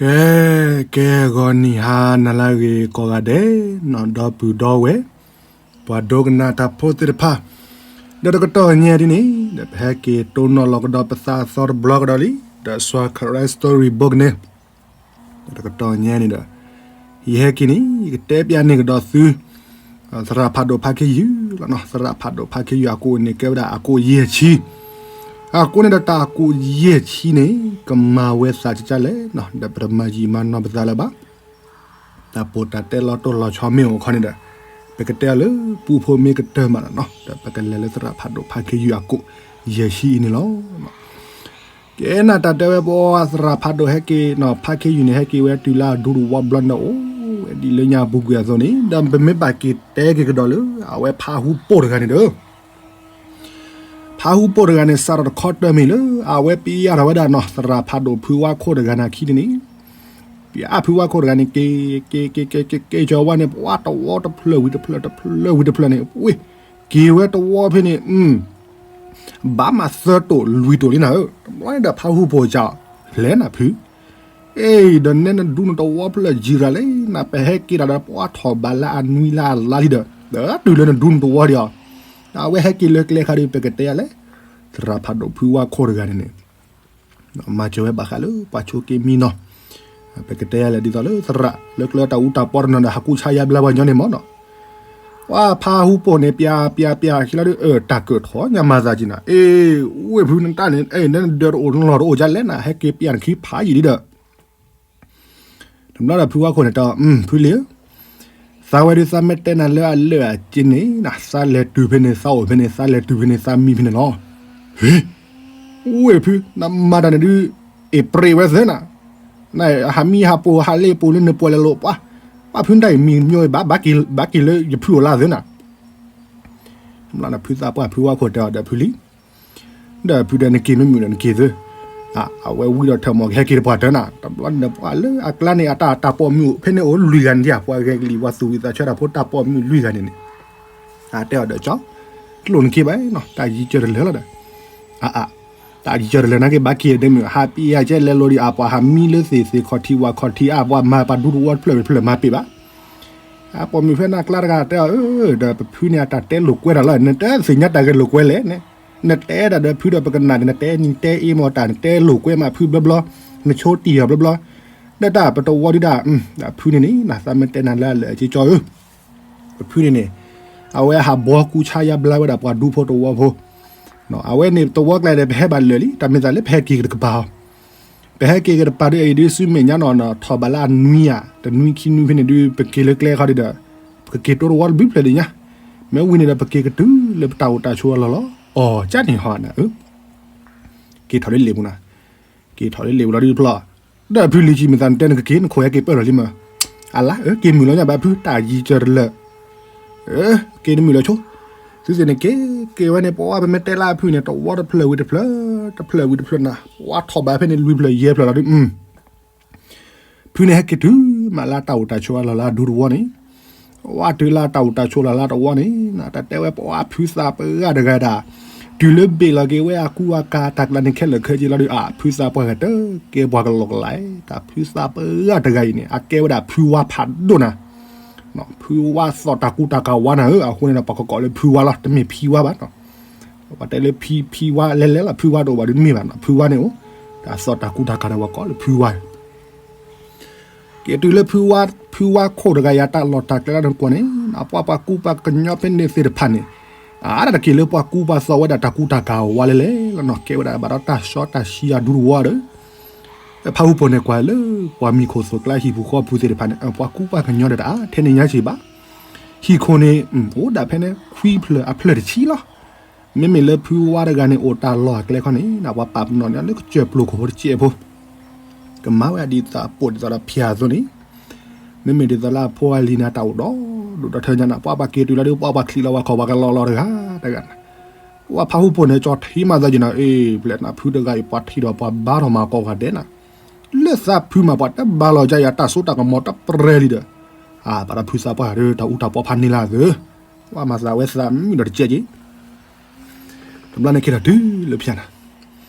ကဲ ကဲ ဂီၤနံၤဟါနၤလၢအဂ့ၤကိးဂၤဒဲး နီၢ်ဒီပုၢ်ဒီဝဲၢ် ပှၤဒိကနၣ်တၢ်ဖိသ့ၣ်တဖၣ် ဒီးတကတီၢ်ညါဒ်န့ၣ် ဒီးပဟဲက့ၤတိၢ်နီၣ်လီၤကဒီးပသးအသီတဘျီကဒီးလံ ဒီး Swa Karen Story Book န့ၣ် ဒီးတကတီၢ်ညါန့ၣ်ဒီး ယဟဲက့ၤန့ၣ် ယကတဲပျးန့ၢ်ကဒီးသု သရၣ်ဖးဒိၣ်ဖးခ့ယုၢ်လီၤနီၤ. သရၣ်ဖးဒိၣ်ဖးခ့ယုၢ်အကိးန့ၣ် ကဲဝဲဒၣ်အကိးယဲၢ်ဆံ အကိးန့ၣ်ဒီးတၢ်အကိးယဲၢ်ဆံန့ၣ် ကမၤဝဲသးကကလဲၣ်နီၤ ဒီးပတမၤယံာ်မၤနီၢ်ပသးလၢၤဘၣ်. တၢ်ပိာ်တၢ်တဲလီၤတိၢ်လီၤဆီမ့ၢ်အိၣ်ခီန့ၣ်ဒီး ပကတဲအီၤလၢပူဖိမ့ၢ်ကတၢၢ်မးလီၤနီၤ ဒီးပကလဲၤလၢသရၣ်ဖးဒိၣ်ဖးခ့ယုၢ်အကိး ယဲၢ်ဆံအံၤန့ၣ်လီၤ. ကဲနၤတၢ်တဲဝဲပှၤသရၣ်ဖးဒိၣ်ဟဲက့ၤနီၤ ဖးခ့ယုၢ်န့ၣ် ဟဲက့ၤဝဲတုၤလၢအဒူတဝီဘျီန့ၣ် အိၣ်ဝဲဒ်လၢညါပူၤကွံာ်အသိးန့ၣ် ဒီးပမ့ၢ်ဘၣ်က့ၤတဲက့ၤကဒီးလၢ အဝဲဖးဟူပိာ်တဂၤန့ၣ်ဒီး ဖးဟူပိာ်တဂၤန့ၣ် စးထီၣ်တခီတၢၢ်မ့ၢ်လၢ အဝဲပျဲယၤထီၣ်ဝဲဒၣ်နီၤ သရၣ်ဖးဒိၣ်ဖုဝါခိၣ်တဂၤန့ၣ်အခံန့ၣ် ပျဲဖုဝါခိၣ်တဂၤန့ၣ် က့ၤ က့ၤ က့ၤ က့ၤ က့ၤကီၤဝဲန့ၣ် ပှၤတဝီတဖျၢၣ်ဝံၤတဖျၢၣ် တဖျၢၣ်ဝံၤတဖျၢၣ်န့ၣ် ဝ့ၢ် က့ၤဝဲတဝီဖဲန့ၣ် ဘၣ်မးသၢတိာ်လွံၢ်တိာ်လံနၤဧၢ တဘျီန့ၣ်ဒီးဖးဟူပိာ်ကၠီ လဲၤနၤဖု အ့ ဒီးနဲနဒူနတဝီဖျၢၣ်ယံၤရၤလဲၣ် နပဟဲက့ၤတၢ်ဒီးပှၤထီၣ်ဘးလၢအနွံလၢအလါလံဒီး ဒီးတုၤလၢနဒူနတဝီဒီး အဝဲဟဲက့ၤလၢကျဲခါဒီး ပကတဲယၤလဲၣ် သရၣ်ဖးဒိၣ်ဖုဝါခိၣ်တဂၤန့ၣ်န့ၣ် မၤစၢၤဝဲဘၣ်ဃးလၢပှၤဆိးက့မံနီၤ ပကတဲယၤလဲၣ်ဒ်သိးလၢသရၣ်လၢကျဲတၢ်အူတၢ်ပီတနီၤဒီး ဟးကူၣ်ဆါယါဘျါပှၤညီန့ၣ်မ့ၢ်နီၤ ပှၤဖးဟူပိာ်န့ၣ် ပျဲ ပျဲ ပျဲ ခံလီၤဒီး အၢ တၢ်ကၢၣ်ထီၣ်ညါမၤသးက့ၤနၤ အ့ ဝ့ၢ်ဖုနတၢ်န့ၣ် အ့ နဒၢးတအိၣ်နလီၢ်တအိၣ်ဒ်လဲၣ်နၤ ဟဲက့ၤပျဲနခံဖးယံာ်လံဒီး တဘျီဒီးဖုဝါခိၣ်န့ၣ်တဲအီၤ ဖုလံၤဧၢ, သးဝဲဒုးသးမ့ၢ်တဲနၤလၢအလၢာ်အက့န့ၣ် သးလဲၤတုၤဖဲန့ၣ် သးအိၣ်ဖဲန့ၣ် သးလဲၤတုၤဖဲန့ၣ် သးမံဖဲန့ၣ်လီၤ. ဟ့, ဝ့ၢ်ဖု နမၤတၢ်န့ၣ်ဒုး အ့ၣ်ပြ့းဝဲသ့နၤ, နဟးမံဟးပိာ်ဟးလ့ၣ်ပိာ်လၢနပှဲၤလဲၤလိာ်ပှၤ, ပှၤဖုနတၢ်အံၤမံမ့ၢ်ဘၣ် ဘၣ်က့ၤလၢယဖုအိၣ်လၢသ့နၤ ဖုသးပှၢ်ဖုဝါခိၣ်တဲအီၤဒီးဖုလံၤ ဒီးဖုဒီးနက့ၤမ့ၢ်မုာ်ဒီးနက့ၤသ့, အဝဲဝံဒီးထၢၣ်မီၢ်ကဟဲက့ၤတပှၢ်တၢၢ်နၤ, တဘျီန့ၣ်ပှၤလၢအကျါန့ၣ် အတၢ်တၢ်ပိာ်မုၣ်အိၣ်ဖဲန့ၣ်အိၣ်လွံၢ်ဂၤန့ၣ်ဒ် ပှၤဂဲၤကလံၤပှၤသူၣ်ဝံၣ်သးဆၢတၢ်ဖိတၢ်ပိာ်မုၣ်လွံၢ်ဂၤန့ၣ်န့ၣ်, အတဲအီၤဒီးကၠီ, ကျိၣ်နက့ၤဘၣ်နီၤ တၢ်ယံၤကၢတလၢာ်လီၤဒီး, အအ, တၢ်ယံၤကၢတလၢာ်နာ်က့ဘၣ်က့ၤဒဲမုၢ် ဟးပံယၤကဲလဲၤလိၤဒီး အပှၤဟးမံလၢသ့ၣ်သ့ၣ်ခီၣ်ထံးဝၣ်ခီၣ်ထံး အပှၤမၤပှၤဒူတဝီတဖျၢၣ်ဝံၤတဖျၢၣ်မၤပ့ၢ်ဘၣ် အပိာ်မုၣ်ဖဲန့ၣ်အကျါတဂၤတဲအီၤ, ဒီးပဖုန့ၣ်အတၢ်တဲလိာ်ကွဲတၢ်လီၤ, နတသ့ၣ်ညါတၢ်ဂဲၤလိာ်ကွဲလဲၣ်န့ၣ်, နတဲဒၣ်ဒီးဖုဒီးပကနၣ်န့ၣ် နတဲနတဲအ့မီၢ်တၢ် နတဲလိာ်ကွဲမးဖုဘျီဘျီ, နဆိတံၢ်အီၤဘျီဘျီ, ဒီးတၢ်ပတဝီဒုဒၣ်, ဖုန့ၣ်န့ၣ် နသးမ့ၢ်တဲနၤလၢအလၢာ်အက့ကၠီဧၢ, ပဖုန့ၣ်န့ၣ်, အဝဲဟးဘီကူဆါယါဘျါဝဲဒၣ်ပှၤဒူဖိတဝီဖိ, အဝဲန့ၣ်တဝီကျါဒီး ပဟဲဘၣ်လၢာ်လံ တၢ်မ့ၢ်သးလၢပဟဲက့ၤကတကပၤအီၤ ပဟဲက့ၤကတပၤဒီး အံၤဒုးစုမဲာ်ညါနီၤ ထီၣ်ဘးလၢအနွံဧါ တနွံခံနွံဖဲန့ၣ်ဒုး ပက့ၤလၢကျဲခီဒုဒီး, ပကက့ၤတိတဝီတဘျုးဖျၢၣ်ဒံးညါ, မ့ၢ်ဝံၤန့ၣ်ဒီး ပက့ၤကတုၤလၢပတၢ်အိၣ်တၢ်ဆိးအလီၢ်လီၤ, အီၤကၠၢ်န့ၣ်ဟီနၤဧၢ, က့ၤထီၣ်လၢလံာ်ပူၤနၤ, က့ၤထီၣ်လၢလံာ်ပူၤလီၤဒုးတဖျီ, ဒီးဖုလံၤကံမ့ၢ်သးနတဲနကက့ၤ နခိၣ်ဟဲက့ၤပၢၢ်ထီၣ်လံမး, အလါဧၢ က့ၤမုာ်လီၤညါဘၣ်ဖု တၢ်ယံၤကၢတလၢာ် က့ၤတမုာ်လီၤဆိ, သုသ့ၣ်န့ၣ်က့ၤ က့ၤဝဲန့ၣ် ပဝဲပမ့ၢ်တဲလၢအဖုန့ၣ် တဝီတဖျၢၣ်ဝံၤတဖျၢၣ်, တဖျၢၣ်ဝံၤတဖျၢၣ်နၤ, ပှၤထီၣ်ဘးဖဲန့ၣ်လွံၢ်ဖျၢၣ်ယဲၢ်ဖျၢၣ်လီၤဒုး, ဖုန့ၣ်ဟဲက့ၤတုၤမးလၢတၢ်အိၣ်တၢ်ဆိးအလီၢ်လၢအဒူတဝီန့ၣ်, ဝဲတုၤလၢတၢ်အိၣ်တၢ်ဆိးလီၢ်လၢတဝီန့ၣ်, တၢ်တဲဝဲပဝဲဖုသးပှၢ်တဂၤဒၣ်, တုၤလၢဘ့ၣ်လီၤက့ၤဝဲအကူအကၤတၢ်ကျါန့ၣ်ခဲလၢာ်ခဲဆ့လီၤဒုး အဖုသးပှၢ်ဂၤတကဲပှၤကလီကလါ, တၢ်ဖုသးပှၢ်တဂၤအံၤန့ၣ် အကဲဝဲဒၣ်ဖုဝါဖးဒိၣ်နၤ ဖုဝါသီၣ်တၢ်ကူတၢ်ကၤဝါနၤဧၢ, အဃိန့ၣ်ဒီးပှၤကကိးလၢဖုဝါလီၤ တမ့ၢ်ဖံဝါဘၣ်နီၤ, ပှၤတဲလၢဖံဝါလဲၤလဲၤလီၤ ဖုဝါတအိၣ်ဘၣ်ဒုးတမ့ၢ်ဘၣ်နီၤ ဖုဝါန့ၣ်အိၣ်, တၢ်သီၣ်တၢ်ကူတၢ်ကၤဒီးပှၤကိးလၢဖုဝါ က့ၤတုၤလၢဖုဝါ, ဖုဝါခိၣ်တဂၤယၤတၢ်လီၢ်တၢ်ကျဲလၢနကွၢ်န့ၣ်, ပှၤပှၤကူပှၤကညီဖဲန့ၣ်သ့ၣ်တဖၣ်န့ၣ်, အါဒၣ်တက့ၤလၢပှၤကူပှၤသိးဝဲဒၣ်တၢ်ကူတၢ်ကၤဝါလဲၣ်လဲၣ်လီၤနီၤ, ကဲဝဲဒၣ်ဘၣ်ဒီးတၢ်စီတၢ်ဆှံအဒူတဝီဒီး, ဖးဟူပိာ်န့ၣ်ကွၢ်လၢ ပှၤမံၤခိၣ်သိၣ်ကျါဟံၣ်ပူၤဃီပူၤသ့ၣ်တဖၣ်န့ၣ် ပှၤကူပှၤကညီဒီးတၢ်ထဲန့ၣ်ညါက့ၤဘၣ်, ဟံၣ်ခိၣ်န့ၣ် အိၣ်ဒၣ်ဖဲန့ၣ် ခွံဖျၢၣ်အဖျၢၣ်တဆံလီၤ. မ့မ့ၢ်လၢဖုဝါတဂၤန့ၣ် အိၣ်တၢ်လီၢ်အကျဲခီန့ၣ် ပှၤပာ်ပနီၣ်န့ၢ်လၢကစၢၢ်ပျိၢ်ခိၣ်ဖိတစဲးဖိ ကမၤဝဲဒ်သိးပိာ်ဒ်သိးဒီးဖၠၣ်အသိးန့ၣ်, မ့မ့ၢ်ဒ်သိးလၢအဖိအလံၤန့ၣ် တၢ်အိၣ်ဒီးဒိၣ်ဒီးထၢညါန့ၣ် ပှၤပှၤက့ၤတုၤလီၤဒီး ပှၤပှၤချံးလီၤဝဲခီၣ်ပှၤကလီလီၤတဂၤတဂၤန့ၣ်, ပှၤဖးဟူပိာ်န့ၣ်ကၠီထံမၤသးက့ၤနၤ အ့ၣ် ပျဲၢ်နၤဖုတဂၤအံၤ ပှၤထံၣ်ဒီးပှၤဘါထီၣ်မၤကိးဂၤဒဲးနၤ, လၢသးဖုမး ပှၤတဘါလီၤကါယၤတၢ်စိတၢ်ကမီၤတပရဲလံဒီး, အါ ဘၣ်ဒီးဖုသးပှၢ်ဒီး တၢ်အူတၢ်ပီဖးန့ၢ်လၢအသၢ, ပှၤမၤသးဝဲသးမုာ်ဒီးတကဲက့ၤ တဘျီန့ၣ်က့ၤထီၣ်တုၤလၢဖၠၣ်နၤ,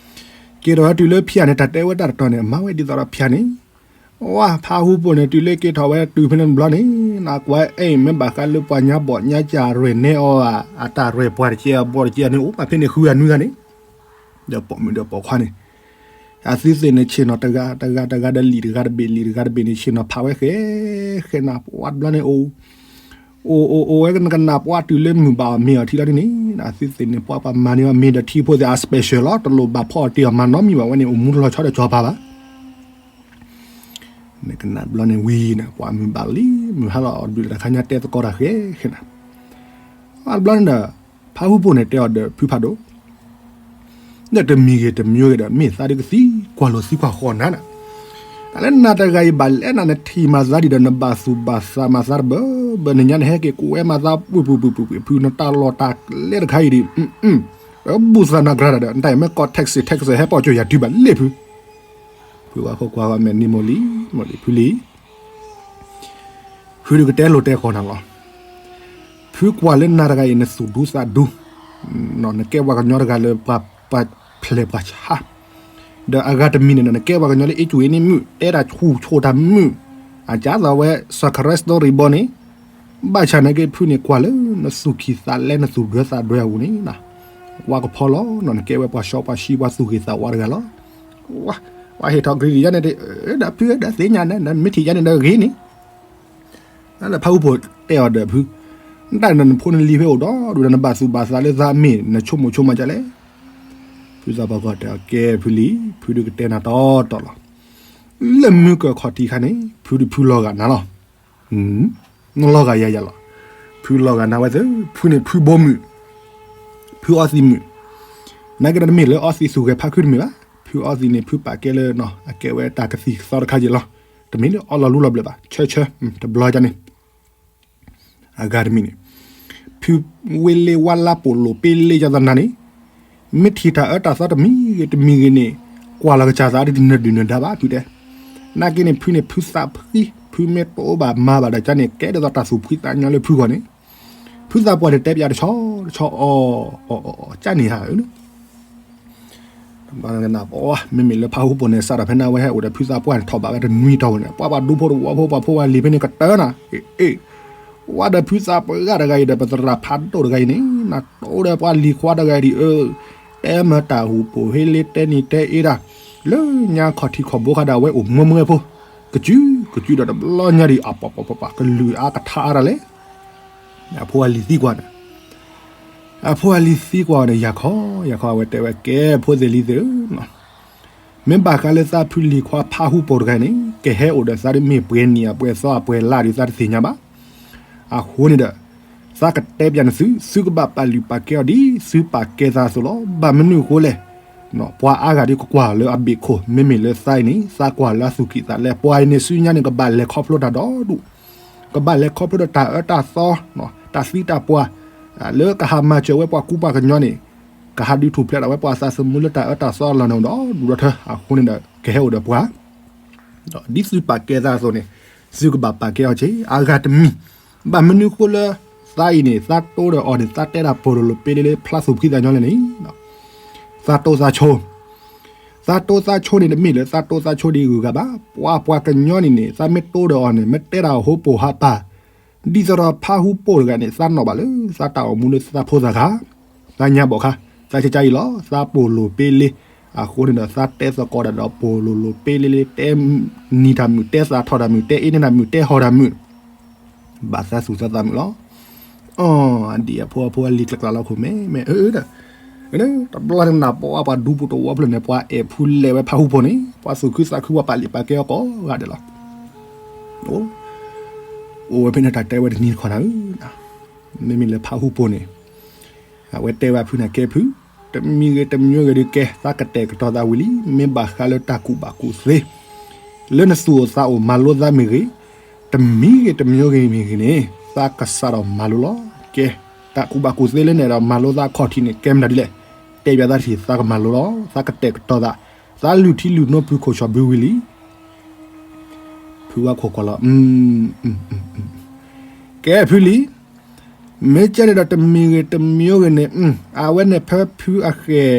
က့ၤထီၣ်ဝဲတုၤလၢဖၠၣ်န့ၣ် တၢ်တဲဝဲတၢ်တတီၤန့ၣ် အမၤဝဲဒ်သိးဒီးဖၠၣ်န့ၣ်, ဝါ ဖးဟူပိာ်န့ၣ် တုၤလၢက့ၤထီၣ်ဝဲတုၤဖဲန့ၣ်တဘျီန့ၣ် နကွၢ်အဲၣ် မ့ၢ်ဘၣ်ဃးလၢပှၤညါဘီၣ်ညါကၢ်ရဲၣ်နဲအီၤ အတၢ်ရဲၣ်ပှၤတကဲအဘီတကဲန့ၣ် အိၣ်ဘၣ်ဖဲန့ၣ်ဃုဂၤနွံဂၤန့ၣ် ဒီးပိာ်မုၣ်ဒီးပိာ်ခွါန့ၣ် အသုသ့ၣ်န့ၣ် ဆ့ၣ်နီၤတဂၤတဂၤတဂၤဒီးလံာ်တဂၤတဘ့ၣ် လံာ်တဂၤတဘ့ၣ်န့ၣ် ဆ့ၣ်နီၤဖးဝဲဃဲ ဃဲနၤ ပှၤတဘျီန့ၣ် အိၣ် အိၣ်အိၣ်အိၣ်ဝဲနကနၣ်ပှၤတုၤလၢမုၢ်ဘၣ်အီၤမ့ၤအီၤထံလီၤဒ်န့ၣ် အသုသ့ၣ်န့ၣ် ပှၤပှၤမၤန့ၢ်အီၤမ့ၤဒီးထံဖိသ့ၣ် အ special လီၤ တလိၣ်ဘၣ်ဖီအီၤတ့ၢ်အီၤမၤနီတမံၤဘၣ်ဝဲန့ၣ် အိၣ်မူတလီၤဆီဒီးကၠီၤပၤဘၣ် နကနၣ်တဘျီန့ၣ်ဝံၤန့ၣ် ပှၤမုၢ်ဘၣ်လံ မုၢ်ဟါလီၤအီၤဒုးတၢ်ခါညါတဲသကိးတၢ်ဃဲဃဲနၤ အတဘျီန့ၣ်ဒီး ဖးဟူပိာ်န့ၣ်တဲအီၤဒီးဖုဖးဒိၣ် ဒီးတမံၤဂ့ၤတမံၤဂ့ၤဒီး မ့ၢ်သးဒ်ကသံကွၢ်လိာ်သံကွၢ်ဃီနၤန့ၣ် တၢ်လၢနၤတဂၤအံၤဘၣ်လဲၣ်နၤ နထံၣ်မၤသးဒ်ဒီး နဘၣ်သူၣ်ဘၣ်သးမၤသးတဘၢဘၢ နညါနဟဲက့ၤကိးဝဲမၤသးပုၢ်ပုၢ်ပုၢ်ပုၢ်ပုၢ် ဖုနတၢ်လီၢ်တၢ်ကျဲတခါအံၤဒ် အဘူးသးနၤကြၤဒီး နတၢ်အံၤမ့ၢ်ကီၢ် Texas Texas ဟဲပိာ်ကၠိၢ်ယၤတုၤဘၣ်လ့ၣ်ဖု ဖုဝဲခိၣ်ကွၢ်ဂီၢ်မဲာ်နံၤမိၢ်လံ မိၢ်လံဖုလံ ဖုဒုးကတဲလိာ်တဲဃီနၤလီၤ ဖုကွၢ်လၢနၤတဂၤအံၤ နသူၣ်ဒူသးဒူ နကဲပှၤကညီတဂၤလၢပှၤပှၤဖျဲးပှၤဆါ ဒီးအဂၤတမံၤန့ၣ် နကဲပှၤကညီလၢအ့ၣ်ကူအ့ၣ်န့ၢ်မုၣ် တဲတၢ်ဆူၣ်ဆိၣ်တၢ်မုၣ် အကၢ်သးဝဲ စခရၢစတီရံဘီန့ၣ် ဘၣ်ဆၣ်နာ်က့ဖုန့ၣ် ကွၢ်လၢနသူၣ်ခံသးလဲ နသူၣ်ဒွဲသးဒွဲအပူၤန့ၣ် ဝါကဖီလီၤ နကဲဝဲပှၤစီပှၤဆှံပှၤသူၣ်ဂ့ၤသးဝါတဂၤလီၤ ဝဲဟ့ၣ်ထီၣ်ကရံၣ်တံၢ်ယါန့ၣ် ဒီးဖုဒီးသ့ၣ်ညါန့ၣ် မ့ၢ်ထံၣ်ယါန့ၣ်ဒီးဂ့ၤန့ၣ် လၢဖးဟူဖိတဲအီၤဒီးဖု နတၢ်နဖိနလံၤဖဲအိၣ်ဒီးဒူၣ်ဒီးနဘၣ်သူၣ်ဘၣ်သးလၢသးမ့ၢ်နဆိကမိၣ်ဆိကမးဒ်လဲၣ်. ဖုသးပှၢ်ကီၢ်တဲအီၤ ကဲဖုလံ, ဖုဒုးကတဲနၤတီတီလီၤ. လၢမုၢ်ကၢၢ်ခီၣ်ထံးခါန့ၣ် ဖုဒုးဖုလီၤဂာ်နၤလီၤ. နလီၤဂာ်ယၤယၤလီၤ. ဖုလီၤဂာ်နၤဝဲသ့ၣ် ဖုန့ၣ်ဖုဘိမုၢ်, ဖုအီသံးမုၢ်, နာ်က့ဒီးတမ့ၢ်လၢအီသံးသူၣ်ဂဲၤဖးခုတမ့ၢ်ဘၣ်. ဖုအီသံးန့ၣ် ဖုပာ်ကဲလၢ အကဲဝဲတၢ်ကသံၣ်ကသီတခါယ့ၢ်လီၤ. တမ့ၢ်လၢအီလီၤလူလီၤဘျၢဘၣ်, ဆၢဆၢ, တဘျီဒ်န့ၣ် အဂၤတမံၤန့ၣ် ဖုဝ့လ့ဝါလါပိာ်လိာ်ပ့လ့ယသနၤန့ၣ် မ့ၢ်ထံၣ်တၢ်အၢတၢ်သီတမံၤဂ့ၤတမံၤဂ့ၤန့ၣ် ကွၢ်လီၤကစၢ်သးဒ်တနၢၤဒုၣ်နၢၤဒါဘၣ်ဖုတဲ. နာ်က့န့ၣ် ဖုန့ၣ်ဖုသးဖှံ, ဖုမ့ၢ်တအိၣ်ဘၣ်မၤဘၣ်ဒီးကန့ၣ် ကဲဒ်သိးတၢ်သူၣ်ဖှံသးညီလၢဖုဂီၢ်န့ၣ် ဖုသးပှၢ်န့ၣ်တဲပၠးတဆီတဆီအီၤ, အီၤအီၤအီၤ ကန့ၣ်ဧါ တဘျီနကနၣ်ပှၤ မ့မ့ၢ်လၢဖးဟူပိာ်န့ၣ် စးထီၣ်ဖဲန့ၣ် အဝဲဟဲအိၣ်ဒီးဖုသးပှၢ်န့ၣ် ထီၣ်ဘးဝဲတနွံတီၢ်ဝဲန့ၣ် ပှၤပှၤဒူဖိတဝီဖိ ပှၤဖိပှၤလံၤဖဲန့ၣ်ကတၢၢ်နၤ, အ့ၣ်, ဝဲဒီးဖုသးပှၢ်တဂၤအံၤဒီး ပသရၣ်ဖးဒိၣ်တဂၤအံၤန့ၣ် နတိၢ်ဒီးပှၤလံၤခွါတဂၤအံၤဒ်အၢ, တဲမၤတၢ်ဟူးပိာ်ဟ့လ့ တဲနံၤတဲအ့တၢ်, လၢညါခီၣ်ထံးခီၣ်ဘိခါဒီး အဝဲအိၣ်မွဲမွဲဖိ, ကစုကစုဒီးတဘျီညါဒံး အပှၤပှၤပှၤပှၤ ကလုာ်အါကထါအါတၢ်လဲၣ် အဖိအလံၤသံကွၢ်န့ၣ်, အဖိအလံၤသံကွၢ်န့ၣ် ယၤခီ, ယၤခီ အဝဲတဲဝဲ ကဲဖိသ့ၣ်လံၤသ့ၣ်ဧၢ, မ့ၢ်ဘၣ်ဃးလၢသးဖုလံၤခွါဖးဟူပိာ်တဂၤန့ၣ် ကဟဲအိၣ်ဒီးသးဒ်မ့ၢ်ပှဲၤနံၣ်အပှဲၤသီအပှဲၤလါဒ်သးတသ့ၣ်ညါဘၣ်. အဃိန့ၣ်ဒီး သးကတဲပၠးနသု, သုကဘၣ်ပာ်လုၢ်ပာ်ကဲအီၤဒ်သုပာ်ကဲသးအသိးလီၤ. ဘၣ်မနုၤအဃိလဲၣ် ပှၤအါဂၤဒ်ကကွၢ်လၢအဘ့ၣ်ခိၣ်, မ့မ့ၢ်လၢသးအံၤန့ၣ် သးကွၢ်လၢအသူၣ်ကံၢ်သးလဲ, ပှၤအံၤန့ၣ် ဆူညါန့ၣ် ကဘၣ်လဲၤခီဖျိတၢ်ဒီဒူၣ်, ကဘၣ်လဲၤခီဖျိဒီးတၢ်အၢတၢ်သီ, တၢ်သံတၢ်ပှၢ်, လၢကဟးမၤစၢၤဝဲပှၤကူပှၤကညီန့ၣ်, ကဟးဒုးထူၣ်ဖျဲးဒၣ်ဝဲပှၤသးသမူလၢတၢ်အၢတၢ်သီအလီၢ်န့ၣ်ဒီဒူၣ်ဒီထၢ, အဃိန့ၣ်ဒီး ကဟဲအိၣ်ဒီးပှၤ ဒ်သုပာ်ကဲသးအသိးန့ၣ် သုကဘၣ်ပာ်ကဲအီၤက့ၤ အဂၤတမံၤ, ဘၣ်မနုၤအဃိလၢ သးအံၤန့ၣ် သးတိဒီးအီၤန့ၣ် သးတဲဒၣ်ပိာ်လိၤလိၤပ့လ့လ့ ဖျါသူၣ်ဖှံသးညီလဲၣ်န့ၣ်, သးတိသးဆိ, သးတိသးဆိန့ၣ် တမ့ၢ်လၢသးတိသးဆိဒ်ဂုၤဂၤဘၣ်. ပှၤပှၤကညီန့ၣ်န့ၣ် သးမ့ၢ်တိဒီးအီၤန့ၣ် မ့ၢ်တဲဒၣ်ဟိပိာ်ဟးပၢ်, ဒ်သိးဒီးဖးဟူပိာ်တဂၤန့ၣ် သးနီၣ်ဘၣ်လၢသးတၢ်အိၣ်မူလၢသးဖိသၣ်ခါ, သးညါဘီၣ်ခါ, သးကကါအံၤလီၤ, သးပိာ်လိၤပ့လ့, အဃိန့ၣ်ဒီး သးတဲသကိးဒၣ်ဒီးပိာ်လိၤလိၤပ့လ့လ့ တဲနံၤတၢ်မုာ်, တဲသးထီၣ်တၢ်မုာ်, တဲအ့န့ၢ်တၢ်မုာ်, တဲဟီၣ်တၢ်မုာ်, ဘၣ်သးသူၣ်သးသးမုာ်လီၤ. အီ, ဒ်အဖိအဖိအလံၤကျၢ်ကျၢ်လီၤခိၣ်မဲမဲအၢဒီး, တဘျီန့ၣ်နၢ်ပှၤပှၤဒူပူၤတဝီဖျၢၣ်န့ၣ် ပှၤအဲၣ်ဖုလဲၤဝဲဖးဟူပိာ်န့ၣ် ပှၤသူၣ်ခုသးခု ပှၤပာ်လုၢ်ပာ်ကဲအီၤကိးဂၤဒဲးလီၤ. အိၣ်ဝဲဖဲန့ၣ်တၢ်တဲဝဲတနံၤတခီနၤဧၢ, မ့မ့ၢ်လၢဖးဟူပိာ်န့ၣ် အဝဲတဲဝဲဖုန့ၣ် ကဲဖု, တမံၤဂ့ၤတမံၤဂ့ၤဒုးကဲ သးကတဲာ်ကတီၤသးဝံၤလံ. မ့ၢ်ဘၣ်ဃးလၢတၢ်ကူၣ်ဘၣ်ကူၣ်သ့ လၢနသူၣ်အိၣ်သးအိၣ်မၤလိသးမ့ၢ်ဂ့ၤ, တမံၤဂ့ၤတမံၤဂ့ၤမ့ၢ်ဂ့ၤန့ၣ် သးကစးထီၣ်မၤလိလီၤ. ကဲ, တၢ်ကူၣ်ဘၣ်ကူၣ်သ့လၢနအဲၣ်ဒိးမၤလိသးအခီၣ်ထံးန့ၣ် ကဲမနုၤဒ်လဲၣ်, တဲပၠးသးတထံၣ် သးကမၤလိလီၤ. သးကတဲာ်ကတီၤသး, သးလုၢ်ထံလုၢ်နိဖုခိၣ်ဆီၣ်ဘုဝံၤလံ. ဖုဝဲခိၣ်ကွၢ်လီၤ, ကဲဖုလံ, မ့ၢ်ကဲန့ၣ်ဒီးတမံၤဂ့ၤတမံၤဂ့ၤန့ၣ် အဝဲန့ၣ်ဖဲဖုအဃဲၣ်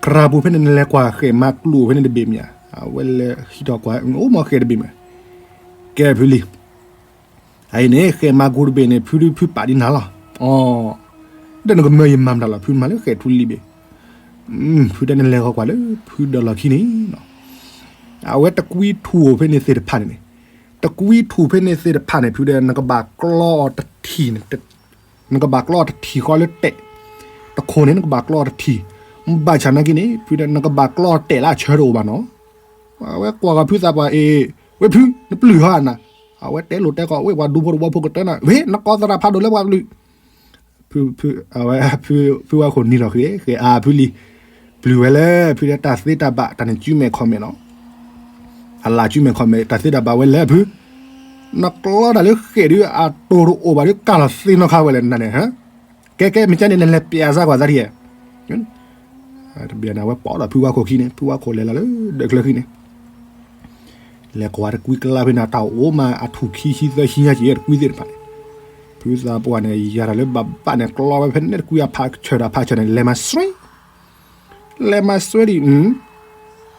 ကြၢးပူၤဖဲန့ၣ် နလဲၤကွၢ်ဃဲၣ်မၤကျိၣ်ဖဲန့ၣ်တဘ့ၣ်မ့ၢ်ဧါ. အဝဲလဲၤဟံးထီၣ်ကွၢ် အိၣ်မ့ၢ်ဃဲးတဘ့ၣ်မး, ကဲဖုလံ, အအံၤန့ၣ် ဃဲးမၤကိတဘ့ၣ်န့ၣ် ဖုဒုးဖုပာ်ဒ်နၤလီၤ, အီ, ဒီးနကမၢယမၤမတၤလီၤ ဖုမၤလၢဃဲးထူလံဘ့ၣ်, ဖုတဲနလဲၤဃီၤကွၢ်လၢ ဖုဒီးလီၢ်ခံန့ၣ် အဝဲတကွံထူၣ်ဖဲန့ၣ်သ့ၣ်တဖၣ်န့ၣ်န့ၣ်, တကွံထူၣ်ဖဲန့ၣ်သ့ၣ်တဖၣ်န့ၣ် ဖုဒီး နကဘၣ်ကျီအီၤတထံၣ်န့ၣ်, နကဘၣ်ကျီအီၤတထံၣ်ဃီလၢတဲာ်, တခိၣ်န့ၣ် နကဘၣ်ကျီအီၤတထံၣ်, ဘၣ်ဆၣ်နာ်က့န့ၣ် ဖုဒီး နကဘၣ်ကျီအီၤတဲာ်လၢအဆၢတအိၣ်ဘၣ်နီၤ, အဝဲကွၢ်ဂီၤဖုသးပှၢ်အ့ၣ်, ဝဲဖု နပျုၢ်ဟီနၤ, အဝဲတဲလိာ်တဲကီး ဝဲပှၤဒူဖိတဝီဖိကတၢၢ်နၤ ဝဲ နကိးသရၣ်ဖးဒိၣ်လၢပှၤပျုၢ် အဝဲဖုဝါခိၣ်နံၤထီၣ်ဃ့ ဃဲးအါဖုလံ, ပျုၢ်ဝဲလၢဖုဒီးတၢ်သ့တၢ်ဘၣ် တၢ်န့ၣ် ကၠူမဲာ်ခီမဲာ်နီၤ, အလၢ်ကၠူမဲာ်ခီမဲာ် တၢ်သ့တၢ်ဘၣ်ဝဲလဲၣ်ဖု, နကျီတၢ်လၢဃဲးဒုးအတိၢ်တအိၣ်ဘၣ်ဒုးကၢ်လီၤသ့နီၢ်ခါဝဲလဲၣ်နၤန့ၣ်, ကဲကဲ မ့ၢ်ကဲန့ၣ် နလဲၤပျဲအစၢ်ကွၢ်သးထံၣ်, တဘျီန့ၣ် အဝဲပိာ်ဒီးဖုဝါခိၣ်ခံန့ၣ် ဖုဝါခိၣ်လဲၤလီၤလၢဒၢးချၢခံန့ၣ် လဲၤကွၢ်တကွံကျါဖဲန့ၣ် တၢ်အိၣ်မးအထူၣ်ခံဆံသၢဆံညါက့ၤတကွံသ့ၣ်တဖၣ်န့ၣ်, ဖုသးပှၢ်န့ၣ် ယၤတၢ်လၢဘၣ်ဘၣ်န့ၣ် ကျီဝဲဖဲန့ၣ်တကွံအဖးဆၢဒီးဖးဆၢန့ၣ် လဲၤမၤစွဲ, လဲၤမၤစွဲဒံး,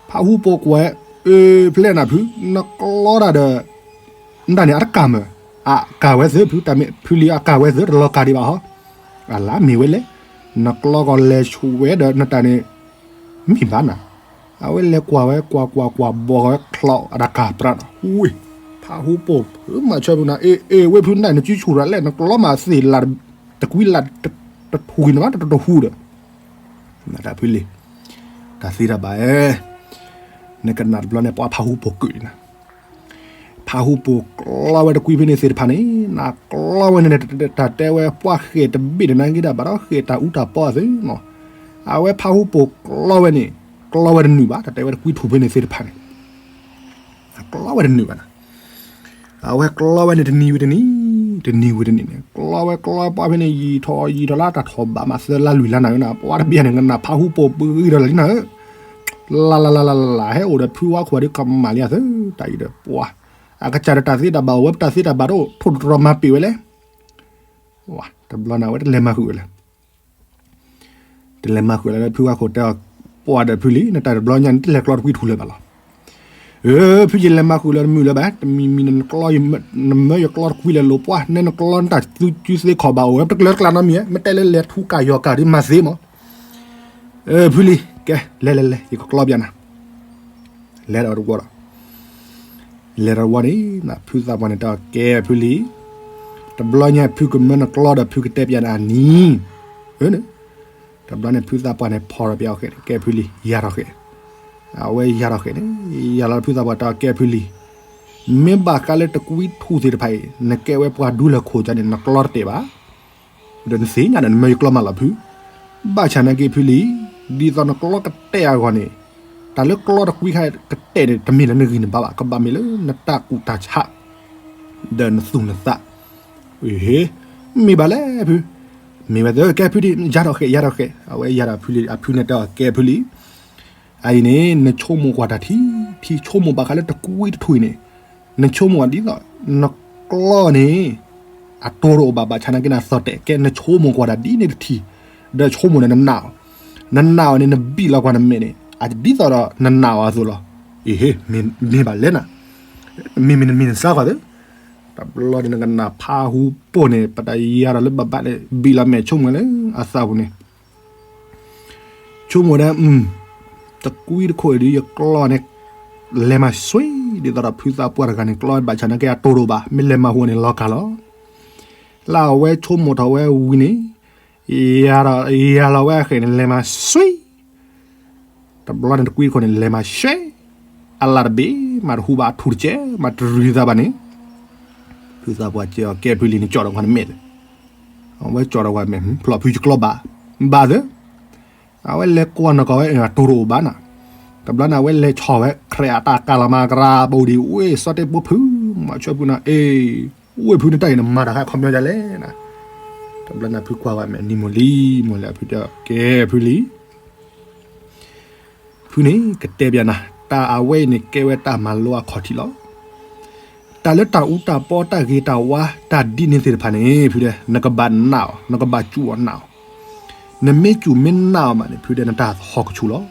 ဖးဟူပိာ်ကွၢ်, အၢ ဖျဲၣ်နၤဖု, နကျီတၢ်ဒီး နတၢ်န့ၣ် အတကၢ်မၢ်, အကၢ်ဝဲသ့ဖု, တၢ်မ့ၢ်ဖုလံအကၢ်ဝဲသ့ တလီၤကၢ်ဒံးဘၣ်ဟီ, အလၢမ့ၢ်ဝဲလဲၣ်, နကျီကီၤလဲၤဆူၣ်ဝဲဒီးနတၢ်န့ၣ် မ့ၢ်ဘၣ်နၤ, အဝဲလဲၤကွၢ်ဝဲ ကွၢ်ကွၢ်ကွၢ် ဘီဝဲချီအတၢ်ကၢ်ပြးဒီး ဝ့ၢ်, ဖးဟူပိာ်ဖုမၤဆၢဖုနၤ အ့ၣ် အ့ၣ် ဝ့ၢ်ဖုနတၢ်န့ၣ် နစုဆူၣ်ရၤလဲၣ် နကျီမးသ့ၣ်လၢ တကွံလၢ တထူၣ်ဂ့ၤန့ၣ်ဘၣ် တတဟူဒီး နတၢ်ဖုလံ, တၢ်သ့တၢ်ဘၣ်ဧၢ, နကနၣ်တဘျီန့ၣ် ပှၤဖးဟူပိာ်ကုာ်န့ၣ်နၤ, ဖးဟူပိာ်ကျီဝဲတကွံဖဲန့ၣ်သ့ၣ်တဖၣ်န့ၣ် နကျီဝဲန့ၣ် တၢ်တဲဝဲပှၤဃဲးတဘ့ၣ်န့ၣ် နက့ဒၣ်ဘၣ်ဒီးဃဲးတၢ်အူတၢ်ပီအသုးနီၤ, အဝဲဖးဟူပိာ်ကျီဝဲန့ၣ် ကျီဝဲတနုာ်ဘၣ် တၢ်တဲဝဲတကွံထူၣ်ဖဲန့ၣ်သ့ၣ်တဖၣ်န့ၣ် အကျီဝဲတနုာ်ဘၣ်နၤ, အဝဲကျီဝဲန့ၣ်တနံၤဝံၤတနံၤ, တနံၤဝံၤတနံၤန့ၣ် ကျီဝဲကျီပှၤဖဲန့ၣ် ယံာ်ထီၣ်ယံာ်ထီၣ်လၢတၢ်ထီၣ်ဘးမး သၢလါလွံၢ်လါနၤဧၢနၤ, ပှၤတဘ့ၣ်န့ၣ် ကနၣ်ဖးဟူပိာ်ပဂံၢ်ထီၣ်လၢလံနၤဧၢ, လၢ်လၢ်လၢ်လၢ်လၢ်လၢ် ဟဲအိၣ်ဒီးဖုဝါခိၣ်ဒုးကမၣ်လံအသုး တၢ်အံၤဒီးပှၤ, အကစၢ်ဒီးတၢ်သ့တၢ်ဘၣ်အိၣ်ဝဲ ပတၢ်သ့တၢ်ဘၣ်တအိၣ် ထိၣ်တတြီၤမၤပ့ၢ်ဝဲလဲၣ်, တဘျီန့ၣ် အဝဲတလဲၤမၤဃုာ်ဝဲလဲၣ် တလဲၤမၤဃုာ်လၢဖုဝါခိၣ်တဲအီၤ, ပှၤဒီးဖုလံ နတၢ်တဘျီညါန့ၣ် တလဲၤကျီတကွံထူၣ်လၢၤဘၣ်လီၤ. အၢ ဖုယလဲၤမၤဃုာ်လၢတမုာ်လၢၤဘၣ်, တမံၤမံၤန့ၣ် နကျီ နမၢယကျီတကွံလၢၤလိာ်ပှၢ်, နဲနကျီနတၢ်သုစုသ့ခီၣ်ဘၣ်အိၣ်ဝဲ ပတကျၢၤတကျါနီတမံၤဧါ, မ့ၢ်တဲလၢလဲၤထူကၢ်ယီၤကၢ်ဒုးမၤသ့မး. အၢ ဖုလံ ကဲ လဲၤလဲၤလဲၤ ယကကျီပျးနၤ. လဲၤဒီးတဝီဒီး လဲၤဒီးတဝီန့ၣ် ဖုသးပှၢ်န့ၣ်တဲအီၤ ကဲဖုလံ, တဘျီညါဖုကမၢနကျီဒီးဖုကတဲပျးနၤအနံၤ, အၢ တဘျီန့ၣ် ဖုသးပှၢ်န့ၣ် ဖီၣ်ထီၣ်ပျးအီၤဃဲးန့ၣ် ကဲဖုလံ ယၤထီၣ်ဃဲး, အဝဲယၤထီၣ်ဃဲးန့ၣ် ယၤလီၤဖုသးပှၢ်တဲအီၤ ကဲဖုလံ, မ့ၢ်ဘၣ်ဃးလၢတကွံထူၣ်သ့ၣ်တဖၣ်အံၤ နကဲဝဲပှၤဒူလၢၤခိၣ်ကန့ၣ် နကျီတတဲာ်ဘၣ် ဒီးနသ့ၣ်ညါဒီးနမၢယကျီမးလီၤဖု, ဘၣ်ဆၣ်နာ်က့ဖုလံ, ဒ်သိးနကျီကတဲာ်အဂီၢ်န့ၣ်, တၢ်လၢကျီတကွံခါကတဲာ်န့ၣ် တမ့ၢ်လၢနဂံၢ်နဘါဘၣ်, ကဘၣ်မ့ၢ်လၢနတၢ်ကူၣ်တၢ်ဆး ဒီးနသူၣ်နသး, ဟ့, မ့ၢ်ဘၣ်လဲၣ်ဖု, မ့ၢ်ဝဲသ့ၣ် ကဲဖုဒံး ယၤထီၣ်ဃဲး ယၤထီၣ်ဃဲး, အဝဲယၤဒီးဖုလံ အဖုန့ၣ်တဲအီၤ ကဲဖုလံ အအံၤန့ၣ် နဆိကမိၣ်ကွၢ်တၢ်ထံထံ ဆိကမိၣ်ဘၣ်ဃးလၢတကွံတထူၣ်အံၤန့ၣ်, နဆိကမိၣ်ကွၢ်ဒ်သိး နကျီန့ၣ် အတိၢ်တအိၣ်ဘၣ် ဘၣ်ဆၣ်နာ်က့နသီၣ်တဲာ် ကဲနဆိကမိၣ်ကွၢ်တၢ်ဒ်န့ၣ်တထံၣ်, ဒီးဆိကမိၣ်ဒီးနနာ်အီၤ, နနာ်အီၤန့ၣ် နဘံၣ်လီၤကွၢ်နမဲာ်န့ၣ် အဒ်သိးဒီးနနာ်အီၤအသိးလီၤ. အ့ဟ့ မ့ၢ်ဘၣ်လဲၣ်နၤ, မ့ၢ်မ့ၢ်နမံၤနစါကွၢ်သ့, တဘျီန့ၣ်နကနၣ်ဖးဟူပိာ်န့ၣ် ပတၢ်ယၤဒီးလၢဘၣ်ဘၣ်န့ၣ် ဘံၣ်လီၤမဲာ်ဆိကမိၣ်လၢအသးပူၤန့ၣ် ဆိကမိၣ်ဒၣ်, တကွံတခိၣ်အံၤဒုးယကျီန့ၣ် လဲၤမၤစွံ ဒ်သိးဒီးဖုသးပှၢ်တဂၤန့ၣ် ကျီဘၣ်ဆၣ်နာ်က့အတိၢ်တအိၣ်ဘၣ် မ့ၢ်လဲၤမၤဟူန့ၣ်လီၤကၢ်လီၤ. လၢအဝဲဆိကမိၣ်ထီၣ်ဝဲဝံၤန့ၣ်, ယၤလီၤဝဲအဃဲးန့ၣ် လဲၤမၤစွံ တဘျီန့ၣ်တကွံတခိၣ်န့ၣ် လဲၤမၤစွံ, အလၢ်တဘ့ၣ်မးတဟူဘၣ် အထူၣ်တကဲမးတရံးသးဘၣ်န့ၣ်, ဖုသးပှၢ်ကဲအီၤ ကဲဖုလံန့ၣ် ကၠီၣ်ဒီးကွၢ်နမဲာ်, အဝဲကၠီၣ်ဒီးကွၢ်မဲာ် ဖျိဖုယကျီဘၣ်, ဘၣ်သ့, အဝဲလဲၤကွၢ်နီၢ်ကီၢ်ဝဲ အတိၢ်တအိၣ်ဘၣ်နၤ, တဘျီန့ၣ်အဝဲလဲၤဆီၣ်ဝဲ ခြဲးအတၢ်ကၢ်လီၤမၤကရၢဘိဒံး ဝ့ၢ်စီၤတဲာ်ပိာ်ဖု မၤဆၢဖုနၤ အ့ၣ်, ဝ့ၢ်ဖုန့ၣ်တၢ်အံၤန့ၣ် မၤတၢ်ခါခီပညီဒ်လဲၣ်နၤ, တဘျီန့ၣ်ဖုကွၢ်ဝဲမဲာ် နံၤမိၢ်လံ, မိၢ်လံအဖုတဲ ကဲဖုလံ ဖုန့ၣ် ကတဲပျးနၤ, တၢ်အဝဲအံၤန့ၣ် ကဲဝဲတၢ်မၤလိအခီၣ်ထံးလီၤ. တၢ်လၢတၢ်အူတၢ်ပီ တၢ်ဂ့ၤတၢ်ဝါ တၢ်ဒ်န့ၣ်သ့ၣ်တဖၣ်န့ၣ် ဖုတဲ နကဘၣ်နာ်အီၤ, နကဘၣ်စူၢ်အီၤနာ်အီၤ. နမ့ၢ်စူၢ်မ့ၢ်နာ်အီၤမးန့ၣ် ဖုတဲ နတၢ်ဟီၣ်ကဆူၣ်လီၤ.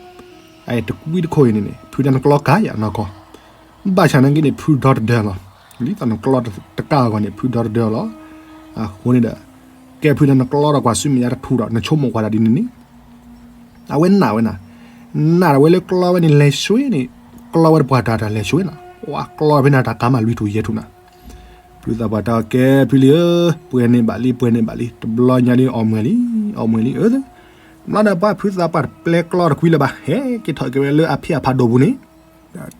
တကွံတခိၣ်အံၤန့ၣ်န့ၣ် ဖုတဲနကျီကါယၤနီၢ်ကီၢ်, ဘၣ်ဆၣ်နာ်က့န့ၣ် ဖုဒီတဒၢလီၤ. ဒ်သိးနကျီတကါအဂီၢ်န့ၣ် ဖုဒီတဒၢလီၤ. အဃိန့ၣ်ဒီး ကဲဖုတဲနကျီဒီးကွၢ်ဆူမဲာ်ညါတထူၣ်ဒီး နဆိကမိၣ်ကွၢ်ဒၣ်ဒ်န့ၣ်န့ၣ် အဝဲနာ်ဝဲနၤ, နာ်ဝဲလၢကျီဝဲန့ၣ်လဲၤဆှ့န့ၣ်, ကျီဝဲတပှၢ်တၢ်တၢ်လဲၤဆှ့နၤ, ပှၤကျီဝဲဖဲန့ၣ်တၢ်ကါမးလွံၢ်ထူၣ်ယဲၢ်ထူၣ်နၤ. ဖုသးပှၢ်တဲကဲဖုလံဧၢ, ပှဲၤန့ၣ်ဘၣ်လံ ပှဲၤန့ၣ်ဘၣ်လံ, တဘျီညါဒ်အီၣ်မွဲၤလံ, အီၣ်မွဲၤလံဧၢ, ဘျီဒီးပှၤဖုသးပှၢ်တပျဲကျီတကွံလၢၤဘၣ်, ဟဲက့ၤထီၣ်က့ၤဝဲလၢအဖံအဖးဒိၣ်ပူၤန့ၣ်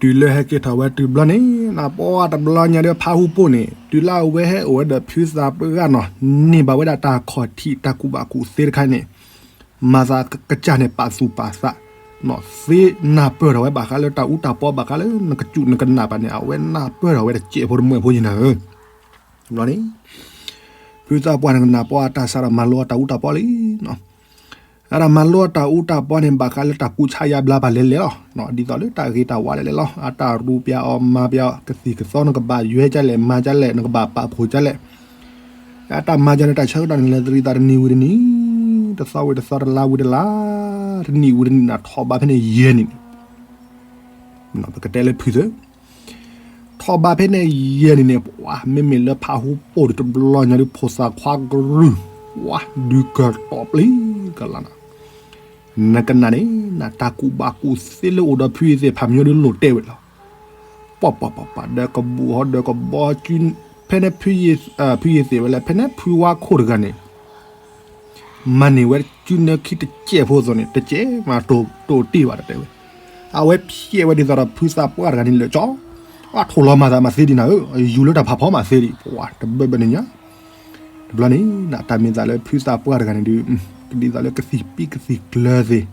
တုၤလၢဟဲက့ၤထီၣ်ဝဲတုၤဘျီန့ၣ် နပှၤတဘျီညါဒီးဖါဟူပိၣ်န့ၣ် တုၤလၢအဝဲဟဲအိၣ်ဝဲဒီးဖုသးပှၢ်နီၤ န့ၢ်ဘၣ်ဝဲဒၣ်တၢ်ခီၣ်ထံးတၢ်ကူၣ်ဘၣ်ကူၣ်သ့တခါန့ၣ် မၤသးကစၢ်န့ၣ်ပာ်သူၣ်ပာ်သး, သ့နၢ်ပၢၢ်ထီၣ်ဝဲဘၣ်ဃးလၢတၢ်အူတၢ်ပီဘၣ်ဃးလၢနကစူၣ်နကနၣ်ဘၣ်န့ၣ် အဝဲနၢ်ပၢၢ်ထီၣ်ဝဲတစဲးဖိတမှဲးဖိယံၤနၤဧၢ, ဘျီန့ၣ် ဖုသးပှၢ်နကနၣ်ပှၤအတၢ်ဆါဒီးမၤလိအတၢ်အူတၢ်ပီလံ အတၢ်မၤလိအတၢ်အူတၢ်ပီန့ၣ် ဘၣ်ဃးလၢတၢ်ကူးဆါယါဘျါပာ်လဲၤလဲၤလီၤ. ဒ်သိးလၢတၢ်ဂ့ၤတၢ်ဝါလဲၤလဲၤလီၤ. အတၢ်ရူးပၠးအီၤမၤပၠးအီၤ ကသံၣ်ကသီနကဘၣ်ယွဲကလဲၣ် မၤကလဲၣ် နကဘၣ်ပာ်ဖှိၣ်ကလဲၣ်. အတၢ်မၤကန့ၣ် တၢ်ဆၢကတီၢ်န့ၣ်လဲၤတရံးသးတနံၤဝံၤတနံၤ, တသီဝံၤတသီ တလါဝံၤတလါ, တနံၣ်ဝံၤတနံၣ် နထီၣ်ဘးဖဲန့ၣ်ယဲၢ်နံၣ်န့ၣ် ပကတဲလၢဖုသၢ ထီၣ်ဘးဖဲန့ၣ်ယဲၢ်နံၣ်န့ၣ် ပှၤမ့မ့ၢ်လၢဖးဟူပိၣ်ဒီးတဘျီညါဒုး ဖိသၣ်ခွါကရုၢ် ပှၤဒုးကတီၢ်ပျံၤကလါနၤ, နကနၣ်န့ၣ် နတၢ်ကူၣ်ဘၣ်ကူၣ်သ့လၢအိၣ်ဒီးဖုယ့ၢ်သ့ၣ်ဖးမံၤဒုးလိၣ်တဲဝဲလီၤ. ပှၤပှၤပှၤပှၤ ဒီးကဘူၣ်ဟီဒီးကဘီ ဖဲန့ၣ်ဖုယ့ၢ်သ့ၣ်ဝဲလဲၣ် ဖဲန့ၣ်ဖုဝါခိၣ်တဂၤန့ၣ် မၤန့ၢ်ဝဲစုနၢခံတစဲးဖိအသိးန့ၣ် တစဲးမးတိၢ်တ့ၢ်ဘၣ်တတဲဝဲ, အဝဲဖျဲးဝဲဒ်သိးဒီးဖုသးပှၢ်တဂၤန့ၣ်လၢာ်ကၠီ, အထိၣ်လီၤမၤသးမးသ့ဒံးနၤဧၢ, ယူၤလၢတၢ်ဖးဖီမးသ့ဒံး ပှၤတဘၢဘၢန့ၣ်ညါ. တဘျီန့ၣ် တၢ်မ့ၢ်သးလၢဖုသးပှၢ်တဂၤန့ၣ်ဒုး ဒ်သိးလၢကသံၣ်ပံကသံၣ်ကျၢၤသ့ၣ်,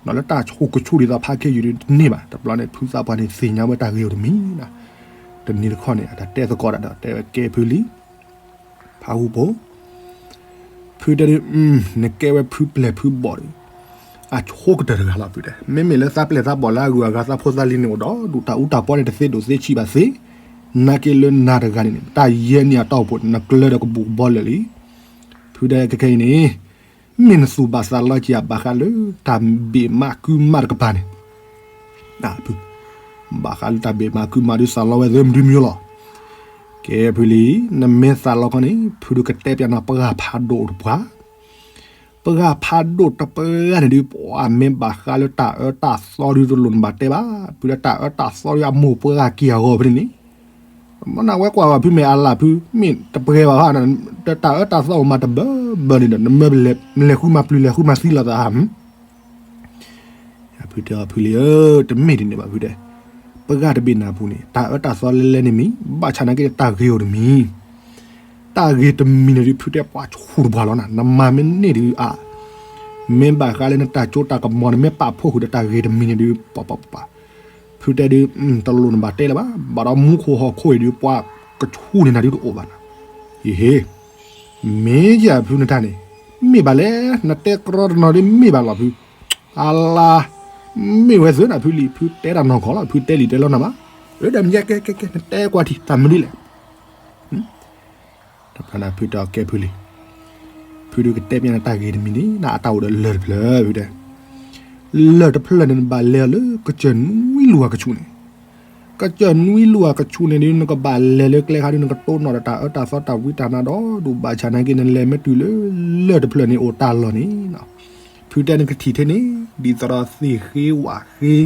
လၢတၢ်ဆိၣ်ကဆူၣ်ဒ်သိးဖးခ့ယုၢ်ဒုးတန့ၢ်ဘၣ်. တဘျီန့ၣ် ဖုသးပှၢ်န့ၣ်သ့ၣ်ညါဝဲတၢ်ဂ့ၤအိၣ်တမံၤ, တနံၤတခီန့ၣ် အတၢ်တဲသကိးတၢ်ဒီးတဲဝဲကဲဖုလံ ဖးဟူပိၣ်, ဖုတဲဒုး နကဲဝဲဖုပျဲၢ်ဖုဘီၣ်ဒီး အဆိကတၢၢ်တဂၤလီၤဖုတဲ, မ့မ့ၢ်လၢသးပျဲၢ်သးဘီၣ်လၢအဂုၤအဂၤသးဖိသးလံၤန့ၣ်အိၣ်ဒီးဒူၣ် တၢ်အူတၢ်ပီန့ၣ်တသ့ဒိၣ်သ့ဆံးဘၣ်သ့, နာ်က့လၢနၤတဂၤန့ၣ်န့ၣ် တၢ်ယဲၢ်နံၣ်အတီၢ်ပူၤန့ၣ် နကျၢဒီးကဘူၣ်ကဘီလၢာ်လံ. ဖုတဲခဲခဲအံၤန့ၣ် မ့ၢ်နသူၣ်ဘၣ်သးလီက့ၤအဘၣ်ဃးလၢ တၢ်ဘ့ၣ်မးကုမးတကပၤန့ၣ် ဘၣ်ဃးလၢတၢ်ဘ့ၣ်မးကုမးဒုးသးလီဝဲသ့မနုၤမနုၤလီၤ. ကဲဖုလံ, နမ့ၢ်သးလီခီန့ၣ် ဖုဒုးကတဲပျးနၤပှၤဖးဒိၣ်တပှၤ, ပှၤဖးဒိၣ်တပှၤန့ၣ်ဒုး ပှၤမ့ၢ်ဘၣ်ဃးလၢတၢ်အၢတၢ်သီဒုးတလိၣ်နဘၣ်တဲဘၣ်, ဖုလၢတၢ်အၢတၢ်သီဒုးအမိၢ်ပှၤက့ၤအဂီၢ်ဖဲန့ၣ်န့ၣ် မနဝဲကွၢ်ဘၣ်ဖုမ့ၢ်အလၢ်ဖု မ့ၢ်တပှဲၤဘၣ်ဘၣ်, တၢ်အၢတၢ်သီအိၣ်မးတဘၢဘၢန့ၣ်ဒီး နမ့ၢ်လဲၤဃုမၤပျုၤလဲၤဃုမၤသံလီၤသးဧါ. ဖုတဲအီၤဖုလံဧၢ, တမ့ၢ်ဒ်န့ၣ်ဘၣ်ဖုတဲ, ပဂၤတဘ့ၣ်နၢ်ပူၤန့ၣ် တၢ်အၢတၢ်သီလဲၤလဲၤန့ၣ်မံၤ, ဘၣ်ဆၣ်နာ်က့န့ၣ် တၢ်ဂ့ၤအိၣ်တမံၤ တၢ်ဂ့ၤတမံၤန့ၣ်ဒုး ဖုတဲပှၤဆူၣ်တပှၤလီၤနၤ, နမၤမ့ၢ်န့ၢ်ဒုးအါ, မ့ၢ်ဘၣ်ဃးလၢနတၢ်စိတၢ်ကမီၤ နမ့ၢ်ပာ်ဖှိၣ်ဃုာ်ဒီးတၢ်ဂ့ၤတမံၤန့ၣ်ဒုး ပပပပ ဖုတဲဒုး တလိၣ်နဘၣ်တဲလၢၤဘၣ်, ဘၣ်ဒီးမူခိၣ်ဟီၣ်ခိၣ်အံၤဒုး ပှၤကဆူၣ်န့ၢ်နၤဒုးတအိၣ်ဘၣ်နၤ, ယဟ့ မ့ၢ်ယၤဖုနတၢ်န့ၣ် မ့ၢ်ဘၣ်လဲၣ်, နတဲကြီတနီၤဒုးမ့ၢ်ဘၣ်လီၤဖု, အလါ မ့ၢ်ဝဲသ့နၤဖုလံ, ဖုတဲတၢ်နီၢ်ကီၢ်လီၤ, ဖုတဲလံာ်တဲလီနၤဘၣ်, အၢ ဒီးမ့ၢ်ကဲကဲကဲ နတဲကွၢ်ထံၣ်တၢ်မနုၤလဲၣ်, တဖျါနၤဖုတဲအီၤကဲဖုလံ, ဖုဒုးကတဲပျးနၤတၢ်ဂ့ၤတမံၤန့ၣ် နအတၢ်အိၣ်ဒီးလၢၢ်တဖျၢၣ်ဖုတဲ, လၢၢ်တဖျၢၣ်န့ၣ် နဘၣ်လဲၤအီၤလၢကစၢၢ်နွံလူၤအကဆူၣ်န့ၣ် ကစၢၢ်နွံလူၤအကဆူၣ်န့ၣ်ဒုး နကဘၣ်လဲၤလၢကျဲခါဒုး နကတိၢ်နီၣ်ဒီးတၢ်အၢတၢ်သီတၢ်ဝံတၢ်နါဒီး ဒူၣ်ဘၣ်ဆၣ်နာ်က့ နလဲၤမ့ၢ်တုၤလၢလၢၢ်တဖျၢၣ်န့ၣ်အိၣ်တၢ်လီၢ်န့ၣ် ဖုတဲနကထံၣ်ထဲန့ၣ် ဒ်သိးဒီးသ့ၣ်ဃ့ဝၣ်ဃ့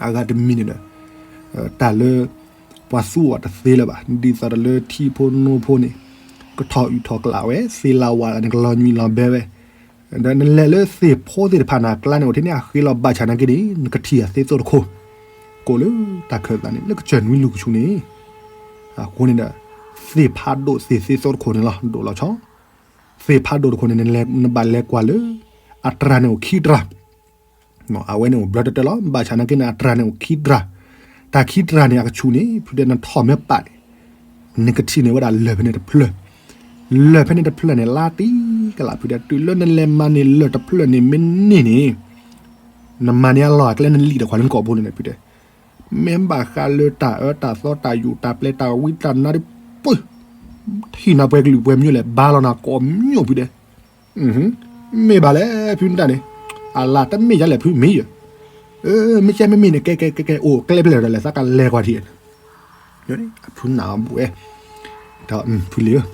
အဂၤတမံၤန့ၣ်ဒီး တၢ်လၢ ပှၤသူအီၤတသ့လၢၤဘၣ် ဒ်သိးဒီးလၢထံဖိနိဖိန့ၣ် ကထီၣ်အုၣ်ထီၣ်ကျးဝဲ သ့လၢဝၣ်န့ၣ် ကလီၤညွံးလီၤဘဲဝဲ ဒီးနလဲၤလၢသ့ၣ်ဖိသ့ၣ်တဖၣ်န့ၣ် အကျါန့ၣ် အိၣ်ထဲန့ၣ်အဃ့လီၤဘၣ်ဆၣ်နာ်က့န့ၣ် နကထံၣ်အသ့သိးတခိၣ် ကိးလၢတၢ်ခၢၣ်သးန့ၣ် လၢကစၢၢ်နွံလူၤကဆူၣ်န့ၣ် အဃိန့ၣ်ဒီး သ့ၣ်ဖးဒိၣ်သ့ၣ်သ့သိးတခိၣ်န့ၣ်လီၤ ဒိၣ်လီၤဆီ သ့ၣ်ဖးဒိၣ်တခိၣ်န့ၣ် နဘၣ်လဲၤကွၢ်လၢ အတြၤန့ၣ်အိၣ်ခံတြၤ အဝဲန့ၣ်အိၣ်ဘျီတတၢၢ်လီၤ ဘၣ်ဆၣ်နာ်က့န့ၣ် အတြၤန့ၣ်အိၣ်ခံတြၤ တၢ်ခံတြၤန့ၣ် အကဆူၣ်န့ၣ် ဖုတဲနထီၣ်မ့ၢ်ပာ်န့ၣ် နကထံၣ်န့ၢ်ဝဲဒၣ်လၢၢ်ဖဲန့ၣ်တဖျၢၣ် လၢၢ်ဖဲန့ၣ်တဖျၢၣ်န့ၣ် လါတံၢ်ကလး ဖုတဲ တုၤလၢနလဲၤမၤန့ၢ်လၢၢ်တဖျၢၣ်န့ၣ် မ့ၢ်န့ၢ်န့ၣ် နမၤန့ၢ်အလီၢ်အကျဲ နလံၣ်ဒီးကွၢ်လၢနကိာ်ဘိန့ၣ် ဖုတဲ မ့ၢ်ဘၣ်ဃးလၢတၢ်အၢတၢ်သီတၢ်ယူၢ်တၢ်ပျဲတၢ်ဝံတၢ်နါဒီး ပှၤ ထံၣ်နၤပှဲၤကလုာ်ပှဲၤမံၤလဲၣ် ဘါလီၤနၤကိးမံၤ ဖုတဲ မ့ၢ်ဘၣ်လဲၣ် ဖုနတၢ်န့ၣ် အလါတမ့ၢ်ယါလဲၣ် ဖုမ့ၢ်ယၢၤ မ့ၢ်ကဲမ့မ့ၢ်န့ၣ် ကဲကဲကဲကဲ အိၣ်ကျဲဖဲလဲၣ်ဒီးလဲၣ် သးကလဲၤကွၢ်ထံၣ်. အဖုနၢ်ဘှဲ, ဖုလံဧၢ,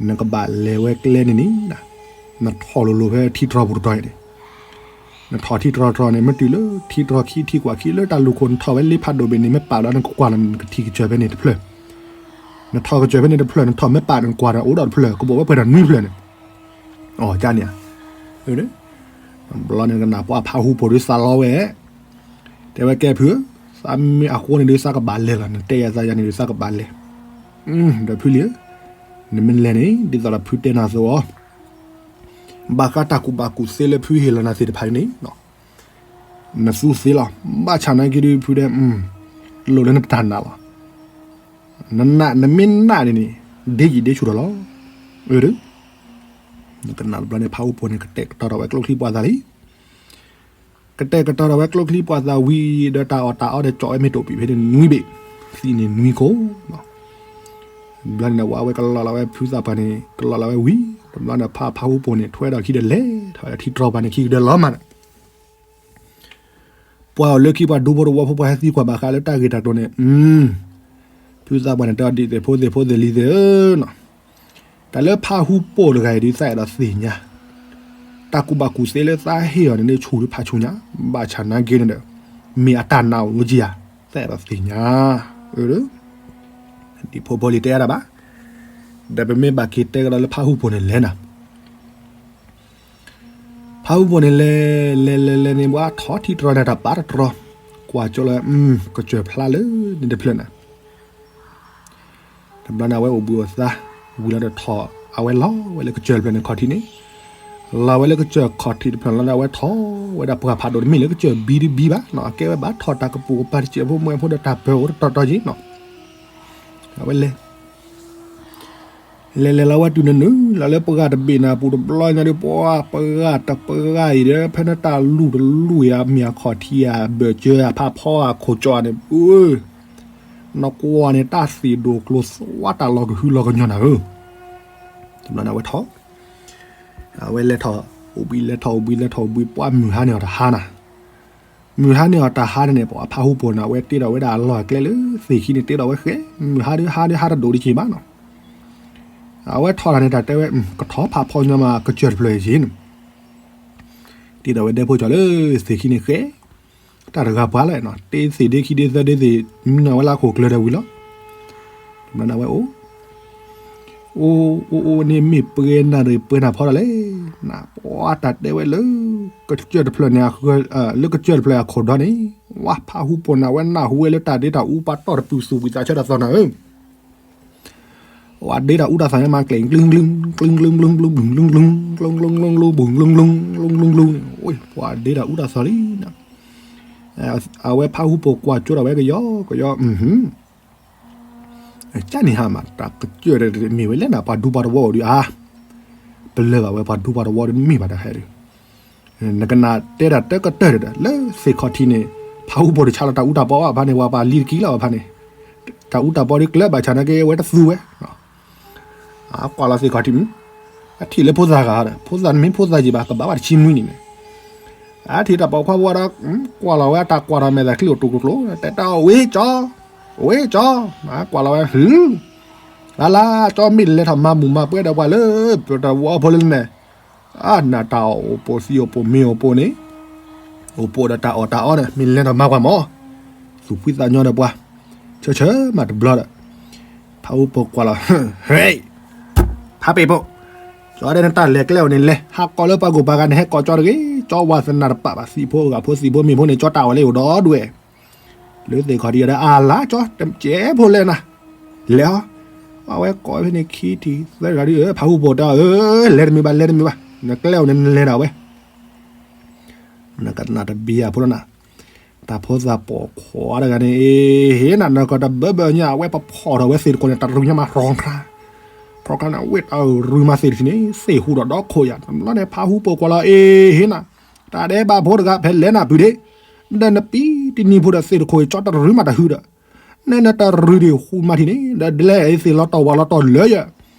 နကဘၣ်လဲၤဝဲကျဲန့ၣ်န့ၣ်, နထီၣ်လိၤလိၤဖဲထံတြီပူၤတတီၤန့ၣ်, နထီၣ်ထံတြီတြီန့ၣ် မ့ၢ်တုၤလၢထံတြီခံထံကွၢ်ခံလၢတၢ်လူၢ်ခိၣ် နထီၣ်ဝဲလ့ဖးဒိၣ်ဘ့ၣ်န့ၣ် မ့ၢ်ပာ်လီၤ နကကွၢ်လီၤနကထံၣ်ကစၢၢ်ဖဲန့ၣ်တဖျၢၣ်, နထီၣ်ကစၢၢ်ဖဲန့ၣ်တဖျၢၣ် နထီၣ်မ့ၢ်ပာ်နကွၢ်ဒီးအိၣ်ဒီးတဖျၢၣ် ကဘိးဝဲပှဲၤဒီးနွံဖျၢၣ်န့ၣ်, အကန့ၣ်ဧါ, ဘျီန့ၣ်ကနၣ်ပှၤဖးဟူပိာ်ဒုးသးလီဝဲ တဲဝဲကဲဖုဧၢ, သးမ့ၢ်အဃိန့ၣ်ဒုးသးကဘၣ်လဲၤလီၤ နတဲယၤသးယၤန့ၣ်ဒုးသးကဘၣ်လဲၤ, ဒီးဖုလံဧၢ, နမ့ၢ်လဲၤန့ၣ် ဒ်သိးဒီးဖုတဲနၤအသိးအီၤ, ဘၣ်ဃးတၢ်ကူၣ်ဘၣ်ကူၣ်သ့လၢဖုဟ့ၣ်လီၤနၤသ့ၣ်တဖၣ်အံၤန့ၣ်, နသူသ့လီၤ, ဘၣ်ဆၣ်နာ်က့ဒုးဖုတဲ, လိၣ်လၢနတၢ်နာ်လီၤ, နနာ်နမ့ၢ်နာ်န့ၣ်န့ၣ်, ဒ့ယံာ်ဒ့ဆူၣ်ထီၣ်လီၤ, အၢ နကနၣ်တဘျီန့ၣ် ဖးဟူပိာ်န့ၣ် ကတဲာ်ကတီၤထီၣ်ဝဲကျိချံပှၤသးလံ ကတဲာ်ကတီၤထီၣ်ဝဲကျိချံပှၤသးဝံၤဒီးတၢ်အီၣ်တၢ်အီဒီးကၠီၣ်ဝဲမ့ၢ်တိာ်ပံာ်ဖဲန့ၣ်နွံဘ့ၣ်, သံးန့ၣ်နွံခိၣ်, ဘျီန့ၣ်ဝဲကလီၤလီၤဝဲဖုသးပှၢ်န့ၣ် ကလီၤလီၤဝဲဝံၤ, တဘျီန့ၣ်ဖးဖးဟူပိာ်န့ၣ် ထွဲဒီးခံဒီးလဲၤထီၣ်ဝဲဒီးထံတြီပၤန့ၣ်ခံကဒၢလီၤမးန့ၣ် ပှၤအိၣ်လၢခံပှၤဒူဖိတဝီဖိပှၤဟဲသံကွၢ်ဘၣ်ဃးလၢတၢ်ဂ့ၢ်တၢ်ကျိၤန့ၣ်, ဖုသးပှၢ်န့ၣ်တဲအီၤဒ်သ့ၣ်ဖိသ့ၣ်ဖိသ့ၣ်လံၤသ့ၣ်ဧၢ, တၢ်လၢဖးဟူပိာ်တဂၤအံၤဒုးသးအဲၣ်ဒိးသ့ၣ်ညါ, တၢ်ကူၣ်ဘၣ်ကူၣ်သ့လၢသးဟ့ၣ်အီၤန့ၣ်န့ၣ်ဆူၣ်ဒုးဖးဆူညါ, ဘၣ်ဆၣ်နာ်က့န့ၣ်ဒီး, မ့ၢ်အတၢ်နာ်အိၣ်ဧါ, သးအဲၣ်ဒိးသ့ၣ်ညါ, အၢ, ဒ်ဖိဖိလံၤတဲအါတၢ်ဘၣ်, ဒီးပမ့ၢ်ဘၣ်က့ၤတဲကဒီးလၢဖးဟူပိာ်န့ၣ်လဲၤနၤ ဖးဟူပိာ်န့ၣ်လဲၤ, လဲၤလဲၤလဲၤန့ၣ် ဘၣ်ထီၣ်ထံတြီန့ၣ် တၢ်ပာ်တတြီ, ကွၢ်ကၠီလၢ, ကစၢၢ်ဖျါလၢန့ၣ်တဖျၢၣ်နၤ, တဘျီန့ၣ် အဝဲအိၣ်ဘှံးအိၣ်သါ, ဝံၤလီၤဒီးထီၣ်, အဝဲလီၤဝဲလၢကစၢၢ်တဖျၢၣ်န့ၣ်ခီၣ်ထံးန့ၣ်, လီၤဝဲလၢကစၢၢ်ခီၣ်ထံးတဖျၢၣ်လီၤဒီး အဝဲထီၣ်ဝဲဒၣ်ပှၢ်ဖးဒိၣ် တမ့ၢ်လၢကစၢၢ်ဘံတဘံဘၣ်နီၤ, အကဲဝဲဘၣ်ထီၣ်တၢ်ကပိာ်ကပၤတစဲးဖိမွဲဖိဒီးတၢ်ပၢၤအိၣ်တတီၤတီၤက့ၤနီၤ အဝဲလဲၤ, လဲၤလဲၤလီၤဝဲတုၤနနုာ်လီၤလၢပှၢ်တဘ့ၣ်နၤပူၤတဘျီညါဒီး ပှၤပှၢ်တပှၢ်အံၤဒီး ဖဲနတၢ်လူၢ်တလူၢ်အံၤ အမ့ၢ်အခီၣ်ထံးဧါ ဘၢၣ်စၢၤဧါ ဖးဖီဧါ ခိၣ်ကၠီန့ၣ်, နကွၢ်န့ၣ် တၢ်သ့ၣ်ဒိၣ်ကျိၤသွါတၢ်လီၤကဟုလီၤကညီၤနၤဧၢ, တဘျီန့ၣ်အဝဲထီၣ်, အဝဲလဲၤထီၣ်, အိၣ်ဘှံးလဲၤထီၣ်အိၣ်ဘှံးလဲၤထီၣ်အိၣ်ဘှံး ပှၤမုၢ်ဟါန့ၢ်အီၤတဟါနၤ မုၢ်ဟါန့ၢ်အီၤတဟါန့ၣ်န့ၣ် ပှၤဖးဟူပိာ်န့ၣ် အဝဲတ့ထီၣ်ဝဲဒၣ်အလီၢ်အကျဲလၢသ့ၣ်ခံန့ၣ် တ့ထီၣ်ဝဲဃဲ, မုၢ်ဟါဒုးဟါဒုးဟါတဒိၣ်တက့ၤဘၣ်နီၤ, အဝဲထီၣ်တၢ်န့ၣ် တၢ်တဲဝဲ, ကထီၣ်ဖးဖီညီမး ကစၢၢ်တဖျၢၣ်အံၤန့ၣ်, တ့ထီၣ်ဝဲဒဲဖိကၠီလၢသ့ၣ်ခံန့ၣ်ဃဲ, တၢ်တဂၤပှၤလီၤနီၤ တ့သ့ၣ်ဒ့ခံဒ့သၢဒ့သ့ၣ် မံနီၤဝဲလၢအခိၣ်ကျၢၢ်ဒီးဝံၤလီၤ, တဘျီန့ၣ်ဝဲအိၣ် အိၣ်အိၣ်အိၣ်န့ၣ်မ့ၢ်ပှဲၤနၤဒီးပှဲၤနၤဖီဒၣ်လဲၣ်, နပှၤတၢ်တဲဝဲလၢ ကစၢၢ်တဖျၢၣ်န့ၣ်, လၢကစၢၢ်တဖျၢၣ်အခိၣ်ဒီန့ၣ်, ဝဲဖးဟူပိာ်န့ၣ် အဝဲနၢ်ဟူဝဲလၢတၢ်ဒ့တၢ်အူပာ်တီၢ်တပုၢ်သူၣ်ဝံသးဆၢတၢ်သီနၤဧၢ, ဝဲဒ့တၢ်အူတၢ်သီညါမးကျဲၣ် ကျူကျူကျူကျူကျူကျူကျူကျူကျူကျူကျူကျူကျူန့ၣ်, ဝဲဒ့တၢ်အူတၢ်သီလံနၤ, အဝဲဖးဟူပိာ်ကွၢ်ကၠိဒီးဝဲကယီကယီ ကန့ၣ်ဟါမး တၢ်ကစၢၢ်မ့ၢ်ဝဲလဲၣ်နၤ ပှၤဒူပှၤတဝီအိၣ်ဒုးအါ, ပလၢၢ်ဘၣ်ဝဲပှၤဒူပှၤတဝီဒုးမ့ၢ်ဘၣ်တၢ်ဟဲဒုး, နကနၣ်တဲတၢ်တကတၢၢ်ဒီး လၢသ့ၣ်ခီၣ်ထံးန့ၣ်, ဖးဟူပိာ်တဆါလီၤတၢ်အူတၢ်ပီဘၣ်ဖဲန့ၣ် ပှၤပှၤလံတကံလီၤဘၣ်ဖဲန့ၣ်, တၢ်အူတၢ်ပီဒုးကျၢၤဘၣ်ဆၣ်နာ်က့ဝဲတသူဝဲ ကွၢ်လီၤသ့ၣ်ခီၣ်ထံးမုၢ်, အထံၣ်လၢဖိသၣ်ဂၤဒီး ဖိသၣ်နမ့ၢ်ဖိသၣ်ယံၤဘၣ် ကဘၣ်ဘၣ်တဆံနွံနံၣ်န့ၣ်, အထံၣ်တၢ်ပိာ်ခွါဖိဒီး ကွၢ်လီၤဝဲအတၢ်ကွၢ်ထီၣ်မဲာ်သးချံအိၣ်တူာ်ကျိၤကျိၤ တဲတၢ်ဝ့ကၠီ, ဝ့ကၠီ, ကွၢ်လီၤဝဲဟု, လၢ်လၢ် ကၠီမ့ၢ်လဲၤထီၣ်မၤမူးမၤပွဲဒီးပှၤလၢ ပတဝီဖိလၢန့ၣ်, အနၢ်တၢ်အီၣ်အိၣ်ပိာ်သံအိၣ်ပိာ်မ့ၤအိၣ်ပိာ်န့ၣ်, အိၣ်ပိာ်ဒီးတၢ်အီၣ်တၢ်အီန့ၣ် မ့ၢ်လဲၤထီၣ်မၤပှၤမၢ်, သူၣ်ဖှံသးညီဒီးပှၤ, ဆၢဆၢမးတဘျီဒီး ဖးဟူပိာ်ကွၢ်လီၤ, ဟဲ, ဖးပ့ၤဖိ, ကၠီဒဲးနတၢ်လဲၤကျဲအိၣ်န့ၣ်လဲၤ ဟးကိးလၢပှၤဂိၢ်ပှၤဂၤန့ၣ် ဟဲကိးကၠီတဂ့ၤ, ကၠီဝါသနာ်တပာ်ဘၣ် သံၣ်ဖိဂၤဖိသံၣ်ဖိမ့ၢ်ဖိန့ၣ် ကၠီတၢ်အီၣ်လၢအိၣ်ဒီဒူၣ်ဝဲ, လၢသ့ၣ်ခီၣ်ထံးဒီး အလါကၠီ တကဲးဖိလဲၣ်နၤ, လဲၤအီၤ, အဝဲကိးဖဲန့ၣ်ခံထံၣ်သၢထံၣ်ဒီး ဖးဟူပိာ်တဲအီၤ လဲၤတမုာ်ဘၣ် လဲၤတမုာ်ဘၣ် နကျဲအိၣ်န့ၣ်နလဲၤဒၣ်ဝဲ နကနၣ်တဘံယၤဖိလီၤနၤ, တၢ်ဖိသၣ်ပိာ်ခွါတဂၤန့ၣ် အ့ဟ့နၤ နကတဘၢဘၢညါ အဝဲပဖီၣ်ထီၣ်ဝဲသ့ၣ်တခိၣ်န့ၣ် တရူးညါမး ရီခါ, ရီခါန့ၣ် အဝဲတရူးမးသ့ၣ်တထံၣ်န့ၣ် သ့ၣ်ဟူးဒီးဒီခိၣ်ယၤ တဘျီန့ၣ် ဖးဟူပိာ်ကွၢ်လီၤ အ့ဟ့နၤ, တၢ်ဒဲးဘးဖိတဂၤ ဖဲလဲၣ်နၤပုၢ်ဒ့, ဒီးနပံတနံၤဖိဒီးသ့ၣ်တခိၣ် ကၠီတရူးမးတဟုဒီး နဲနတရူးဒံးဟူးမးထံၣ်န့ၣ် ဒီးဒ်လဲၣ်အသ့ၣ်လီၤတီၢ်ဝးလီၤတီၢ်လၢ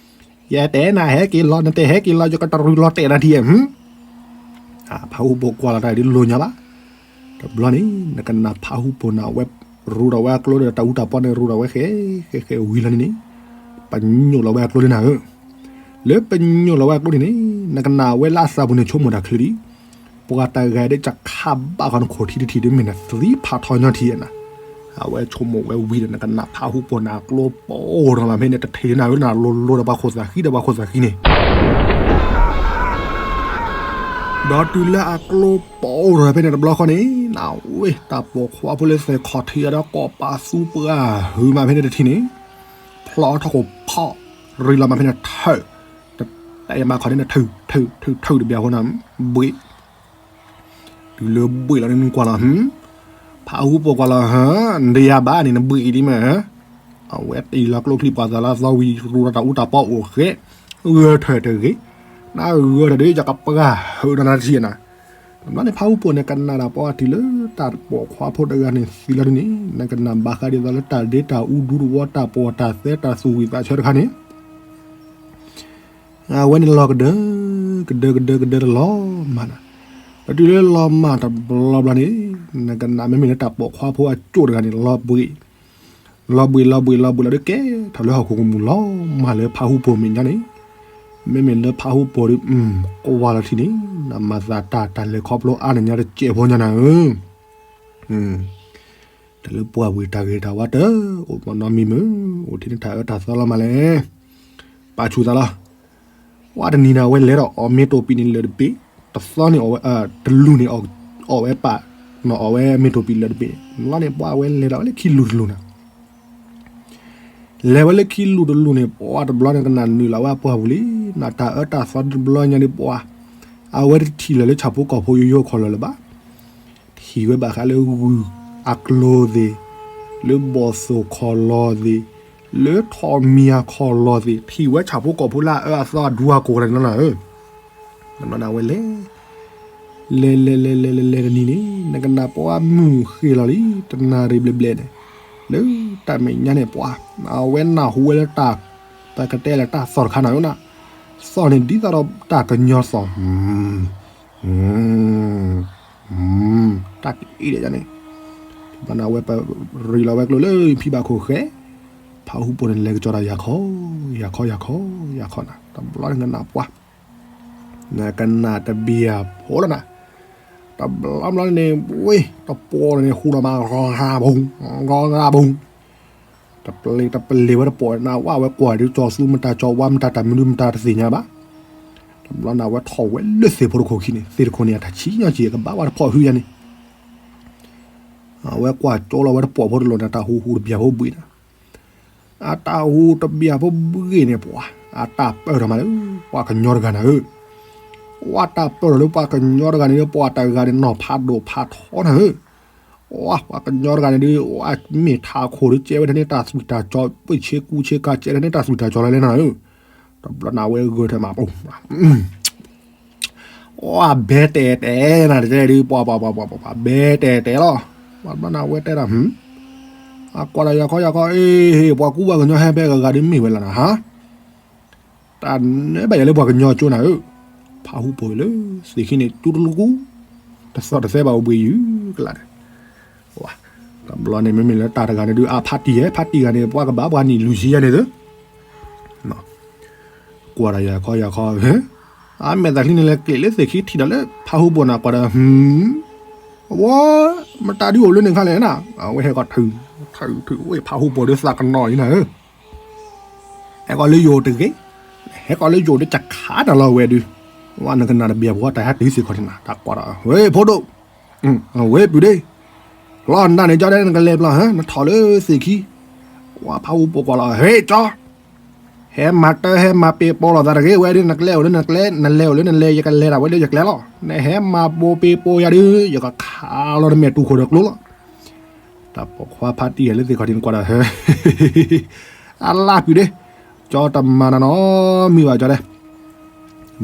ယ ယတဲနၤဟဲက့ၤလီၤ နတဟဲက့ၤလီၤ ယကတရူးလီၤတဲာ်နၤထံၣ်ဧါ, ဖးဟူပိာ်ကွၢ်လီၤတၢ်ဒ်လိၤညါဘၣ်, တဘျီန့ၣ် နကနၣ်ဖးဟူပိာ်န့ၣ် အဝဲရူးဒီးဝဲအကျိဒီးတၢ်အူတၢ်ပီန့ၣ် ရူးဒီးဝဲဃဲဃဲဃဲဝံၤလီၤန့ၣ်န့ၣ်, ပညိၣ်လီၤဝဲအကျိန့ၣ်နၤဧၢ. လၢပညိၣ်လီၤဝဲအကျိန့ၣ်န့ၣ် နကနၣ်ဝဲလၢအသးပူၤန့ၣ် ဆိကမိၣ်တၢ်ချ့ဒံး, ပှၤတဂၤဒ်ကခးဘၣ်ဃီနခိၣ်ထံတထံၣ်ဒ်မ့ၢ်နသံဖးထီညါထံးနၤ, အဝဲဆိကမိၣ်ဝဲဝံၤဒီး နကနၣ်ဖးဟူပိာ်န့ၣ် အကျိပိာ်ထီၣ်လီၤမးဖဲန့ၣ် တထံၣ်နၤဧၢ နလိၤလိၤဒီးပှၤခိၣ်သၣ်ဃံဒီးပှၤခိၣ်သၣ်ဃံန့ၣ် ဒီးတုၤလၢအကျိပိာ်ထီၣ်ဖဲန့ၣ်တဘျီဃီန့ၣ် နဝဲတၢ်ပိာ်ခွါဖိလၢသဲးခီၣ်ထံးအဒီးကိးပသူပှၢ်ဟုမးဖဲန့ၣ်တထံၣ်န့ၣ်, ဖျီထီၣ်ခိၣ်ဖီၣ်ရံလီၤမးဖဲန့ၣ်ထၢၣ်, တၢ်အဲၣ်မးခီန့ၣ် နထုးထုးထုးထုးတဘျီဃီန့ၣ် ဘှံး တုၤလၢဘှံးလီၤန့ၣ်နကွၢ်လီၤ ဖးဟူပိာ်ကွၢ်လီၤ ဟၢ နဒံးယၤဘၣ်န့ၣ် နဘှံးဒ်မး အဝဲတ့ၢ်လီၤကျိချံပှၤသးလၢအသီဝံၤ ရူးဒီးတၢ်အူတၢ်ပီအိၣ်ဃဲ, ဂဲၤထၢၣ်တဂ့ၤ, နဂဲၤထၢၣ်ဒီးယကပှၢ်ဟုးဒီးနၤတထံၣ်နၤ, တဘျီန့ၣ် ဖးဟူပိာ်န့ၣ်ကနၣ်တၢ်ပှၤတုၤလၢတၢ်ပိာ်ခွါဖိတဂၤန့ၣ်သံလီၤဒ်န့ၣ် နကနၣ်ဘၣ်ဃးဒ်သိးလၢတၢ်ဒ့တၢ်အူဒူတဝီတၢ်ပီၢ်တၢ်သဲတၢ်သူၣ်ဝံၣ်သးဆၢတခါန့ၣ် အဝဲန့ၣ်လီၤကဒၢ, ကဒၢကဒၢကဒၢတလီၤမၢ်နၤ, ဒီးတုၤလၢလီၤမၢ်တဘျီဘျီန့ၣ် နကနၣ်မ့မ့ၢ်လၢတၢ်ပိာ်ခွါဖိအကၠိၣ်တဂၤန့ၣ် လီၤဘှံး, လီၤဘှံးလီၤဘှံးလီၤဘှံးလီၤဒီးကဲထီၣ်လၢဟီၣ်ခိၣ်ကမူၣ်လီၤမၢ်လၢဖးဟူပိာ်မဲာ်ညါန့ၣ်, မ့မ့ၢ်လၢဖးဟူပိာ်ဒီး ကွၢ်လီၤထံန့ၣ် နမၤသးတၢ်တၢ်လဲၤခီဖျိအါန့ၢ်ညါတစဲးဖိညါနၤဧၢ တၢ်လၢပှၢ်ဝံၤတၢ်ဂ့ၤတၢ်ဝါတအိၣ်မနီမံၤမုၢ်, အိၣ်ထဲန့ၣ်တၢ်အၢတၢ်သီလီၤမးလဲၣ်, ပာ်ဆူၣ်သးလီၤ, ဝဲတနံၤန့ၣ် အဝဲလဲၤဒီးအီၣ်မ့ၤတိာ်ပံာ်န့ၣ်လၢာ်တဘ့ၣ်, တသီန့ၣ် တလူၢ်န့ၣ် အီၣ်ဝဲပာ်, အီၣ်ဝဲမ့ၤတိာ်ပံာ်လၢာ်တဘ့ၣ်, လီၤန့ၣ် ပှၤအဝဲလဲၤဒီးဝဲလၢခံလူၤတလူၤနၤ လဲၤဝဲလၢခံလူၤတလူၤန့ၣ် ပှၤတဘျီန့ၣ်ကနၣ်နုာ်လီၤဝဲအပှၢ်ပူၤလံ, နတၢ်အၢတၢ်သီတဘျီညါဒ်ပှၤ, အဝဲတထံၣ်လၢၤလၢဆၣ်ဖိကီၢ်ဖိယိယိခီၣ်လီၢ်လၢၤဘၣ်, ထံၣ်ဝဲဘၣ်ဃးလၢဂုၢ်အကျိၤသ့ၣ်, လၢဘီၣ်သိၣ်ခီၣ်လီၢ်သ့ၣ်, လၢထိးမံၤအခီၣ်လီၢ်သ့ၣ်, ထံၣ်ဝဲဆၣ်ဖိကီၢ်ဖိလၢအအၢအသီအဒူအကိၢ်တဂၤန့ၣ်လီၤနၤဧၢ တဘျီန့ၣ် အဝဲလဲၤ, လဲၤလဲၤလဲၤလဲၤလဲၤလဲၤတနံၤန့ၣ် နကနၣ်ပှၤမုၢ်ဃ့လီၤလံ, တနၣ်ရံၣ်ဘျဲၣ်ဘျဲၣ်န့ၣ်, လၢတၢ်မဲာ်ညါန့ၣ်ပှၤ, အဝဲနၢ်ဟူဝဲလၢတၢ်, ပကတဲလၢတၢ်သီၣ်တခါနၤဧၢနၤ, သီၣ်န့ၣ်ဒ်သိးဒီးတၢ်ကညီသီၣ်, တၢ်ကအံၤဒ်န့ၣ်, တဘျီန့ၣ် အဝဲပရံးလီၤဝဲကျိလၢဖံဘၣ်ခိၣ်ဃဲ, ဖးဟူပိာ်န့ၣ်လဲၤကစီၤတၢ်ယၤခီ, ယၤခီယၤခီ, ယၤခီနၤ, တဘျီန့ၣ်ကနၣ်ပှၤ နကနၣ်တဘျီဖိလီၤနၤ, တဘျီဘျီန့ၣ် ဝ့ၢ် တပီၢ်န့ၣ် ဟူးဒီးမး ဂီၤဂၤဘုံ, ဂီၤဂၤဘုံ, တပျ့ၤတပျ့ၤဝဲတပီၢ်န့ၣ် နဝဲကွၢ်ဒ်ကၠီၤသူမတၤကၠီၤဝါမတၤတၢ်မနုၤမတၤတသ့ၣ်ညါဘၣ်, တဘျီန့ၣ် အဝဲထီၣ်ဝဲလၢသ့ၣ်ဖိတခိၣ်ခံန့ၣ် သ့ၣ်တခိၣ်န့ၣ် အတၢ်ဆံးညီက့ၤ ကဘၣ်ဝဲတဖီၣ်ဟုယၤန့ၣ် အဝဲကွၢ်ကၠိလီၤဝဲတပီၢ်ဖိတလိၣ်န့ၣ် အတၢ်ဟူးဟူးတဘျီဖိဘှံးနၤ, အတၢ်ဟူးတဘျီဖိဘှံးန့ၣ် ပှၤ, အတၢ်ပၢၢ်ထီၣ်မးလၢ ပှၤကညီတဂၤနၤဧၢ, ပှၤတၢ်ပၢၢ်ထီၣ်လၢပှၤကညီတဂၤန့ၣ်ဒီး ပှၤတဂၤန့ၣ်နီၢ်ဖးဒိၣ်ဖးထီနၤဧၢ, ပှၤကညီတဂၤန့ၣ်ဒီး အမ့ၢ်ထးခိၣ်ဒီးကဲဝဲဒၣ်န့ၣ်တၢ်သွံၣ်တၢ်ကၠီၤ ပှ့ၤဆ့ကူဆ့ကၤကဲဒၣ်န့ၣ်တၢ်သွံၣ်တၢ်ကၠီၤလၢလဲၣ်နၤဧၢ, တဘျီန့ၣ် အဝဲဂဲၤထၢၣ်မး ပှၤဘဲတဲတဲနၤတကဲဒုး ပှၤပှၤပှၤပှၤပှၤ ဘဲတဲတဲလီၤ, ပှၤဘျီန့ၣ် အဝဲတဲဒၣ် အကွၢ်ဒီးယၤခီယၤခီ အ့ ပှၤကူပှၤကညီဟဲဖဲဂၤဂၤဒုးမ့ၢ်ဝဲလီၤနၤဟါ, တၢ်နၢဘၣ်ယၤလၢပှၤကညီကၠိနၤဧၢ, ဖးဟူပိာ်လၢ သ့ၣ်ခံန့ၣ် တူတလူကူ, တသီၣ်တသဲဘၣ်အိၣ်ဘှံးယုၤကလးန့ၣ် တဘျီန့ၣ် မ့မ့ၢ်လၢတၢ်တဂၤန့ၣ်ဒုး အဖါတံၢ်ဧဲ ဖါတံၢ်ဂၤန့ၣ် ပှၤကဘၣ်ပှၤနံၣ်လွံၢ်ဆံယဲၢ်န့ၣ်သု, ကွၢ်ဒီးယၤခီယၤခီ, အမဲာ်သးချံန့ၣ်လဲၤကျဲးလၢသ့ၣ်ခံထံၣ်ဒီးလၢဖးဟူပိာ်န့ၣ် ကွၢ်ဒီး ဝဲ မတၤဒုးအိၣ်လၢန့ၣ်ခါလဲၣ်နၤ, အဝဲဟဲကီးထုး, ထုးထုးဝဲဖးဟူပိာ်ဒုးသးကနီၤအံၤနၤဧၢ ဟဲကီးလၢယိာ်တဂ့ၤ, ဟဲကီးလၢယိာ်တကခါတၢ်လီၤဝဲဒုး, ဝဲနကနၣ်တဘျီဖိတၢ်ဟဲတုၤသ့ၣ်ခီၣ်ထံးနၤ တၢ်ကွၢ်ဒီး ဝဲဖိဒိၣ်, ဝဲပုၢ်ဒ့, လီၤနၤန့ၣ်ကၠီဒဲးနကလဲၤဘျီဟၢ နထီၣ်လၢသ့ၣ်ခံ, ဝဲဖးဟူပိာ်ကွၢ်လီၤ ဟဲကၠီ ဟဲမၤတၢ်ဟဲမၤပ့ၤပိာ်လိာ်သးတဂ့ၤဝဲဒုး နကျဲအိၣ်လၢနကျဲ နလဲၤအိၣ်လၢနလဲၤ ယကလဲၤဒၣ်ဝဲလၢယကျဲလီၤ နဟဲမၤပိာ်ပ့ၤပိာ်ယၤဒုး ယကခးလီၤနမဲာ်တူၢ်ခိၣ်ဒီးကျိလီၤ တၢ်ပိာ်ခွါဖါတံၢ်ယၤလၢသ့ၣ်ခီၣ်ထံးနကွၢ်ဒီး အလၢပုၢ်ဒ့, ကၠီတမၤနၤနီတမံၤဘၣ်ကၠီဒဲး,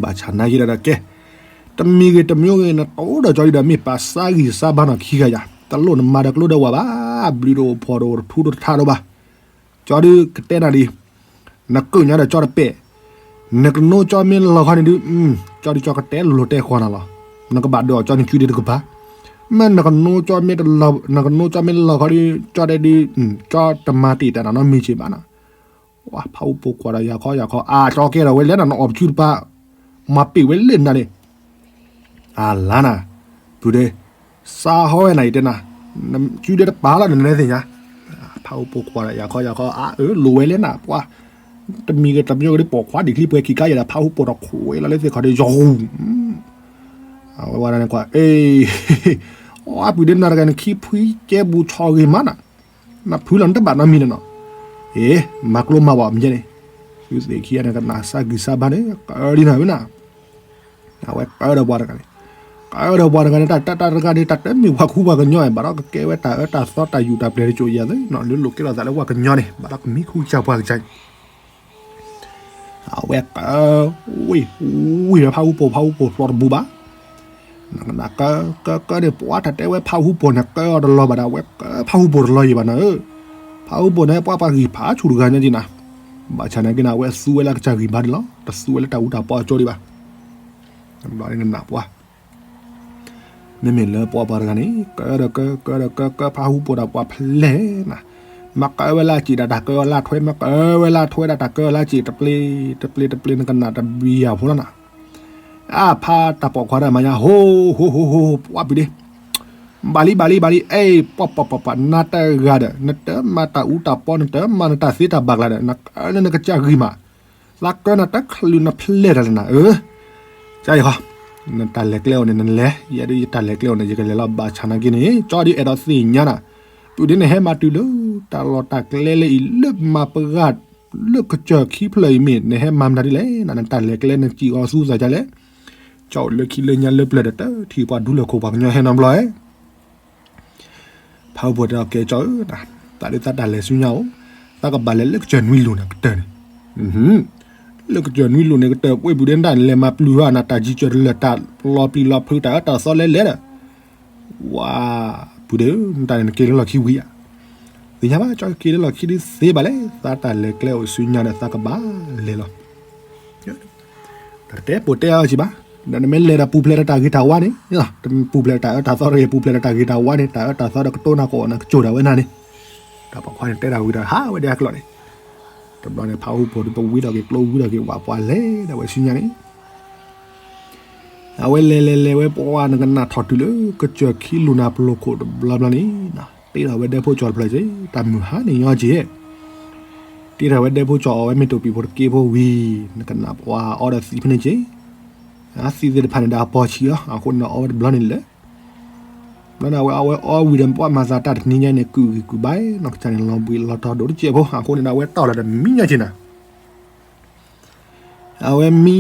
ဘၣ်ဆၣ်နာ်က့ဒီးကဲ, တမံၤဂ့ၤတမံၤဂ့ၤ နတိၢ်ဒီးကၠီဒုးဒီးမ့ၢ်ပာ်စၢ်ဂံၢ်စၢ်ဘါနီၣ်ခံဂၤယၤ, တလိၣ်နမၤဒီးကျိဒီးဝဲဘၣ်, ဘျုးတအိၣ်ဖှီၣ်တအိၣ်တထူတထါတအိၣ်ဘၣ်, ကၠီဒုးကတဲနၤဒ် နကုၢ်ညါဒီးကၠီတပဲာ်, နကနိကၠီမ့ၢ်လီၤခီန့ၣ်ဒုး, ကၠီဒုးကၠီကတဲလိၤတဲဃီနၤလီၤ, နကဘၣ်ဒိးအီၣ်ကၠီနကုဒီးတကပၤ, မ့ၢ်နကနိကၠီမ့ၢ်တလီၤ နကနိကၠီမ့ၢ်လီၤခီဒီး ကၠီတဲဒုး ကၠီတမၤတ့ၢ်တၢ်နီတမံၤက့ဘၣ်နီၤ. ဝဲဖးဟူဖိခွါဒီးယၤခီယၤခီ အါ ကၠီကဲထီၣ်ဝဲလဲၣ်နီၤ နအီၣ်ပစုတပၤ မၤပ့ၢ်ဝဲလဲၣ်နၤန့ၣ် အလါနၤ ပုၢ်ဒ့ စးဟီဝဲနၤအံၤတဲနၤ စုဒဲတပာ်လီၤနနဲသ့ၣ်ညါ ဖးဟူဖိခွါဒီးယၤခီယၤခီ အါ အၢ လိၣ်ဝဲလဲၣ်နၤ ပှၤ တမံၤဂ့ၤတမံၤဂ့ၤဒီးပိာ်ခွါဒံးချံပှဲၤခံကါယဲဒီး ဖးဟူပိာ်ဒီးခိးဝဲလီၤလၢသ့ၣ်ခီဒီးယီၤဟူ အဝဲဝဲဒၣ်န့ၣ်ကွၢ် အ့ အီ ပုၢ်ဒ့နၤတဂၤန့ၣ် ခံဖှံကဲဘူးဆီဂ့ၤမးနၤ နဖုလီၤနတဘၣ်နီတမံၤန့ၣ်နီၤ အ့ မၤကျိမၤဝဲမ့ၢ်န့ၣ် သုသ့ၣ်ခံဂၤန့ၣ် ကနၣ်စၢ်ဂံၢ်စၢ်ဘါန့ၣ် ကဒံနၤဝဲနၤ အဝဲကဒီးပှၤတဂၤန့ၣ် ကဒီးပှၤတဂၤန့ၣ် တၢ်တၢ်တဂၤန့ၣ် တၢ်တမ့ၢ်ပှၤခူပှၤကညီ ဘၣ်ဒီးကကဲဝဲတၢ်အၢတၢ်သီတၢ်ယူၢ်တၢ်ပျဲၤတစိၤယၤသ့ၣ်နီၤ လၢလိၣ်ကဲထီၣ်သးလၢပှၤကညီန့ၣ် ဘၣ်ဒီးကမံခူကစၢ်ပှၤကစၢ် အဝဲက ဝ့ၢ် ဝ့ၢ်ဖးဟူပိာ် ဖးဟူပိာ်ဖျီတဘူးဘၣ် နကနၣ်က က ကၢန့ၣ် ပှၤတၢ်တဲဝဲဖးဟူပိာ်န့ၣ် ကၢအီၤတလီၤဘၣ်ဒီး အဝဲကၢဖးဟူပိာ်တလီၤယံၤဘၣ်နၤဧၢ ဖးဟူပိာ်န့ၣ် ပှၤပှၤဂံၢ်ဖးဆူၣ်တဂၤညါက့နၤ ဘၣ်ဆၣ်နာ်က့နၤ အဝဲသူဝဲလၢကစၢ်ဂံၢ်ဘါန့ၣ်လီၤ တသူဝဲလၢတၢ်အူတၢ်ပီအကၠိဒံးဘၣ် ဘျီန့ၣ်နနၢ်ပှၤ မ့မ့ၢ်လၢပှၤပှၤတဂၤန့ၣ် ကၢဒီးကၢ ကၢဒီးကၢ ကၢဖးဟူပိာ်ဒီးပှၤဖျဲၣ်နၤ မ့ၢ်ကၢဝဲလၢအစံာ်ဒီးတၢ်ကၢအီၤလၢအထွဲ မ့ၢ်ကၢဝဲလၢအထွဲဒီးတၢ်ကၢအီၤလၢအစံာ် တပျ့ၤ တပျ့ၤ တပျ့ၤ နကနၣ်တဘျီယၤဖိလီၤနၤ အါဖးတၢ်ပိာ်ခွါတၢ်မၤညါ ဟိ ဟိ ဟိ ဟိ ဟိ ပှၤပုၢ်ဒ့ ဘၣ်လံ ဘၣ်လံ ဘၣ်လံ အဲ ပှၤ ပှၤ ပှၤ ပှၤ နၤတဂၤဒီး နတမၤတၢ်အူတၢ်ပီ နတမၤနတၢ်သ့တၢ်ဘၣ်ကျါဒီး နကၢလၢနကစၢ်ဂံၢ်မး သးကၢနၤတချုးနဖျဲၣ်တၢ်လၢနၤ အၢ ကၢယခီ နတၢ်လဲၤကျဲအိၣ်န့ၣ် နလဲၤ ယဲဒၣ်ယတၢ်လဲၤကျဲအိၣ်န့ၣ် ယကလဲၤလီၤ ဘၣ်ဆၣ်နာ်က့န့ၣ် ကၠီဒုးအဲၣ်ဒိးသ့ၣ်ညါနၤ ပုၢ်ဒ့နဟဲမၤတုၤလၢ တၢ်လီၢ်တၢ်ကျဲလၢအံၤ လၢမၤပှၤ လၢကစၢၢ်ခံဖျၢၣ်အံၤမ့ၢ် နဟဲမၤမတၤဒ်လဲၣ် နတၢ်လဲၤကျဲနစံၣ်အီၤသူသးကလဲၣ် ကၠီအိၣ်လၢခံလၢညါလၢပျၢၤဒီး တထံၣ်ပှၤဒူလၢာ်ခိၣ်ပှၤကညီဟဲနီတဘျီဧါ ဖးဟူပိာ်တဲအီၤ ကဲကၠီဧၢ တၢ်ဒ်သးတၢ်လဲၤဆူညါအိၣ် သးကဘၣ်လဲၤလၢကစၢၢ်နွံလိၤန့ၣ်ကတၢၢ်န့ၣ် လၢကစၢၢ်နွံလိၤန့ၣ်ကတၢၢ် ပှ့ၤပုၢ်ဒ့နတၢ်န့ၣ် လဲၤမၤပျုၤဟီနၤ တၢ်စံၣ်ကၢၢ်တလၢာ် တၢ်လီၤပျံၤလီၤဖုး တၢ်အၢတၢ်သီလဲၤလဲၤဒီး ဝါ ပုၢ်ဒ့ဧၢ နတၢ်န့ၣ် နက့ၤလၢလီၢ်ခံဝံၤဧါ သ့ၣ်ညါဘၣ် ကၠီက့ၤလၢလီၢ်ခံဒုးသ့ဘၣ်လဲၣ် သးတၢ်လဲၤကျဲအိၣ်ဆူညါဒီး သးကဘၣ်လဲၤလီၤ တတဲပိာ်တဲအီၤစံးဘၣ်, ဒီးနမ့ၢ်လဲၤဒီးပူၤဖျဲးဒီးတၢ်ဂ့ၤတၢ်ဝါန့ၣ်, ပူၤဖျဲးဒီးတၢ်အၢတၢ်သီတဂ့ၤ, ပူၤဖျဲးဒီးတၢ်ဂ့ၤတၢ်ဝါန့ၣ်, တၢ်အၢတၢ်သီဒီးကတိၤနၤကအိၣ်နၤကစိာ်ဒၣ်ဝဲနၤန့ၣ်, တၢ်ပိာ်ခွါန့ၣ်တဲတၢ်ဝံၤဒီးဟးဝဲဒၣ်အကျိာ်န့ၣ်, တဘျီန့ၣ် ဖးဟူပိာ်ဒီးပဝံဒီးက့ၤကျိဝံဒီးက့ၤဝးပှၤလဲၤဒၣ်ဝဲဆူညါန့ၣ်, အဝဲလဲၤလဲၤလဲၤဝဲပှၤနကနၣ်ထီၣ်တုၤလၢကစၢၢ်ခံလူၤနၤပလိာ်ခိၣ်တဘျီဘျီန့ၣ်, တ့ထီၣ်ဝဲဒဲဖိကၠီတဖျၢၣ်က့ၤ, တၢ်မုၢ်ဟါန့ၣ်ညီက့ၤ တ့ထီၣ်ဝဲဒဲဖိကၠီအီၣ်ဝဲမ့ၢ်တိာ်ပံာ်ဖိတက့ဖိဝံၤ, နကနၣ်ပှၤအီဒီးသံးဖဲန့ၣ်က့ၤ, သံးသ့ၣ်တဖၣ်န့ၣ်ဒီးအပီၤဆံးလီၤ, အဃိန့ၣ်ဒီးအီဝဲတဘျီန့ၣ်လၢာ်, ဘျီန့ၣ်အဝဲအီဝဲအီဝံၤဒီးပှၤမၤသးတၢ်တနံၤညါန့ၣ် ကုၢ်ဂံၢ်ကုၢ်ဘါနီၢ်ကစၢ်န့ၣ် လီၤဘှံးလီၤတီၤဒိၣ်တစဲးဖိ, အဃိန့ၣ်ဒီးအဝဲတီၢ်လီၤဒီးမံညီက့ၤနၤ အဝဲမံ,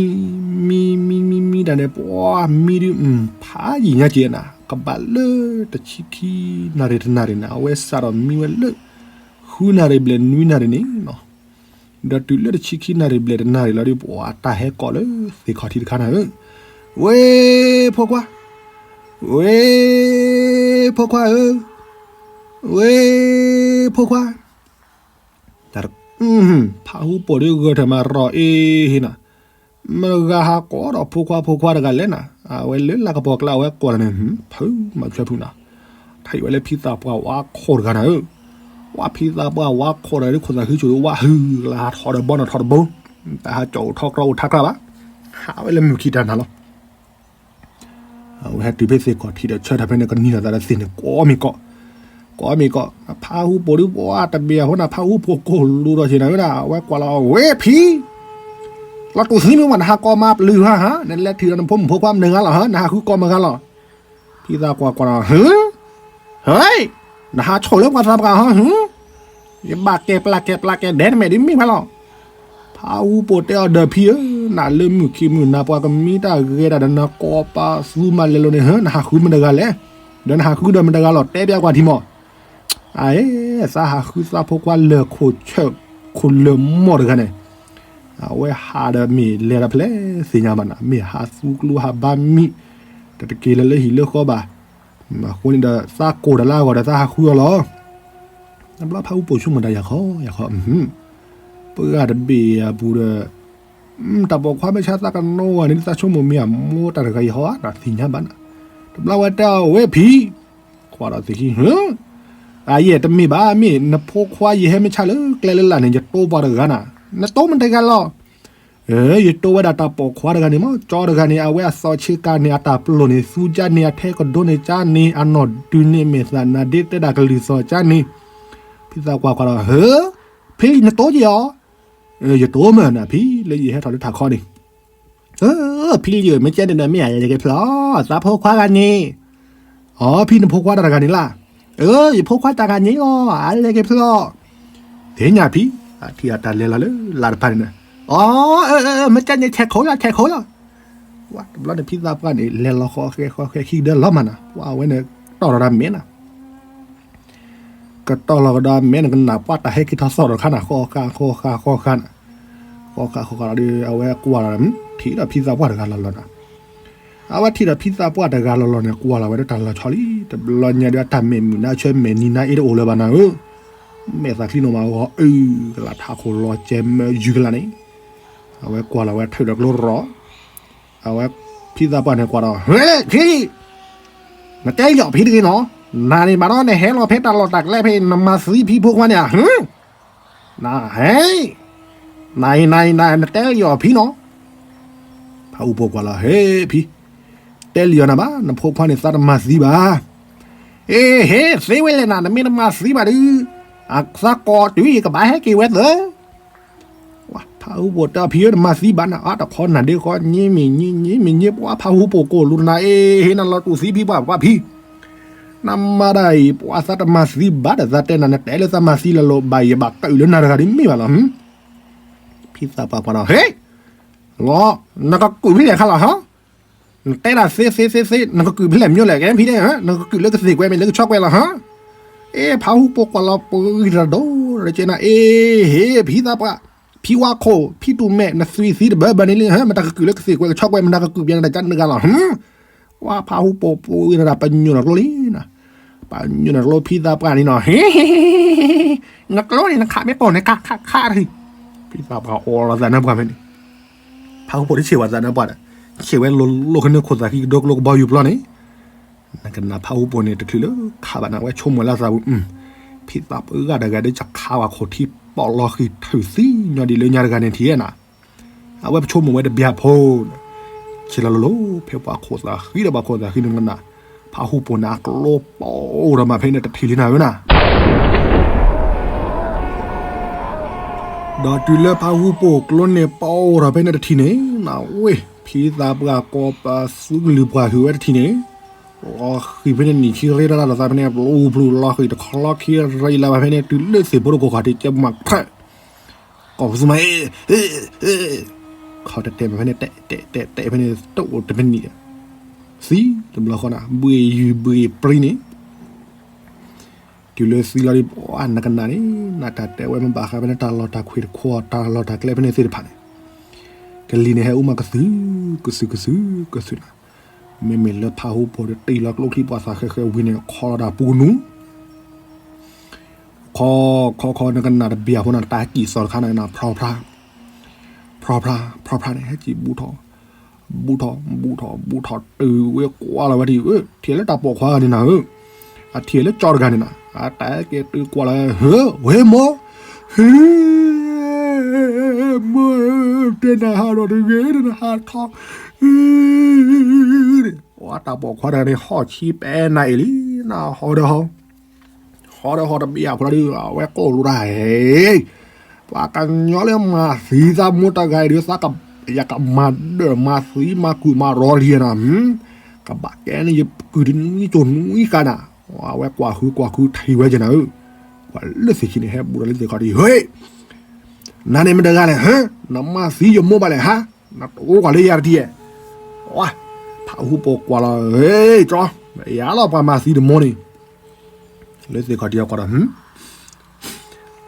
မံ, မံ, မံ, မံတၢ်န့ၣ် ပှၤမံဒုး, ဖးယံာ်ညါက့ၤနၤ, ကဘၣ်လၢတဆံခံနၣ်ရံၣ်တနၣ်ရံၣ်န့ၣ်, အဝဲစးထီၣ်မံဝဲလၢ ဃုနၣ်ရံၣ်ဘျဲၣ်နွံနၣ်ရံၣ်န့ၣ်, ဒီးတုၤလၢတဆံခံနၣ်ရံၣ်ဘျဲၣ်တနၣ်ရံၣ်လီၤဒီး ပှၤတၢ်ဟဲကိးလၢသ့ၣ်ခီၣ်ထံးတခါနၤဧၢ, ဝ့ၢ်ဖိခွါ, ဝ့ၢ်ဖိခွါဧၢ, ဝ့ၢ်ဖိခွါ ဖးဟူပိာ်ဒုးဂဲၤထၢၣ်မးရီၤအ့ဟ့နၤ, မတဂၤဟးကိးဒီးဖိခွါဖိခွါတဂၤလဲၣ်နၤ, အဝဲလၢလၢကပီၤကျါအဝဲကွၢ်လီၤန့ၣ်, ဖုမၤဆွဲဖုနၤ, ထံၣ်ဝဲလၢဖံသးပှၢ်ဝါခိၣ်တဂၤနၤဧၢ, ဝဲဖံသးပှၢ်ဝါခိၣ်တဂၤဒုးခိၣ်သးခုကၠိၤဒုးဝါဟုကလါဟးထီၣ်ဒီးဘီနီၣ်ထီၣ်တဘိ, တၢ်ဟးကၠီၣ်အိၣ်ထီၣ်ကြီအိၣ်ထါကျါဘၣ်, ဟးဝဲလၢမုၢ်ခံတၢ်နၤလီၤ အဝဲဟဲတုၤဖဲသ့ၣ်ခီၣ်ထံးဒီးဆၢထၢၣ်ဖဲန့ၣ်ကနံၤလီၤသးဒီးသ့ၣ်န့ၣ် ကိးမ့ၢ်ကိး, ကိးမ့ၢ်ကိး, ဖးဟူပိာ်ဒုးပှၤတဘ့ၣ်အဃိနၤ ဖးဟူပိာ်ကိၢ်လိၤဒီးဆ့နၤဝဲဒၣ် အဝဲကွၢ်လီၤ ဝ့ၢ်ဖံ, လီၤတူၢ်သံမ့ၢ်မး နဟးကိးမၤပျုၤဟါဟါ နလဲၤထံၣ်ဒီးနဖိမုၣ်ဖိခွါမနုၤဂၤလီၤဟါ နဟးဃုကိးမနုၤဂၤလီၤ, ဖံသးပှၢ်ကွၢ်လီၤ ဟၢ ဟဲ နဟးဆိၣ်လၢပှၤသးပှၢ်ဟီ ဟၢ ယဘၣ်ကဲပျၢ်ကဲပျၢ်ကဲဒဲးတမဲာ်ဒ်မ့ၢ်ဖဲလီၤ, ဖးဟူပိာ်တဲအီၤဒီးဖံဧၢ, နလၢမုၢ်ခံမုၢ်နၤပှၤကမံတၢ်ဂဲၤတၢ်ဒီးနကိးပသူမၤလဲၤလိၤန့ၣ် ဟၢ နဟးဃုမတဂၤလဲၣ်, ဒီးနဟးဃုဒီးမတဂၤလီၤ တဲပျၢ်ကွၢ်ထံမီၢ်, အအဲ သးဟးဃုသးဖိခွါလၢာ်ခိၣ်ဆၢၣ်ခိၣ်လၢာ်မီၢ်တဂၤန့ၣ်, အဝဲဟးဒီးမ့ၢ်လဲၤဒီးဖဲလဲၣ်သ့ၣ်ညါဘၣ်နၤ မ့ၢ်ဟးသူကျိဟးဘါမံ, တတက့ၤလၢလၢဟံၣ်လၢဃီဘၣ် အဃိန့ၣ်ဒီးသးကိၢ်တၢ်လၢအဂီၢ်ဒီးသးဟးဃုအီၤလီၤ, တဘျီဖးဟူပိာ်ဆိကမိၣ်တၢ် ယၤခီယၤခီ, ပှၤတဘ့ၣ်အပူၤဒီး, တၢ်ပိာ်ခွါမ့ၢ်ဆါသးကနိးဂၤန့ၣ် သးဆိကမိၣ်မ့ၢ်အမိၢ်တၢ်တဂၤအံၤဟီဧါ သ့ၣ်ညါဘၣ်နၤ, တဘျီဝဲတဲအီၤ ဝ့ၢ်ဖံ ခွါဒီးသ့ၣ်ခံ, အယဲၢ်တမ့ၢ်ဘၣ်, မ့ၢ်နဖိခွါယဟဲမ့ၢ်ဆါလၢကျဲလၢလာ်န့ၣ် ယတိပှၤတဂၤနၤ, နတိမ့ၢ်တဂၤလီၤ. ယတိဝဲဒၣ်တၢ်ပိာ်ခွါတဂၤန့ၣ်မး, ကၠီတဂၤန့ၣ် အဝဲအသီးဆ့ကၤန့ၣ် အတၢ်ပျိာ်န့ၣ် သူကၠါန့ၣ် အထဲကဒိန့ၣ်ကၠါန့ၣ် အနီၢ်ဒုးန့ၣ်မဲာ်သၣ်နါဒ့တဲဒၣ်ကလုၢ်သီၣ်ကၠါန့ၣ်, ဖံသးပှၢ်ကွၢ်ဒီး ဟၢ, ဖံနတိက့ၤအီၤ, ယတိမ့ၢ်နၤဖံလၢယဟဲထီၣ်လၢထးခီန့ၣ် ဖံယမ့ၢ်ကဲန့ၣ်ဒီးမ့ၢ်အလဲၤက့ၤဖျီၣ်, သးဖိခွါဂၤန့ၣ်, အီ ဖံနဖိခွါတၢ်တဂၤန့ၣ်လၢ်, ယဖိခွါတၢ်ဂၤန့ၣ်လီၤ, အလဲၤက့ၤဖျီၣ်, သ့ၣ်ညါဖံ, အထံၣ်အတၢ်လဲၤလီၤလၢလၢ်တဖၣ်န့ၣ်, အီ, မ့ၢ်ကဲန့ၣ် ဆဲးခိးလီၤဆဲးခိးလီၤ, တဘျီန့ၣ် ဖံသးပှၢ်န့ၣ် လဲၤလီၤဃီဃဲဃီဃဲခံကဒၢလီၤမးနၤ, ပှၤဝဲန့ၣ် တီၢ်လီၤဒီးမဲနၤ ကတီၢ်လီၤကဒီးမဲနကနၣ် ပှၤတၢ်ဟဲက့ၤထီၣ်သီၣ်ဒီးခါနၤ ဃီဃာ်ဃီဃာ်ဃီဃာ်နၤ, ဃီဃာ်ဃီဃာ်ဒီး အဝဲကွၢ်လီၤ, ထံၣ်ဒီးဖံသးပှၢ်တဂၤလီၤလီၤနၤ, အဝဲထံၣ်ဒီးဖံသးပှၢ်တဂၤလီၤလီၤန့ၣ် ကွၢ်လီၤဝဲဒၣ်တၢ်လီၤဆီလံ, တဘျီညါဒီးတၢ်မဲာ်မုာ်နါဆၢမဲာ်နံၤနါအ့တအိၣ်လၢၤဘၣ်နၤဧၢ, မဲာ်သးချံနီၢ်မးဂီၤအုၣ်ကလးထးခိၣ်လီၤကဲမၢယုၢ်ကလးန့ၣ်, အဝဲကွၢ်လီၤဝဲထုးဒီးကျိရီ အဝဲဖံသးပှၢ်န့ၣ်ကွၢ်ဒီး ဟ့ၣ်, နတဲလီၤဖံတဂ့ၤနီၤ, နၤန့ၣ်ဘၣ်ဒီးနဟဲလီၤဖဲတၢ်လီၢ်တၢ်ကျဲဖဲ နမၤသံဖံဖိခွါန့ၣ်ဧါ, နဟဲ, နအံၤ နအံၤ နတဲလီၤဖံနီၤ, ဖးဟူဖိကွၢ်လီၤ ဟ့ၣ်ဖံ, တဲလီၤနၤဘၣ် နဖိခွါန့ၣ်သးတမၤသံဘၣ်, အ့ ဟ့ၣ်သ့ဝဲလဲၣ်နၤ နမ့ၢ်တမၤသံဘၣ်ဒီး, အသးကိးတုၤယကဘၣ်ဟဲက့ၤဝဲသၢ ဖးဟူဖိတဲဖံဧၢ တမၤသံဘၣ်နၤ အါတခီနၤဒ့ဃီ ညံမ့ၢ်ညံ ညံမ့ၢ်ညံ ပှၤဖးဟူဖိကိးလိာ်နၤ အ့ ဟ့ၣ်နၤလီၤတူၢ်သံဖံပှၢ်ပှၢ်ဖံ, နမၤဒၣ်အံၤ ပှၤသးတမၤသံဘၣ်ဒီး သးတဲနၤ နတဲလၢသးမၤသံလၢၤလီၤ ဘၣ်ယဘၣ်ကၢၣ်လၢနၤတဂၤဒ်မ့ၢ်ဘၣ်လီၤ, ဖံသးပှၢ်ကွၢ်ဒီး ဟ့ၣ်, လီၤ, နကကုာ်ဖဲလဲၣ်ခါလီၤဟီ နတဲဒၣ်သ့သ့သ့သ့ နကကုာ်ဖဲလဲၣ်မ့ၢ်လဲၣ် ကဲဖံန့ၣ် နကကုာ်လၢကသ့ၣ်ကွဲမ့ၢ်လၢကဆီကွဲလီၤဟါ, အ့ ဖးဟူဖိကွၢ်လီၤပဂံၢ်တဒီး ကဲနၤ အ့ ဟ့ၣ် ဖံသးပှၢ်, ဖံဝါခိၣ် ဖံတူၢ်မဲာ် နသွံၣ်သံတဘၢဘၢန့ၣ်လံ မတၤကကုာ်လၢကသ့ၣ်ကွဲကဆီကွဲ မတၤကကုာ်ပျဲနတၢ်ကနၢ်ဂၤလီၤ ဝါဖးဟူဖိပဂံၢ်တဒီး ပညိၣ်နကျိလံနၤ, ပညိၣ်နကျိဖံသးပှၢ်န့ၣ်နီၤ ဟ့ၣ် နကျိန့ၣ် နခးမ့ၢ်ပိာ်န့ၣ် ခးခးခးတဂ့ၤ, ဖံသးပှၢ်အိးလီၤသးနၢပှၢ်ဖဲန့ၣ် ဖးဟူဖိတဆံးဝဲသးနၢပှၢ်ဒီး ဆံးဝဲလိၤလိၤကန့ၢ်ခိၣ်သးဃံကဒိကျိကဘီယူၤပျီန့ၣ်, နကနၣ်ဖးဟူဖိန့ၣ် တချုးလၢခးဘၣ်နၤ အဝဲဆိကမိၣ်လၢသးပူၤ ဖံသးပှၢ်ဂၤတဂၤဒီး ကခးဝဲခိၣ်ထံပီၣ်လီၤဃံၤထုးသံညီဒ်လၢညါတဂၤန့ၣ်ထံၣ်နၤ, အဝဲပဆိကမိၣ်ဝဲတဘျီဖိန့ၣ်, ဆံးလီၤလိၤလိၤ ဖဲပှၤခိၣ်သးဃံဒီးပှၤခိၣ်သးဃံန့ၣ်နၤ, ဖးဟူဖိန့ၣ် အကျိပီၣ်အိၣ်ဒီးမးဖဲန့ၣ်တထံၣ်လံနၤဧၢနၤ ဒီးတုၤလၢဖးဟူဖိကျိန့ၣ်ပီၣ်အိၣ်ထီၣ်ဖဲန့ၣ်တထံၣ်န့ၣ် နဝ့ၢ် ဖံသးပှၢ်ကိးပသူကလုာ်ပှၢ်ဟုၣ်ဝဲတထံၣ်န့ၣ်, လီၤဃံၤဖဲန့ၣ်နံၣ်ခံရ့တၢ်လီၤသးဖဲန့ၣ် ပျူၤပျူၤလီၤဃံၤတခီလီၤခံရ့လၢၤဘၣ်ဖဲန့ၣ် တုၤလၢသ့ၣ်ဖိတကိးခီၣ်ထံးကဲမၤခရၢၣ်, ကိးပသူမး ခီၣ်တဲာ်တဲာ်မးဖဲန့ၣ် တဲာ်တဲာ်တဲာ်ဖဲန့ၣ် တအိၣ်တမံၤနံၤ, သံတဘျီဃီနၤ ဘှ့ၣ်ယုၢ်ဘှ့ၣ်ပြံန့ၣ် တုၤလၢသံလီၤဒ် ပှၤနကနၣ်န့ၣ် နတၢ်တဲဝဲမ့ၢ်ဘၣ်ဃးဖဲန့ၣ် တၢ်လီၢ်တၢ်ခွ့ၣ်တခီ တၢ်လီၢ်တၢ်ကျဲဖဲန့ၣ်သ့ၣ်တဖၣ်န့ၣ်, ကလံၤန့ၣ်ဟဲအိၣ်မးကသုၤ ကသုၤ ကသုၤ ကသုၤနၤ, မ့မ့ၢ်လၢဖးဟူဖိဒီးတ့ၢ်လီၤကျိချံပှၤသးဃဲဃဲဝံၤန့ၣ် ခီလီၤတၢ်ပူၤကနူၤ ခီ ခီ ခီ နကနၣ်တဘျီဖိနၤ တၢ်ကံၢ်သီတခါန့ၣ် ဖျီဖျါ ဖျီဖျါ ဖျီဖျါန့ၣ် ဟဲက့ၤဘူးထီၣ် ဘူးထီၣ် ဘူးထီၣ် ဘူးထီၣ် တုၤဝဲကွၢ်လီၤဝဲဒၣ် ထံၣ်လၢတၢ်ပိာ်ခွါဂၤန့ၣ်နၤဧၢ, အထံၣ်လၢကၠီတဂၤန့ၣ်နၤ အတၢ်က့ၤတုၤကွၢ်လီၤ ဟၢ ဝဲမိၢ် ဟ့ မိၢ် တဲနၤဟးဒီးတဂ့ၤ တဲနၤဟးထီၣ် အတၢ်ပိာ်ခွါတဂၤန့ၣ် ဟီၣ်ဆံပဲနၤအံၤလံ နဟီၣ်ဒီးဟီၣ် ဟီၣ်ဒီးဟီၣ်တဘျီဖိဒီး အဝဲကိးလိာ်တၢ် ဟ့ ပှၤကညီလၢမၤသံသးမိၢ်တဂၤအံၤဒီး သးက ယကမၤဒၢၣ်မၤသံမၤကုာ်မၤရီလံနၤ, ကဘၣ်ကဲန့ၣ် ယကုာ်တနွံကၠိနွံကးနၤ, အဝဲကွၢ်ဃုကွၢ်ဃုထံၣ်ဝဲကနၤဧၢ, ကွၢ်လၢသ့ၣ်ခံန့ၣ် ဟဲဘူးဒီးလၢသ့ၣ်ခီၣ်ထံး ဟ့ နၤန့ၣ်မတဂၤလဲၣ် ဟၢ နမၤသံယမိၢ်ဘၣ်လဲၣ်ဟါ, နတအိၣ်ကွၢ်လၢယၤတထံၣ်ဧါ, ဝါ ဖးဟူပိာ်ကွၢ်လီၤ ဟ့ ကၠီ ယၤလီၤပှၤမၤသံတမိၢ်န့ၣ် လၢသ့ၣ်ခီၣ်ထံးအကွၢ်ဒီး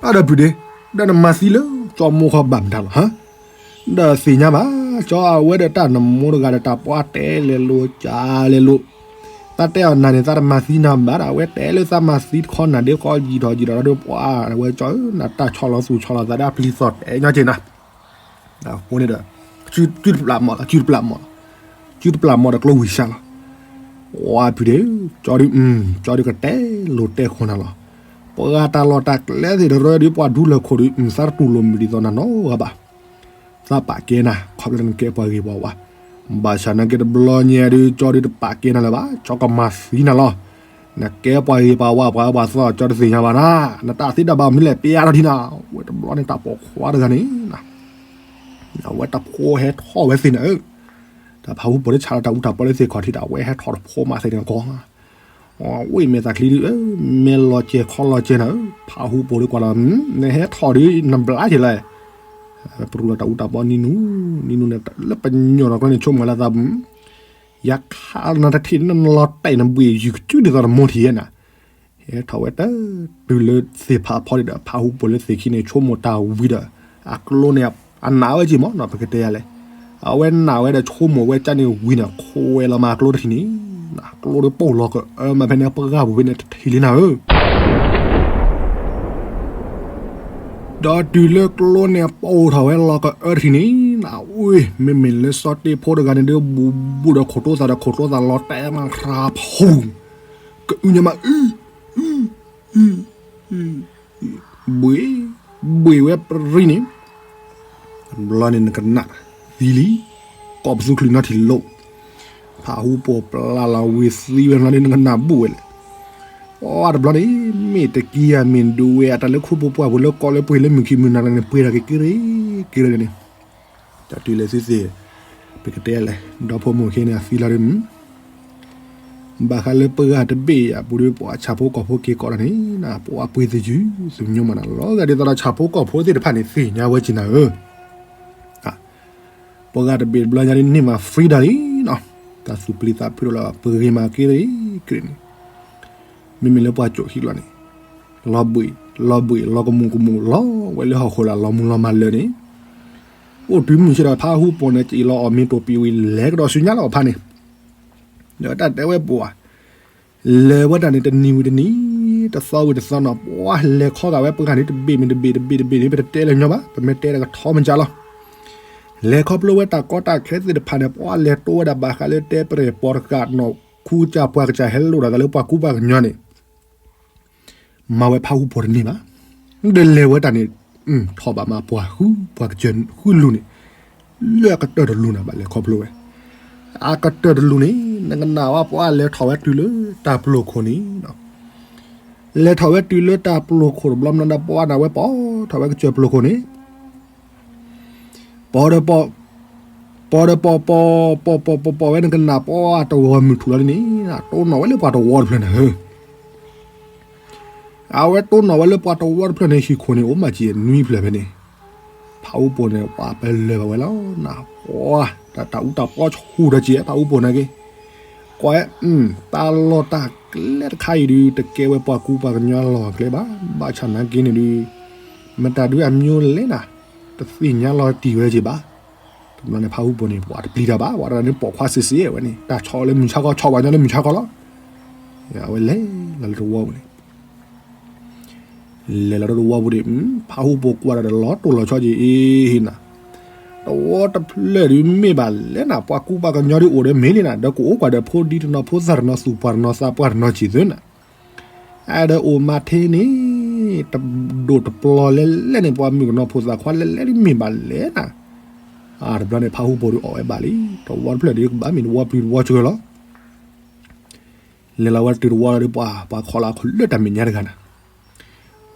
အဒီးပုၢ်ဒ့ ဒီးနမၤသံလၢကၠီမိၢ်ခီဘၣ်မတၤလီၤဟါ, ဒီးသ့ၣ်ညါဘၣ် ကၠီအဝဲဒီးတၢ်နမိၢ်တဂၤဒီးတၢ်ပှၤတဲလဲၤလိာ်ကလဲၤလိာ်, သးတဲအီၤနၤန့ၣ် သးတမၤသံနၤဘၣ်ဒီး အဝဲတဲလၢသးမၤသံတခီနၤဒ့ခီယံာ်ထီၣ်ယံာ်ထီၣ်ဒီးပှၤ အဝဲကၠီဧၢ နတၢ်ဆီၣ်လီၤသူၣ်ဆီၣ်လီၤသးဒီးအပျံၤသီၣ်တဲညီက့ၤနၤ အဃိန့ၣ်ဒီး စုတပျၢ်မီၢ်လီၤ စုတပျၢ်မီၢ်လီၤ စုတပျၢ်မီၢ်ဒီးကျိဝံၤစၢ်လီၤ. ပှၤဖုဒ့, ကၠီဒု, ကၠီဒုကတဲလိၤတဲဃီနၤလီၤ. ပှၤတၢ်လီၢ်တၢ်ကျဲသ့ၣ်တရၢဒုး ပှၤဒူလၢၢ်ခိၣ်ဒုး သးတတူၢ်လိာ်မုာ်ဒ်သိးနၤနီတဂၤဘၣ်. သးပာ်ကဲနၤ ခီဖျိနကဲပှၤဂ့ၤပှၤဝါ. ဘၣ်ဆၣ်နာ်က့တဘျီညါဒုး ကၠီဒုးတပာ်ကဲနၤလၢၤဘၣ်, ကၠီကမၤသံနၤလီၤ. နကဲပှၤဂ့ၤပှၤဝါ ပှၤအၢပှၤသီ ကၠီတသ့ၣ်ညါဘၣ်နၤ, နတၢ်သ့တၢ်ဘၣ်မနုၤလဲၣ် ပျဲထီၣ်ထံနၤ. ဝဲတဘျီန့ၣ် တၢ်ပိာ်ခွါတဂၤန့ၣ် အဝဲတဖိဟဲထီၣ်ဝဲသ့ၣ်နၤဧၢ. တၢ်ဖးဟူဖိလၢဆးလီၤတၢ်အူတၢ်ပီလၢသ့ၣ်ခီၣ်ထံးဒီး အဝဲဟဲထီၣ်တဖိမးသ့ၣ်န့ၣ်ကီး, ဝ့ၢ်မဲာ်သးချံဒုး, မဲာ်လီၤစဲၤခီလီၤစဲၤနၤဧၢ. ဖးဟူဖိဒုးကွၢ်လီၤ, နဟဲထီၣ်ဒုးနဘျါက့ၤလဲၣ်. ပရူလီၤတၢ်အူတၢ်ပီနံၤနူ, နံၤနူန့ၣ် လၢပညိၣ်နီၢ်ကျီန့ၣ် ဆိကမိၣ်လၢသး, ယခါနတထံၣ်နလီၤတဲာ်နဘှ့ၣ်ယုၢ်ကစုဒ်သိးနမိၢ်ထံၣ်ယဲနၤ. ဟဲထီၣ်ဝဲတၢ် တုၤလၢသ့ၣ်ဖးဖီဒံးဒီး ဖးဟူဖိလၢသ့ၣ်ခံန့ၣ် ဆိကမိၣ်တၢ်ဝံၤဒီး အကျိန့ၣ် အနာ်ဝဲက့ၤမးနီၤ ပကတဲယၤလဲၣ်. အဝဲနာ်ဝဲဒီးဆိကမိၣ်ဝဲကန့ၣ်ဝံၤန့ၣ် ခိးဝဲလီၤမးအကျိတထံၣ်န့ၣ်, အကျိဒီးပိၢ်လီၤကအၢမးဖဲန့ၣ် ပှၢ်ပူၤဖဲန့ၣ်တထံၣ်လံနၤဧၢ. ဒီးတုၤလၢကျိန့ၣ်ပိၢ်ထီၣ်ဝဲလီၤကအၢတထံၣ်န့ၣ်, အဝဲ မ့မ့ၢ်လၢစီၤတ့ဖိတဂၤန့ၣ်ဒီး ဘူးဘူးဒီးခိၣ်တိသးဒီးခိၣ်တိသးလီၤတဲာ်မးရၤဖူ ကအုညါမး အု အု အု ဘှ့ၣ် ဘှ့ၣ်ဝဲပရံန့ၣ်, တဘျီန့ၣ်နကနၣ်သံလံ, ကိးပသူချုးနီထံၣ်လိာ်, ဖးဟူပိာ်ပျၢ်လီၤဝံၤသံဝဲလီၤန့ၣ် နကနၣ်ဘူးဝဲလဲၣ်. အတဘျီန့ၣ် မ့ၢ်တကံယၤမ့ၢ်ဒိးဝဲအတၢ်လၢခိပူၤပှၢ်ပူၤလၢကီလၢပှ့ၤလၢမုၢ်ခံမုၢ်နၤန့ၣ် ပှ့ၤထီၣ်က့ၤက့ၤရ့က့ၤရ့န့ၣ်, တၢ်တုၤလဲၤသုသ့ၣ်, ပကတဲလဲၣ် ဒီဖိမိၢ်ခ့န့ၣ် အသံလီၤဒ်မုၢ် ဘၣ်ဃးလၢပှၢ်တဘ့ၣ်အပူၤဒီး ပှၤဆၣ်ဖိကီၢ်ဖိက့ၤကိးတၢ်န့ၣ် ပှၤပှ့ၤသယုၢ် သုညိမးနၤလီၤ. ဂၤဒ်သိးဒီးဆၣ်ဖိကီၢ်ဖိသ့ၣ်တဖၣ်န့ၣ် သ့ၣ်ညါဝဲက့ၤနၤဧၢ, ပှၢ်တဘ့ၣ်တဘျီညါဒ်န့ၣ်မး free ဒၣ်လံနီၤ, တၢ်သူၣ်ပျံၤသးဖုးဒီးလီၤ ပဂ့ၤမးက့ၤရ့က့ၤန့ၣ်, မ့မ့ၢ်လၢပှၤကၠိၣ်ဟံၣ်လီၤန့ၣ်, လီၤဘှံး လီၤဘှံး လီၤကမူၤကမူၤ လီၤဝဲလၢဟီၣ်ခိၣ်လၢလီၤမူၤလီၤမၤလၢာ်န့ၣ်, အိၣ်တုၤမုၢ်ဆ့ဒီးဖးဟူပိာ်န့ၣ် ကအံးလီၤအီၣ်မ့ၤတိာ်ပံာ်ဝံၤ လဲၤကဒီးဆူညါလီၤအီၤဖးန့ၣ်, ဒီးတၢ်တဲဝဲပိာ်ဧါ, လဲၤဝဲတၢ်န့ၣ် တနံၤဝံၤတနံၤ, တသီဝံၤတသီနီၤ, ပှၢ်လဲၤခီဂာ်ဝဲပှၢ်န့ၣ် တဘ့ၣ်မ့ၢ်တဘ့ၣ် တဘ့ၣ်တဘ့ၣ်န့ၣ် ပတတဲလၢၤညီဘၣ်, ပမ့ၢ်တဲဒီးကထီမကၢ်လီၤ. လဲၤခီဖျိဝဲတၢ်ကီတၢ်ခဲသ့ၣ်တဖၣ်န့ၣ် ပှၢ်လဲၤတိဝဲဒၣ်ဘၣ်ဃးလၢတဲပရဲၣ် ပှၤတကးနီၣ်ခူကၢ်ပှၤကစၢ်ဟဲလိာ်တၢ်သးလၢပှၤကူပှၤကညီန့ၣ် မၤဝဲဖးဟူပိာ်တန့ၢ်ဘၣ်. ဒီးလဲၤဝဲတၢ်န့ၣ် ထီၣ်ဘၣ်မးပှၤဃု ပှၤကစၢၢ်ဃုလူၤန့ၣ်, လၢအကတၢၢ်တလူၤန့ၣ် ဘၣ်လဲၤခီဖျိဝဲ, အကတၢၢ်တလူၤန့ၣ် နကနၣ်ဝဲပှၢ်လဲၤထီၣ်ဝဲတုၤလၢတၢ်ပျိာ်ခိၣ်န့ၣ်, လဲၤထီၣ်ဝဲတုၤလၢတၢ်ပျိာ်ခိၣ်တဘျီမနီၤဒီး ပှၢ်န့ၣ်ဝဲပိာ်ထီၣ်ဝဲကစၢၢ်ပျိာ်ခိၣ်န့ၣ် ပိာ်ဒီးပိာ်, ပိာ်ဒီးပိာ်ပိာ်, ပိာ်ပိာ်ပိာ်ပိာ်ဝဲ နကနၣ်ပှၢ်တဂီၤမုၢ်ထူၣ်လီၤဒ်န့ၣ် တိၢ်နီၣ်ဝဲလၢပှၤတဝီတဖျၢၣ်န့ၣ်ဧၢ, အဝဲတိၢ်နီၣ်ဝဲလၢပှၤတဝီတဖျၢၣ်န့ၣ် ဟံၣ်ခိၣ်န့ၣ် အိၣ်မးက့ၤနွံဖျၢၣ်ဖဲန့ၣ်, ဖးဟူပိာ်န့ၣ် ပှၢ်ပလၢၢ်ဘၣ်ဝဲလီၤနၤ, ပှၢ် တၢ်အူတၢ်ပီဆူၣ်ဒီးက့ၤ ဖးဟူပိာ်န့ၣ်က့ၤ, ကွၢ် တၢ်လီၢ်တၢ်ကျဲတခါအံၤဒုး တကဲဝဲပှၤကူပှၤကညီလီၢ်ကျဲဘၣ်, ဘၣ်ဆၣ်နာ်က့န့ၣ်ဒုး မတၤဒုးအမျိုးလဲၣ်နၤ, တသ့ၣ်ညါလီၤတံၢ်ဝဲက့ၤဘၣ်. တဘျီန့ၣ် ဖးဟူပိာ်န့ၣ် ပှၢ်တပျံၤတၢ်ဘၣ်, ပှၢ်တဂၤန့ၣ်ပိာ်ခွါစ့ၢ်စ့ၢ်ဝဲန့ၣ် တၢ်ဆီၣ်လၢမုၢ်ဆါခီ ဆီၣ်ပှၤညီလၢမုၢ်ဆါခီလီၤ. အဝဲလဲၤလီၤလၢတဝီပူၤန့ၣ် လဲၤလီၤလၢတဝီပူၤန့ၣ် ဖးဟူပိာ်ကွၢ်ဒီးလီၤတိၢ်လီၤဆီက့ၤအံၤနၤ, တဝီတဖျၢၣ်ဒုးမ့ၢ်ဘၣ်လဲၣ်နၤ, ပှၤကူပှၤကညီဒုးအိၣ်ဒီးမ့ၢ်လံနၤ, ဒီးကအိၣ်ကွၢ်ဒီးဖိဒံတနီၤ ဖိသၣ်တနီၤ သူၣ်ပှၢ်တနီၤ သးပှၢ်တနီၤစံးသုနၤ, အဒီးအိၣ်မးထဲန့ၣ် တဒိၣ်တပျီၤလဲၣ်လဲၣ်န့ၣ် ပှၤမုၣ်ကနီၤဖိသၣ်ခွါလဲၣ်လဲၣ်ဒုးမ့ၢ်ဘၣ်လဲၣ်နၤ. တဘျီန့ၣ် ဖးဟူပိာ်ဒုးအီၣ်ဝဲဘၣ်လံ, တဝီတဖျၢၣ်ဒုးကဘၣ်မ့ၢ်တဝီပျံၤတဝီစှၤလီၤ. လဲၤလီၤဝဲတုၤတဝီလီၤဒီး ပှၤ ပှၤခီလီၤခိၣ်လၢတၢ်မဲာ်ညါတဂၤနၤ,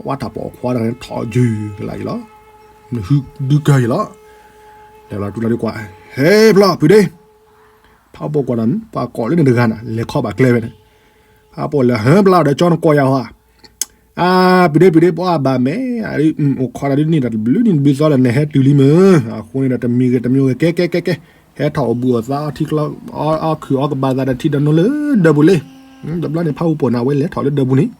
ဝဲတၢ်ပိာ်ခွါတဂၤန့ၣ် ထီၣ်ယုၢ်ကလာ်အံၤလီၤ, နဟုဒုကၢယံၤလီၤ. လဲၤလီၤတုၤလီၤဒီးကွၢ်, ဟဲဖျီၣ်ဖုဒ့, ဖးဟူပိာ်ကွၢ်ဒီး ပှၤကိးလၢန့ၣ်တဂၤနၤ လဲၤခီဘၣ်ကျဲဝဲန့ၣ်, ဖးဟူပိာ်လဲၤဟၢဖျါဒီး ကၠီနကိးယၤဟီဧါ, အါ ဖုဒ့ဖုဒ့ ပှၤဘၣ်မဲာ် အိၣ်ခိးတၢ်ဒုးန့ၢ်တၢ်တဘျုးနံၣ်တဘျုးသီဒီး နဟဲတုၤလံမ့ၢ်, အဃိန့ၣ်ဒီး တမံၤဂ့ၤတမံၤဂ့ၤ ကဲကဲကဲကဲ, ဟဲထီၣ်အိၣ်ဘှံးအိၣ်သါ အီထံကျီ အီခုၣ်အီကဘၣ်သးဒီး ထံဒီးနိလၢဒၢးပူၤလံ. တဘျီန့ၣ် ဖးဟူပိာ်န့ၣ် အဝဲလဲၤထီၣ်လၢဒၢးပူၤန့ၣ်,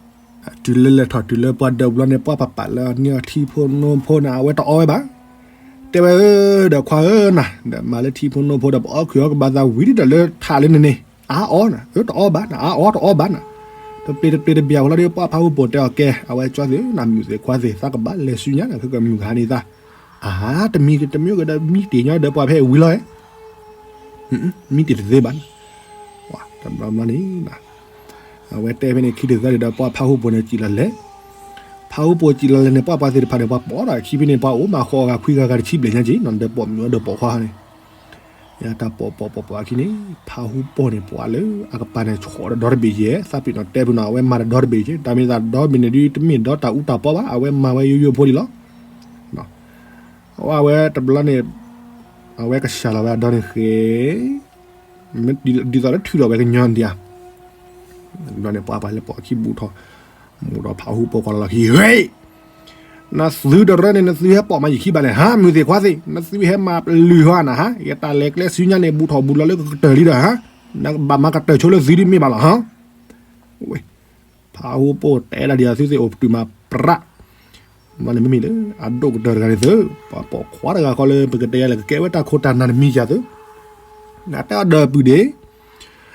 တုၤလၢလဲၤထီၣ်တုၤလၢပှၤဒၢးပူၤလီၤန့ၣ် ပှၤပာ်ပာ်လၢအန့ၢ်အထံဖိနိဖိန့ၣ် အဝဲတအီဝဲဘၣ်. တဲဝဲဧၢ ဒီးခွါဧၢနၤ, ဒီးမၤလၢထံဖိနိဖိဒီး ပအီခုၣ်အီကဘၣ်သးဝံၤဒ်ဒီးလၢထးလၢန့ၣ်န့ၣ်, အါအီနၤ, အၢ တအီဘၣ်နၤ, အါအီတအီဘၣ်နၤ. တပျ့ၤတပျ့ၤတဘၣ်ဃီလီၤဒီး ပှၤဖးဟူပိာ်တဲအီၤကဲ, အဝဲကၠီသ့ၣ်နၤ မုၣ်သ့ၣ်ခွါသ့ၣ် သးကဘၣ်လဲၤဆူညါနၤ ခဲကမုၣ်ကဟါန့ၣ်သး, အါ တမံၤဂ့ၤတမံၤဂ့ၤဒီး မံတ့ၢ်ညီဒီးပှၤဖဲအံၤဝံၤလီၤဧါ. မံတ့ၢ်တသ့ဘၣ်နၤ. တဘျီဘျီန့ၣ် အဝဲတဲဖဲန့ၣ် ခံဒုသၢဒုဒီး ပှၤဖးဟူပိာ်န့ၣ်စံၣ်လီၤလဲၤ, ဖးဟူပိာ်စံၣ်လီၤလဲၤန့ၣ် ပှၤပှၤသ့ၣ်တဖၣ်န့ၣ် ပှၤပိာ်ဒီးခံဖဲန့ၣ် ပှၤအိၣ်မၤဃီအဂၤခွံဂၤဂၤတဆံဘျဲၣ်ညါက့ၤနီၤ ဒီးပိာ်မုၣ်အဒီးပိာ်ခွါန့ၣ် ယတၢ်ပိာ်ပိာ်ပိာ်ပိာ်အခံန့ၣ် ဖးဟူပိာ်န့ၣ် ပှၤလၢအကပၤန့ၣ် ဆီၣ်ဒီးဒီတဘ့ၣ်ယဲၢ် သးပ့ၤနီၣ်တဲပ့ၤနီၣ် အဝဲမၤဒီးဒီတဘ့ၣ်ယဲၢ် တၢ်မ့ၢ်သးဒီဘ့ၣ်န့ၣ်ဒုး တမ့ၢ်ဒီတၢ်အူတၢ်ပီဘၣ် အဝဲမၤဝဲယိယိဖိဒံးလီၤ. အဝဲတဘျီန့ၣ် အဝဲကစၢ်လီၤဝဲအဒီန့ၣ်ဃ့ ဒ်သိးလၢထုးထီၣ်ဝဲကညီဒံးဧါ, ဘျီန့ၣ် ပှၤပှၤလၢပိာ်အခံဘူးထီၣ်, ဘူးထီၣ်ဖးဟူပိာ်ကီးလီၤခံ ဟ့ၣ်, နသုတရၢန့ၣ် နသုဟဲပိာ်မၤယခံဘၣ်လဲၣ်ဟါ မုၢ်သ့ၣ်ခွါသ့ၣ် နသုဟဲမၤပလုၢ်ဟါနၤဟါ ယတၢ်လဲၤကျဲဆူညါန့ၣ် ဘူးထီၣ်ဘူးလီၤလၢကကတၢၢ်လံဒီးဟါ, နကဘၣ်မၤကတၢၢ်ဆိလၢသုဒ်မ့ၢ်ဘၣ်လီၤဟါ, ဝဲ ဖးဟူပိာ်တဲဒၣ်ဒ်အသုသ့ၣ်အိၣ်ပတုာ်မးပြး, မ့မ့ၢ်လၢ အဒိၣ်ကတၢၢ်တဂၤန့ၣ်သု, ပှၤပိာ်ခွါတဂၤဃီလၢပကတဲယၤလၢကကဲဝဲတၢ်ခိတၢ်နၢ်တမံၤယၤသု, နတဲအီၤဒီးပုၢ်ဒ့ၣ်,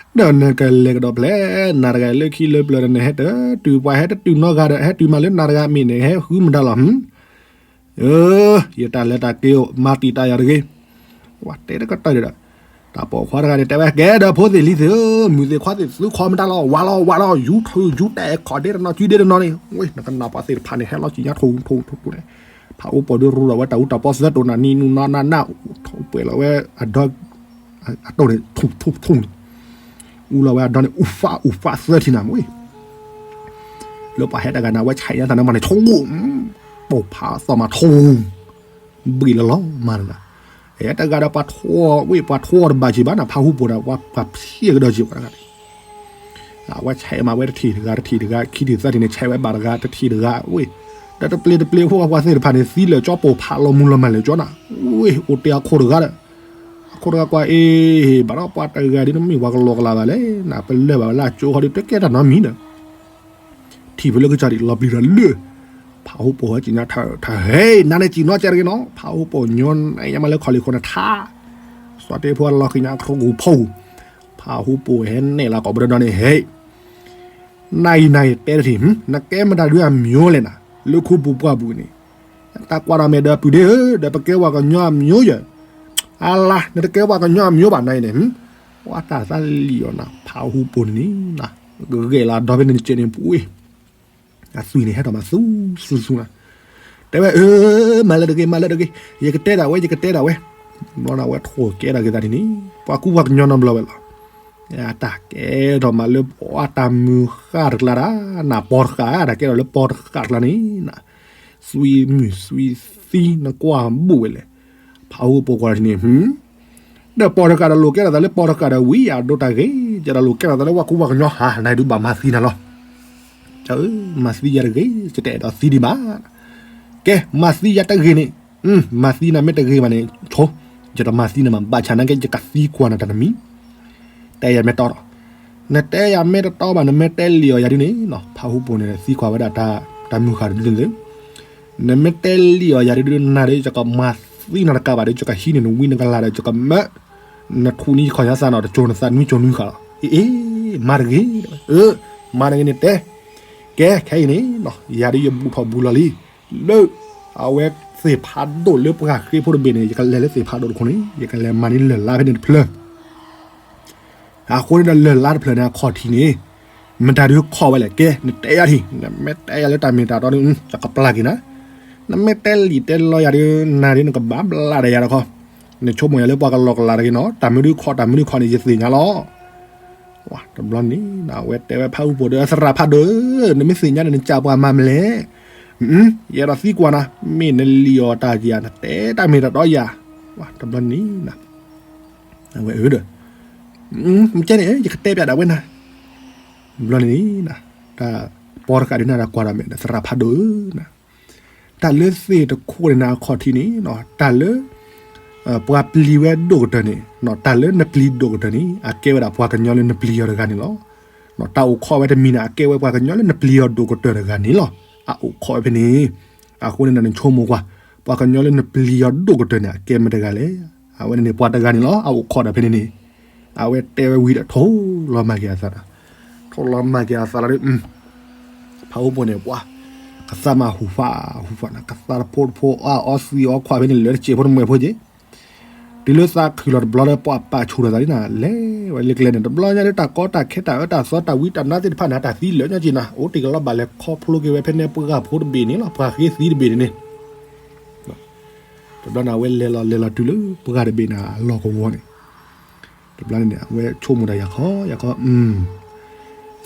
ဒီးနကလဲၤကဒီးဖျဲး, နၤတဂၤလၢခံလၢပျၢၤဒီးနဟဲတတုၤပှၤဟဲတတုၤနီတဂၤဒီး ဟဲတုၤမးလၢနၤတဂၤမ့ၢ်န့ၣ် ဟဲဃုမတၤလီၤ ယတၢ်လဲၤတၢ်က့ၤအိၣ် မၤတံာ်တာ်ယၤတဂ့ၤ, ဝဲတဲတကတၢၢ်ဒီး, တၢ်ပိာ်ခွါတဂၤန့ၣ် တဲဝဲကဲဒီးဖိသ့ၣ်လံၤသ့ၣ်ဧၢ, မုၢ်သ့ၣ်ခွါသ့ၣ်သုခီမတၤလီၤ ဝါလီၤဝါလီၤ ယူၤထီယူၤတဲခီၣ်ဒ့တနီၤ ကုဒ့တနီၤန့ၣ်, ဝဲနကနၣ်ပှၤသ့ၣ်တဖၣ်န့ၣ် ဟဲလီၤကံၤညါထိၣ်ထိၣ်ထိၣ်ထိၣ်န့ၣ်, ဖးဟူပိာ်ဒုးရူဒီးဝဲတၢ်အူတၢ်ပီသၢတိၣ်နၤနံၤနူနၤနၤနၤ, ထိၣ်ပှဲၤလီၤဝဲအဒီ အတိၣ်န့ၣ် ထူၣ်ထူၣ်ထူၣ်န့ၣ်, အူလီၤဝဲအဒီန့ၣ် အူဖးအူဖးသၢထံၣ်နၤမ့ၢ်, လၢပှၤဟဲတဂၤန့ၣ် အဝဲဆဲးညါတၢ်န့ၣ်မးန့ၣ် ဆိၣ်, ပိာ်ဖးသီၣ်မးထိၣ်, ဘှံးလီၤလီၤမးန့ၣ်, အဲတဂၤဒီးပှၤထိၣ်ဝ့ၢ်ပှၤထိၣ်တဘၣ်က့ၤဘၣ်န့ၣ် ဖးဟူပိာ်ဒီးပှၤဖျံးကဒီးက့ၤပှၤတဂၤန့ၣ် အဝဲဆဲးမးဝဲတထံၣ်တဂၤတထံၣ်တဂၤ ခံထံၣ်သၢထံၣ်န့ၣ် ဆဲးဝဲဘၣ်တဂၤတထံၣ်တဂၤဝ့ၢ်, ဒီးတပျ့ၤတပျ့ၤဖိပှၤသ့ၣ်တဖၣ်န့ၣ် သံလၢာ်ကၠီပိာ်ဖးလီၤမူလီၤမးလၢာ်ကၠီနၤ, ဝ့ၢ်အိၣ်တ့ၢ်အခိၣ်တဂၤဒီး, အခိၣ်တဂၤကွၢ်အ့ၣ်, ဘၣ်ဒီးပှၤတဂၤဒ်နမ့ၢ်ပှၤကလီကလီဘၣ်လဲၣ် နပလၢၢ်ဘၣ်ဝဲလၢအကၠိဃီဒီး တကဲတၢ်နီတမံၤဒီး ထံၣ်ဖဲလၢကစၢ်ဒံးလီၤပျံၤဒီးလၢ, ဖးဟူပိာ်ဟဲက့ၤညါထၢၣ်ထၢၣ် ဟဲ နၤန့ၣ်စံၣ်နီၤကဲတဂ့ၤနီၤ ဖးဟူပိာ်ညိနညါမးလၢခီၣ်လံၣ်ခိၣ်န့ၣ်ထါ, စီၤတ့ဖိလီၤဃံၤညါခရူၣ်ကူၣ်ဖီၣ်, ဖးဟူပိာ်ဟဲနဲၣ်လီၤကိးပဒီဒီန့ၣ် ဟဲ နၤအံၤနၤအံၤတဲတထံၣ် နကဲမတၤဒုးအမျိုးလဲၣ်နၤ လၢခူပူၤပှၢ်ပူၤန့ၣ်, တၢ်ကွၢ်ဒီးမဲာ်ဒီးပုၢ်ဒ့ဧၢ ဒီးပကဲပှၤကညီအမျိုးယဲၢ်, အလါ နတကဲပှၤကညီအမျိုးဘၣ်နၤအံၤန့ၣ်, ပှၤတၢ်သးလံၣ်အီၤနၤ ဖးဟူပိာ်န့ၣ်န့ၣ်, ဂဲၤလီၤဒီဖဲန့ၣ်တကဲးန့ၣ်ပူၤ အသွံၣ်န့ၣ်ဟဲထီၣ်မးသူသူသူနၤ, တဲဝဲအၢ မၤလၢတဂ့ၤ မၤလၢတဂ့ၤ ယကတဲဒၣ်ဝဲ ယကတဲဒၣ်ဝဲ, ဘျီန့ၣ်အဝဲထိၣ်ကဲထီၣ်က့ၤသးဒ်န့ၣ် ပှၤကူပှၤကညီနီတဘျီဝဲလီၤ, တၢ်ကဲထီၣ်မးလၢပှၤတၢ်မုၢ်ဃၢ်တကျါဒၣ်, နၢ်ပီတဃၢ် တၢ်ကဲထီၣ်လၢပီတဃၢ်တကျါန့ၣ်, သွံမုၢ်သွံသံနကွၢ်ဘူးဝဲလဲၣ်, ဖးဟူပိာ်ကွၢ်ဒ်န့ၣ် ဒီးပီတဃၢ်ဒီးလိာ်ကဲထီၣ်သးလၢပီတဃၢ်ဒီးဝံၤ အဒိတၢ်ဂ့ၤ, ယဒီးလိာ်ကဲထီၣ်သးလၢပှၤကူပှၤကညီဟါ နဒုးဘၣ်မၤသံနၤလီၤ, မၤသံယၤတဂ့ၤ ယတအဲၣ်ဒိးသံဒံးဘၣ်, ကဲ မၤသံယၤတဂ့ၤန့ၣ်, မၤသံနၤမ့ၢ်တဂ့ၤဘၣ်န့ၣ် ဆိ, ယတမၤသံနၤမး ဘၣ်ဆၣ်နာ်က့ ယကသံကွၢ်နၤတၢ်တမံၤ, တဲယၤမ့ၢ်တီတီ, နတဲယၤမ့ၢ်တတီဘၣ် နမ့ၢ်တဲလံာ်အီၤယၤဒ်န့ၣ်, ဖးဟူပိာ်န့ၣ် သံကွၢ်ဝဲဒၣ် တၢ်မုၢ်ဃၢ်တဒုန့ၣ် နမ့ၢ်တဲလံာ်အီၤယၤဒ်နၤဒီး ယကမၤသံနၤတကးဘၣ်ဒီး ယကဟံးန့ၢ်နဝံနကလၤဒီး ယကမၢ နထူနံယခီၣ်ညါသးနီၤ တကၠိၤနသးနွံကၠိၤနွံဃာ်လီၤ. အ့ မၤတဂ့ၤ, မၤတဂ့ၤန့ၣ်တဲ, ကဲ ခဲအံၤန့ၣ် ယၤဒ်ယဘူၣ်ထီၣ်ဘူၣ်လီၤလံ, လၢ အဝဲသ့ၣ်ဖးဒိၣ်လၢပှၤဃ့ဖိတဘ့ၣ်န့ၣ် ယကလဲၤလၢသ့ၣ်ဖးဒိၣ်တခိၣ်န့ၣ် ယကလဲၤမၤန့ၢ်လၢၢ်လါဖဲန့ၣ်တဖျၢၣ် အဃိန့ၣ်ဒီးလၢၢ်လါတဖျၢၣ်န့ၣ် အခီၣ်ထံးန့ၣ် မတၤဒုးခီၣ်ဝဲလဲၣ် ကဲ နတဲယၤထံၣ် နမ့ၢ်တဲယၤလၢတၢ်မ့ၢ်တၢ်တီဒီး ယကပျၢ်က့ၤနၤ, နမ့ၢ်တဲလံာ်တဲလီယၤဒီး နၤဒုးနကဘၣ်ဘျးဒီးယၤတခီ, နဆိကမိၣ်ယၤလၢပှၤကလီကလီတဂ့ၤနီၤ, တၢ်မနုၤခီၣ်တၢ်မနုၤခီၣ်န့ၣ် ယသ့ၣ်ညါလီၤ. တဘျီန့ၣ် အဝဲတဲဝဲဖးဟူပိာ်ဒီး သရၣ်ဖးဒိၣ်ဧၢ, နမ့ၢ်သ့ၣ်ညါန့ၣ် နကးပှၤမၤမလဲၣ်, ယအဲၣ်ဒိးသံကွၢ်နၤ, မ့ၢ်နလံာ်အီၤတၢ်ယၤ နတဲတၢ်မ့ၢ်တၢ်တီယၤ, တဘျီန့ၣ် အဝဲအၢဒီး မ့ၢ်ကဲန့ၣ် ယကတဲပျးဒၣ်ဝဲနၤ, ဘျီန့ၣ် တၢ်ပီတဃာ်ဒုးနၤဒီးကွၢ်ဒီးမဲာ်ဒီး သရၣ်ဖးဒိၣ်ဧၢ, တၢ်လၢသ့ၣ်တခိၣ်န့ၣ်နၤအခီၣ်ထံးန့ၣ် တၢ်လၢ ပှၤပျံၤဝဲဒိၣ်ကတၢၢ်န့ၣ် တၢ်လၢနပျံၤဒိၣ်ကတၢၢ်န့ၣ် အကဲဝဲဒၣ်ပှၤကညီလၢနပျံၤအီၤတဂၤန့ၣ်လီၤ. တၢ်အိၣ်ခိးဝဲတမံၤန့ၣ် အကဲဝဲပှၤကညီလၢနပျံၤအီၤဒိၣ်ကတၢၢ်တဂၤန့ၣ်လီၤ. အအိၣ်ခိးဝဲဖဲန့ၣ်, အဃိန့ၣ်ဒီးနဆိကမိၣ်ကွၢ်, ပှၤကညီလၢနပျံၤအီၤဒိၣ်ကတၢၢ်န့ၣ် အကဲမတဂၤလဲၣ်. အဝဲန့ၣ်န့ၣ် ပှၤတဂၤန့ၣ်လီၤ. အအိၣ်ခိးဒီးဖဲန့ၣ်န့ၣ်, အဝဲတဲဝဲဝံၤဒီးထိၣ်လီၤမၢ်က့ၤအသးဒီး, ထိၣ်လီၤမၢ်က့ၤအသးလီၤဒီး ဖးဟူပိာ်န့ၣ် ပှၤ ကသးမၤဟူးဖးဟူးဖးနၤ, ကသးတဖိတဖိအီၣ်အီသံးအီခွါဖဲန့ၣ် လၢတစဲးဖိတမှဲၤဖိက့ၤ, တုၤလၢသးခုၣ်လီၤတဘျီဒီး ပှၤပာ်ဆူၣ်ထီၣ်သးလံနၤ လဲၤဝဲလၢကျဲန့ၣ် တဘျီညါလၢတၢ်ကီတၢ်ခဲတၢ်အၢတၢ်သီတၢ်ဝံတၢ်နါသ့ၣ်တဖၣ်န့ၣ် တၢ်သံလၢာ်ညါက့နၤ အိၣ်တ့ၢ်ကလီၤဘၣ်လဲၤခီဖျိက့ၤဝဲဖဲန့ၣ်ပှၢ်ဖိတဘ့ၣ်န့ၣ်လီၤ ပှၢ်ဃ့သံတဘ့ၣ်န့ၣ်န့ၣ် တဘျီန့ၣ် အဝဲလဲၤလီၤလဲၤလီၤတုၤလၢပှၢ်တဘ့ၣ်န့ၣ် အလီၢ်ကဝီၤန့ၣ် တဘျီန့ၣ်န့ၣ် အဝဲဆိကမိၣ်တၢ်ယၤခီ ယၤခီ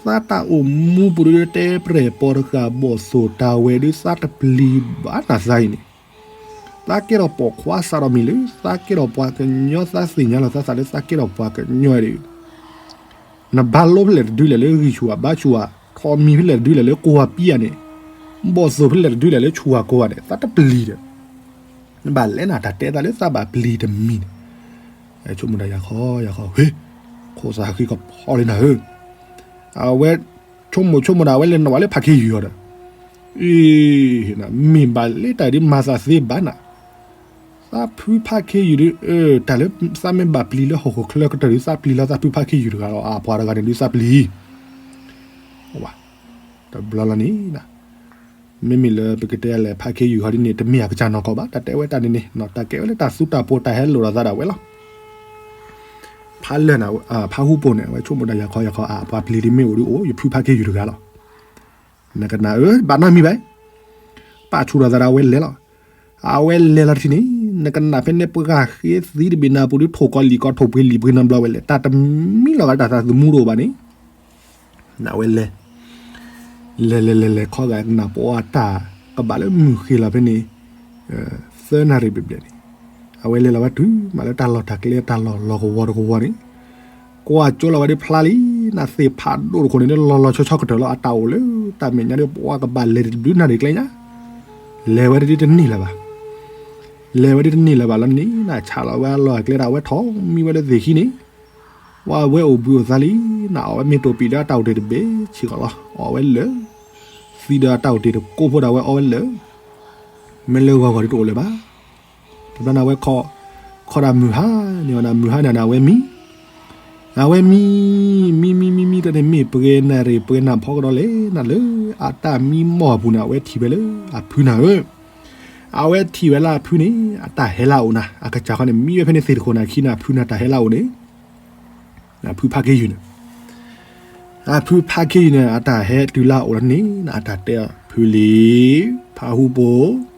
သးတၢ်အိၣ်မူပူၤဒုးတဲပြဲၢ်ပီၤတဃာ်ဘီၣ်သိၣ်တၢ်ဝဲဒုးသးတပျံၤဘၣ်နၤသးအံၤန့ၣ် သးကဲထီၣ်ပိာ်ခွါစးထီၣ်မံၤလၢ သးကဲထီၣ်ပှၤကညီသးသ့ၣ်ညါလီၤသးသးလၢသးကဲထီၣ်ပှၤကညီဒီး နဘါလိဖဲလဲၣ်တဒုလဲၣ်လၢဂံၢ်ဆူၣ်အဘါဆူၣ်ဧါ, ထီၣ်မံၤဖဲလဲၣ်တဒုလဲၣ်လၢကိၢ်ပံဧါန့ၣ်, ဘီၣ်သိၣ်ဖဲလဲၣ်တဒုလဲၣ်လၢဆူၣ်ဧါကိၢ်ဧါန့ၣ် သးတပျံၤဒီး, နဘၣ်လဲၤနၤတၢ်တဲသးလၢသးဘၣ်ပျံၤတမံၤန့ၣ်, ဆိကမိၣ်တၢ်ယၤခီယၤခီ, ဟ့, ခိၣ်သးဃံကဖီလံနၤဧၢ, အဝဲ ဆိကမိၣ်ဆိကမိၣ်ဒီး အဝဲလဲၤနီၣ်ဘၣ်လၢဖးခ့ယုၢ်အီၤဒီး, အ့, မ့ၢ်ဘၣ်လၢတၢ်ဒ်မၤသးသ့ဘၣ်နၤ, သးဖုဖးခ့ယုၢ်ဒီး, တၢ်လၢသးမ့ၢ်ဘၣ်ပျံၤလၢဟီၣ်ခိၣ်ချၢကတၢၢ်ဒီး သးပျံၤလီၤသးဖုဖးခ့ယုၢ်တဂၤလီၤ, အပှၤတဂၤန့ၣ်ဒုးသးပျံၤ, တဘျီလီၤန့ၣ်, မ့မ့ၢ်လၢပကတဲလဲၣ် ဖးခ့ယုၢ်ဟီဒ်န့ၣ် တမ့ၢ်အကစၢ်နီၢ်ကီၢ်ဘၣ်, တၢ်တဲဝဲတၢ်န့ၣ်န့ၣ် တၢ်ကဲဝဲလၢတၢ်သူတၢ်ပိၤတၢ်ဟဲလိာ်ဒီးသးဒၣ်ဝဲလီၤ. ဖးလၢာ်န့ၣ်, ဖးဟူပိၤန့ၣ် အဝဲဆိကမိၣ်တၢ်ယၤခီယၤခီ, အပှၤပျံၤဒ်မ့ၢ်အိၣ်ဒ်အိၣ် ယဖုဖးခ့ယုၢ်တဂၤလီၤ. နကနၣ်ဧၢ, ဘၣ်နီတမံၤဘၣ်, ပာ်ဆူၣ်ထီၣ်သးဒီးအဝဲလဲၤလီၤ. အဝဲလဲၤလီၤတထံၣ်န့ၣ်, နကနၣ်ဖဲန့ၣ်ပှၢ်ဃ့သံတဘ့ၣ်နၤပူၤဒ်ထိၣ်ကီၤလံၣ်ကီၤ ထိၣ်ပှ့ၤလံၣ်ပှ့ၤနီတဘျီဝဲလဲၣ်, တၢ်တမံလီၤဂာ်တၢ်သးသမူတအိၣ်ဘၣ်န့ၣ်, နဝဲလဲၤ လဲၤလဲၤလဲၤလဲၤခီဂာ်နၢ်ပှၢ်တၢ် ကဘၣ်လၢမုၢ်ဃ့လီၤဖဲန့ၣ် သၢနၣ်ရံၣ်ဘျဲၣ်ဘျဲၣ်န့ၣ်, အဝဲလဲၤလီၤဝဲတုၤမးလၢတၢ်လီၢ်တၢ်ကျဲတၢ်လီၢ်လီၢ်ကဝီၤတကဝီၤန့ၣ်, ကွၢ်ကၠိလီၤဝဲဒ်ဖျါလံ, နသ့ၣ်ဖးဒိၣ်တခိၣ်န့ၣ် လီၤလီၤဆီဆီကတၢၢ်လီၤ, အတၢ်အိၣ်လၢတၢ်မဲာ်ညါဒ်ပှၤကဘၣ်လဲၤတဘျုးနၣ်ရံၣ်ကျဲညါ, လဲၤဝဲဒ်တန့ၢ်လၢၤဘၣ်, လဲၤဝဲဒ်တန့ၢ်လၢၤဘၣ်လီၤန့ၣ်, နဆးလီၤဝဲအလီၢ်အကျဲဒၣ်ဝဲထီၣ်မံဝဲလၢသ့ၣ်ခံန့ၣ် ဝဲအဝဲအိၣ်ဘှံးအိၣ်သါလံ, နအီၣ်ဝဲမ့ၢ်တိၢ်ပံာ်ဒီးအတၢ်အိၣ်တ့ၢ်တဘ့ၣ်ဆံးကီးလီၤ, အီၣ်ဝဲလၢာ်, သံဒီးအတၢ်အိၣ်တ့ၢ်တကိးဖိဒၣ်ဝဲအီၣ်ဝဲလၢာ်, မ့ၢ်လၢဂီၤဂီၤဒ်တအိၣ်လၢၤဘၣ်. တဘျီန့ၣ်အဝဲခီ, ခီဒၣ်မုၢ်ဟါန့ၣ်ဝဲဒၣ် မုၢ်ဟါန့ၣ်န့ၣ် အဝဲမံ, အဝဲမံ, မံမံမံမံတၢ်န့ၣ် မ့ၢ်ပှဲၤနၣ်ရံၣ်ပှဲၤနၣ်ဖီကဒီးလဲၣ်နၤလၢ အတၢ်မံမီၢ်အပူၤန့ၣ် အဝဲထံၣ်ဝဲလၢအဖုနၤဧၢ, အဝဲထံၣ်ဝဲလၢအဖုန့ၣ် အတၢ်ဟဲလၢအအိၣ်နၤ, အကစၢ်ခီန့ၣ် မံဝဲဖဲန့ၣ်သ့ၣ်တခိၣ်န့ၣ် အခံန့ၣ် အဖုန့ၣ် အတၢ်ဟဲလၢအအိၣ်န့ၣ်, အဖုဖးခ့ယုၢ်န့ၣ်, အဖုဖးခ့ယုၢ်န့ၣ် အတၢ်ဟဲတုၤလၢအအိၣ်လီၤန့ၣ် အတၢ်တဲအီၤ ဖုလံၤ, ဖးဟူပိၤ,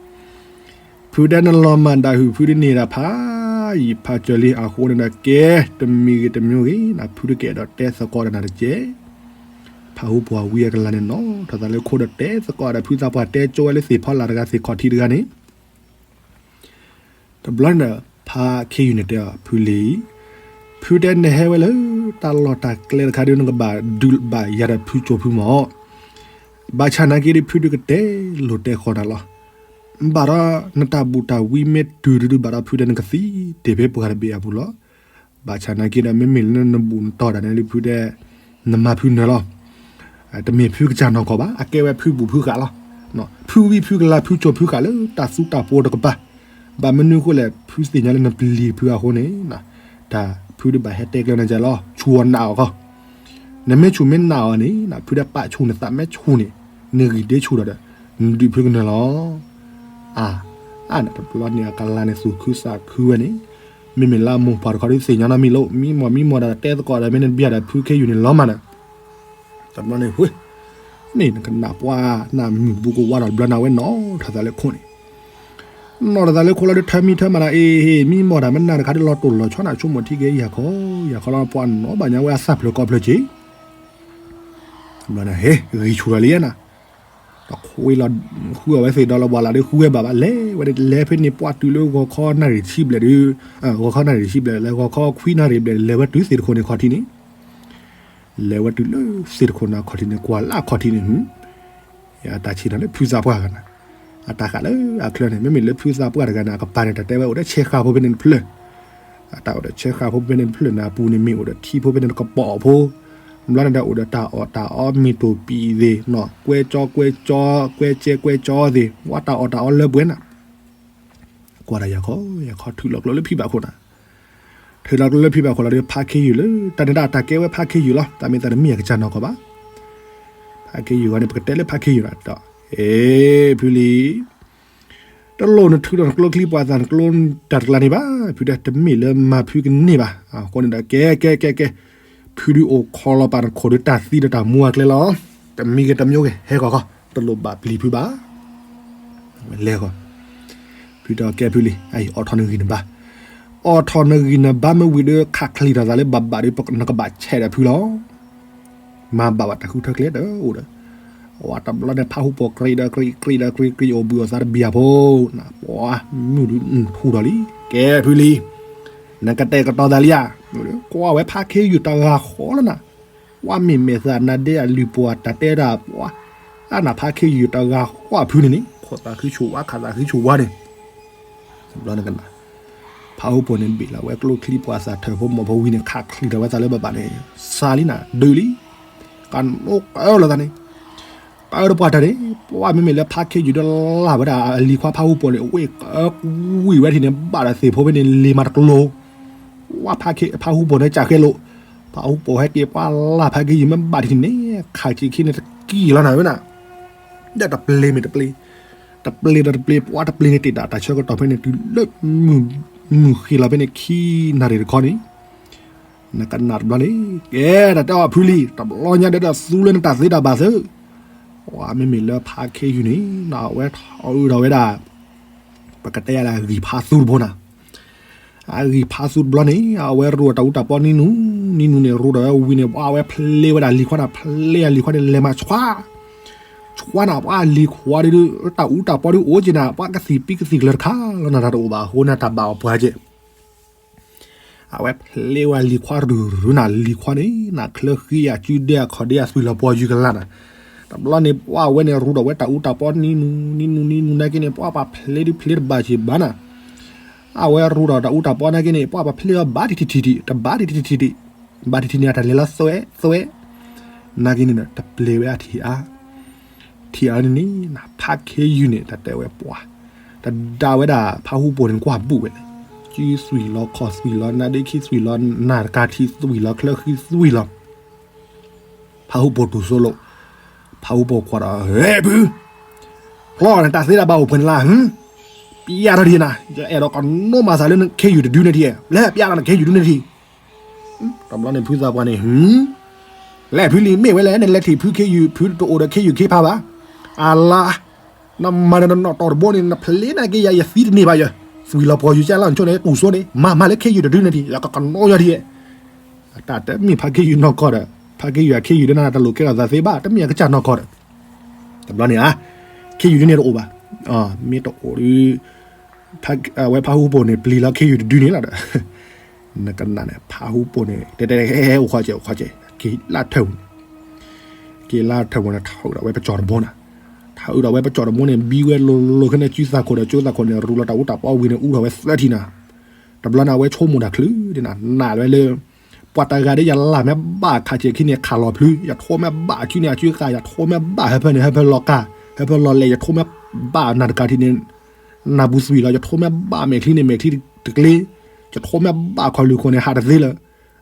ဖုတဲနလီၤမၢ်ဒၣ်ဟုၣ်ဖုတန့ၢ်ဒၣ်ဖးယံာ်ဖးစၢၤလံအဃိန့ၣ်ဒီး ကဲ, တမံၤဂ့ၤတမံၤဂ့ၤ နဖုတကဲဒီး တဲသကိးဒီးနၤတကဲး, ဖးဟူပိၤအဝံအကလၤန့ၣ် နီၣ်ထီၣ်သးလၢခိဒီး တဲသကိးဒီးဖုသးပှၢ် တဲကၠိဝဲလၢသ့ၣ်ဖီလာ်တဂၤ သ့ၣ်ခီၣ်ထံးတဂၤန့ၣ် တဘျီန့ၣ်ဒီး ဖးခ့ယုၢ်န့ၣ်တဲအီၤ ဖုလံၤ, ဖုတဲနဟဲဝဲလၢ တၢ်လီၢ်တၢ်ကျဲတခါဒီး နကဘၣ်ဒုးဘၣ်ယၤဒီးဖုကၠိဖုမၢ်, ဘၣ်ဆၣ်နာ်က့ဒီး ဖုဒုးကတဲလိာ်တဲဃီၤနၤလီၤ. ဘၣ်ဒီးနတၢ်ဘူၣ်တၢ်ဝံမ့ၢ်တုၤဒုးဒုးဘၣ်ဒီး ဖုတဲနကသံတ့ၢ်ဖဲပှၢ်တဘ့ၣ်အပူၤလီၤ. ဘၣ်ဆၣ်နာ်က့ဒီး မ့မ့ၢ်လၢနဘူၣ်နတီၢ်ဒၣ်န့ၣ်လၢ ဖုတဲ နမၤဖုနၢၤလီၤ. တမ့ၢ်ဖုကစၢ်နီၢ်ကီၢ်ဘၣ်, အကဲဝဲဖုဘူၣ်ဖုဃာ်လီၤ. ဖုဝံဖုကလၤဖုကၠိဖုဃာ်လၢတၢ်သူတၢ်ပိၤတကပၤ, ဘၣ်မနုၤအဃိလဲၣ်, ဖုသ့ၣ်ညါလၢနပျံၤဖုအဃိန့ၣ်, တၢ်ဖုတဘၣ်ဟဲတဲကျဲနၤကလီၤ, ဆူၣ်အီၤနာ်အီၤခီ, နမ့ၢ်ဆူၣ်မ့ၢ်နာ်အီၤန့ၣ် ဖုဒဲပာ်ဆူၣ်နသးမ့ၢ်ဆူၣ်န့ၣ်, နဂံၢ်ဒ့ဆူၣ်ဒီး နဒုးဖုကနၢၤလီၤ. အါ, အါန့ၣ်တဘျီန့ၣ် အကလၤန့ၣ်သူၣ်ခုသးခုဝဲန့ၣ်, မ့မ့ၢ်လၢအမိၢ်ပှၢ်တခီဒုးသ့ၣ်ညါနီတမံၤလီၤ, မံမီၢ်မံမီၢ်ဒီးတဲသကိးဒီး မ့ၢ်နဘၣ်ဒီးဖုခ့ယုၢ်န့ၣ်လီၤမးန့ၣ် တဘျီန့ၣ် ဝ့ၢ်, န့ၣ်နကနၣ်ပှၢ်နၢ်မုၢ်ဘူးကဝါဒီးတဘျီန့ၣ် အဝဲနီၣ်ထီၣ်သးလၢခိန့ၣ်, နီၣ်ထီၣ်သးလၢခိလီၤဒီး ထၢမံထၢမၤဒီး အ့ဟ့ၣ် မံမီၢ်တၢ်မနုၤတခါဒီး လီၤတိၢ်လီၤဆီနၤ ဆိကမိၣ်ထံက့ၤယၤခီ, ယၤခီလီၤ ပှၤနီၣ်ဘၣ်ညါဝဲအသၣ်ဖျၢၣ်ကီၢ်ဖျၢၣ်က့ၤ တဘျီန့ၣ် ဟ့ၣ် ဂံၢ်ဆူၣ်ထီၣ်လံနၤ, ဒီးခွ့လီၤ, ဃုအီၣ်ဝဲသ့ၣ်ဒီးလီၤဘှၣ်လၢ်ဒီး ဃုဝဲဘၣ်ဘၣ် လဲၤဝဲဒၣ် လဲၤဖဲန့ၣ် ပှၢ်တုၤလၢဂီၤခီနၣ်ရံၣ်ဆံဘျဲၣ်ဒီး, ဂီၤခီနၣ်ရံၣ်ဆံဘျဲၣ် လဲၤဂီၤခီခွံနၣ်ရံၣ်ဘျဲၣ် လဲၤဝဲတုၤသ့ၣ်တခိၣ်န့ၣ်ခီၣ်ထံးန့ၣ်, လဲၤဝဲတုၤလၢသ့ၣ်တခိၣ်န့ၣ်ခီၣ်ထံးန့ၣ် ကွၢ်လၢအခီၣ်ထံးန့ၣ် အတၢ်ဆံးဒီးလၢဖုသးပှၢ်ဂၤန့ၣ်, အတၢ်ဃးလၢအချၢန့ၣ် မ့မ့ၢ်လၢဖုသးပှၢ်တဂၤန့ၣ် အကပၤန့ၣ် တၢ်တဲဝဲအိၣ်ဒီးဆဲးဃာ်ဖိဖဲန့ၣ်တဖျၢၣ်, အတၢ်အိၣ်ဒီးဆဲးဃာ်ဖိဖဲန့ၣ်တဖျၢၣ်န့ၣ် အပူၤန့ၣ်မ့ၢ်အိၣ်ဒီးထံဖိဖဲန့ၣ်တကပီၤဖိ, ဘျီန့ၣ်ဒီးအိၣ်ဒီးတၢ်အီၣ်တၢ်အီမ့ၢ်တိၢ်ပံာ်သ့ၣ်, ကွဲကၠီကွဲကၠီ, ကွဲကၠဲကွဲကၠီသ့ၣ်, ဝဲတၢ်အီၣ်တၢ်အီလၢပှဲၤနၤ, ကွၢ်ဒီးယၤခီ, ယၤခီထုးလီၤကျိလၢဖံဘၣ်ခိၣ်နၤ ထုးလီၤကျိလၢဖံဘၣ်ခိၣ်လီၤဒီး ဖးခ့ယုၢ်လၢ တၢ်န့ၣ်ဒၣ်တၢ်ကဲဝဲဖးခ့ယုၢ်လီၤ. တၢ်မ့ၢ်တၢ်တမ့ၢ်အကစၢ်နီၢ်ကီၢ်ဘၣ်. ဖးခ့ယုၢ်ဂီၢ်န့ၣ် ပကတဲလၢဖးခ့ယုၢ်လီၤဒီး, အ့ ဖုလံၤ, တလိၣ်နထုးဒီးနကျိချံပှၤသး နကျိတၢ်တကျါန့ၣ်ဘၣ်, ဖုတဲတမ့ၢ်လၢမၤဖုကန့ၢ်ဘၣ်. အဃိန့ၣ်ဒီး ကဲ ကဲ ကဲ ကဲ, ဖုဒုးအိၣ်ခိးလီၤပာ်နခိၣ်ဒုးတၢ်သံဒီးတၢ်မူအကျဲလီၤ. တမံၤဂ့ၤတမံၤဂ့ၤ ဟဲဂီၤဂီၤ, တလိၣ်ဘၣ်ပျံၤဖုဘၣ်. လဲၤဂီၤ, ဖုတဲကဲဖုလံ, အိးထီၣ်နဂံၢ်နဘါ, အိးထီၣ်နဂံၢ်နဘါမ့ၢ်ဝံၤဒီး ခးချံးထီၣ်သးလၢဘၣ်ဘၣ်ဒီး နကဘၣ်ဆဲးဒီးဖုလီၤ. မၤဘၣ်ဝဲတၢ်ဃုထၢကျဲတအိၣ်ဒီး, အဝဲတဘျီန့ၣ် ဖးဟူပိာ်ကြံးဒီးကြံး ကြံးဒီးကြံး ကြံးအိၣ်ဘှံးအိၣ်သါတဘံၣ်အဖိ, ပှၤမုၢ်ဒုးထူၣ်ထီၣ်လံ, ကဲဖုလံ, နကတဲာ်ကတီၤသးလံဧါ. ကွၢ်ဝဲဖးခ့ယုၢ်တဂၤဃီလီၤနၤ, ပှၤမ့ၢ်မဲာ်သးနါဒဲအလုၢ်ပှၤတၢ်တဲတၢ်ပှၤ, အနၢ်ဖးခ့ယုၢ်တဂၤဃီဖုန့ၣ်န့ၣ် ခိးသးဃုဆိၣ်ဝါ ခးသးဃုဆိၣ်ဝါန့ၣ် တဘျီန့ၣ်ကနၣ်, ဖးဟူပိာ်န့ၣ်ဘ့ၣ်လီၤဝဲကျိချံပှၤသးထၢၣ်ဖိမိၢ်ဖိဝံၤန့ၣ် ခးချံးထီၣ်ဝဲသးလၢဘၣ်ဘၣ်န့ၣ်, စါလံနၤ ဒုးလံ, ကနိးကၢလီၤသးန့ၣ်, ကၢတပှၢ်တၢၢ်န့ၣ် ပှၤမ့မ့ၢ်လၢဖးခ့ယုၢ်ဒီးလၢ်ဝဲဒၣ်အလံၤခွါဖးဟူပိာ်န့ၣ် ဝ့ၢ်ကဝံၤဝဲထံၣ်န့ၣ် ဘၣ်ဒီးသ့ၣ်ဖိဖဲန့ၣ် လ့ၤမၤတကျိၤ, ဝဲဖးဟူပိာ်န့ၣ် ကၢဃဲလိာ်, ဖးဟူပိာ်ဟဲက့ၤပှၤလၢ်ဖးခ့ယုၢ်မ့ၢ်ဘၣ်ထံၣ်န့ၣ် ခးစ့ခံန့ၣ်တကံၢ်လီၤနၤဝဲနၤ ဒီးတပျ့ၤမ့ၢ်တပျ့ၤ, တပျ့ၤဒီးတပျ့ၤ ပှၤတပျ့ၤန့ၣ် တ့ၢ်ဒၣ်တၢ်ဆၢကတီၢ်ဖဲန့ၣ် တုၤလၢ မုၢ်ဃ့လီၤဖဲန့ၣ် ခံနၣ်ရံၣ်တခီန့ၣ်, နကနၣ်တဘျီန့ၣ် ကဲတၢ်တဲအီၤဖုလံ, တဘျီညါဒီး သူလၢနတၢ်သ့တၢ်ဘၣ်သု, ပှၤမ့မ့ၢ်လၢဖးခ့ယုၢ်န့ၣ် အဝဲထီၣ်အုးထီၣ်ဝဲဒၣ် ပကတဲယၤလၢအဂံၢ်ဖးသူတဘိနၤ, အဂံၢ်ဖးသူတဘျီန့ၣ် အဝဲရူးဒီးတၢ်အူတၢ်ပီနံၤနူၤ, နံၤနူၤန့ၣ် ရူးဒီးဝဲဝံၤန့ၣ် ပှၤအဝဲဖျ့ဝဲဒၣ်လံၤခွါနၤ, ဖျ့အလံၤခွါန့ၣ် လဲၤမၤဆှါ, ဆှါနၤ ပှၤလံၤခွါဒီး တၢ်အူတၢ်ပီဒီးအိၣ်က့ၤနၤ ပှၤကသံၣ်ပံကသံၣ်ကျၢၤတခါလီၤနၤ တၢ်တအိၣ်ဘၣ်အဃိန့ၣ် တၢ်ဘၣ်အီၤပှၤက့ၤ အဝဲဖျ့ဝဲလံၤခွါရူၤရူၤနၤ, လံၤခွါန့ၣ် နချၢဃံအစုဒ့အခီၣ်ဒ့အသွံၣ်လီၤပှီၤယုၢ်ကလၢ်နၤ, တဘျီန့ၣ် ပှၤဝဲန့ၣ် ရူးဒီးဝဲတၢ်အူတၢ်ပီနံၤနူၤ, နံၤနူၤနံၤနူၤနာ်က့န့ၣ် ပှၤပှၤဖျ့ဒုးဖျ့တဘၣ်က့ၤဘၣ်နၤ, အဝဲရူးဒီးတၢ်အူတၢ်ပီနာ်က့န့ၣ် ပှၤပှၤဖျ့အီၤဘၣ်တထံၣ်ထံၣ်ထံၣ် တဘၣ်တထံၣ်ထံၣ်ထံၣ်, ဘၣ်တထံၣ်န့ၣ် အတၢ်လဲၤလီၤသွဲသွဲ, နာ်က့န့ၣ် တပျ့ၤဝဲအထံၣ်အါ ထံၣ်အါန့ၣ်န့ၣ် ဖးခ့ယုၢ်န့ၣ် တၢ်တဲဝဲပှၤ, တဒါဝဲဒၣ်ဖးဟူပိာ်န့ၣ် ကွၢ်ဘူးဝဲလဲၣ်, စုသွံၣ်လီၤခီၣ်သွံၣ်လီၤ နါဒ့ခံသွံၣ်လီၤ နၢ်တကၤထံသွံၣ်လီၤ ချၢဃံသွံၣ်လီၤ, ဖးဟူပိာ်တူၢ်စိလိာ်, ဖးဟူပိာ်ကွၢ်ဒီး ဟဲဖု, ဖျီနတၢ်သ့တၢ်ဘၣ်အိၣ်ဖှဲးန့ၣ်လၢ, ပျဲထီၣ်ဒံးနၤ ယအဲၣ်ဒိးကနိးမၤသးလၢနခ့ယုၢ်တဒုန့ၣ်ထံၣ်, လဲၤပျဲထီၣ်နခ့ယုၢ်တဒုန့ၣ်ထံၣ် တဘျီန့ၣ် ဖုသးပှၢ်န့ၣ် လဲၤဖုလံ မ့ၢ်ဝဲလဲၣ် နလဲၤထံၣ်ဖုခ့ယုၢ် ဖုတအိၣ်ဒီးခ့ယုၢ်ခ့ဖးဘၣ်, အလါ, နမၤဒီးနနီၣ်တီၢ်တဘိန့ၣ် နဖျ့နာ်က့ယၤ ယသံတန့ၢ်ဘၣ်ယၤ, သွံၣ်လီၤပှီၤယုၢ်ကၢ်လီၤ နဆိန့ၣ် တူၢ်စိန့ၣ် မၤမၤလၢခ့ယုၢ်တဒုန့ၣ်ထံၣ် ယကကနိးယၤဒ်, တၢ်တမ့ၢ်ဖးခ့ယုၢ်နီၢ်ကီၢ်ဒီး ဖးခ့ယုၢ်အခ့ယုၢ်ဒီးနတလိၣ်ကဲထီၣ်သးသ့ဘၣ် တမ့ၢ်အကစၢ်နီၢ်ကီၢ်ဒီး တဘျီန့ၣ်ဧါ, ခ့ယုၢ်ဒုန့ၣ်တအိၣ်ဘၣ်, မ့ၢ်တအိၣ်ဒီး အဝဲဖးဟူပိာ်န့ၣ် ပျံၤလီၤခ့ယုၢ်တဒုန့ၣ်လီၤဒီး, နကနၣ်န့ၣ် ဖးဟူပိာ်န့ၣ် တဲတဲဟဲဟဲအိၣ်ခီကဲးအိၣ်ခီကဲး က့ၤလၢထၢၣ်ပူၤန့ၣ်, က့ၤလၢထၢၣ်ပူၤန့ၣ် ထးအုးဒီးဝဲပကၠီၣ်တဘိနၤ, ထးအုးဒီးဝဲပကၠီၣ်တဘိန့ၣ် ဘံဝဲလိၤလိၤခဲန့ၣ် စုသးခိၣ်ဒီးကၠိသးခိၣ်န့ၣ် ရူးလီၤတၢ်အူတၢ်ပီဝံၤန့ၣ် အူထီၣ်ဝဲသၢထံၣ်နၤ, တဘျီန့ၣ် အဝဲဆိကမိၣ်တၢ်ချုးဒ်နၤ နာ်ဝဲလၢ ပှၤတဂၤဒီးယလၢ်မ့ၢ်ဘၣ်ခးစဲးခံန့ၣ် ခးလီၤဖျု, ယထိမ့ၢ်ဘၣ်အစုန့ၣ် အစုဃာ်, ယထိမ့ၢ်ဘၣ်ဟၢဖၢန့ၣ် ဟၢဖၢလီၤကၢ်, ဟၢဖၢလီၤလဲၣ်, ယထိမ့ၢ်ဘၣ်နၢ်တကၤထံးန့ၣ် နၢ်ပူၤသွံၣ်လီၤ, ယထိမ့ၢ်ဘၣ်မဲာ်ချံန့ၣ် မဲာ်ချံတကျ့, ယထိမ့ၢ်ဘၣ်ခီၣ်လုၢ်ခိၣ်န့ၣ် ဟးတသ့လၢၤ,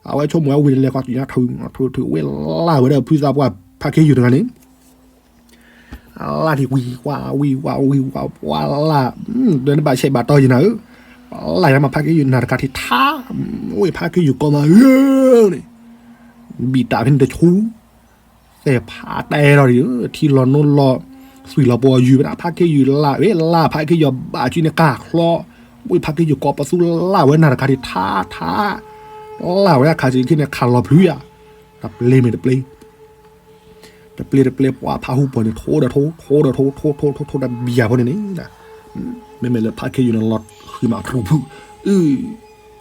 အဝဲဆိကမိၣ်ဝဲဝံၤတလဲၤဃီ ထုးထုးဝဲလၢ်ဝဲဒီး ဖုသးပှၢ်ဖးခ့ယုၢ်တဂၤန့ၣ် လၢ်ထံၣ်ဝံၤဝါဝံၤဝါဝံၤဝါ ပှၤလၢ်, ဒီးနဘၣ်ဆဲးဘၣ်တီယံၤနၤဧၢ, ပှၤလၢ်ယၤမးဖးခ့ယုၢ်နၢ်တကၤထံးထါ, ဝဲဖးခ့ယုၢ်ကိးမးဧၢန့ၣ်, ဘံၣ်တၢ်ဖဲန့ၣ်တဆူ, သဲၣ်ဖးတဲထီၣ်ဒံးဧၢ, ထံလီၤနိလီၤ, သွံၣ်လီၤပှီၤယုၢ်ဝဲဒၣ် ဖးခ့ယုၢ်လၢ်ဝဲလၢ် ဖးခ့ယုၢ်ဘၣ်စုန့ၣ်ကၢ်ချီ, ဝဲဖးခ့ယုၢ်ကိးပသူလၢ်ဝဲနၢ်တကၤထံးထါထါ, လၢ်ဝဲအခးစဲးခံန့ၣ် ခးလီၤဖျုယၤ, တပျ့ၤမ့ၢ်တပျ့ၤ တပျ့ၤတပျ့ၤ ပှၤဖးဟူပိာ်န့ၣ် ထိဒီးထိ ထိဒီးထိ ထိထိထိထိဒီးဘံၣ်ယၤဖိန့ၣ်န့ၣ်, မ့မ့ၢ်လၢဖးခ့ယုၢ်န့ၣ် လီၤဃံၤမးထူဖု, အု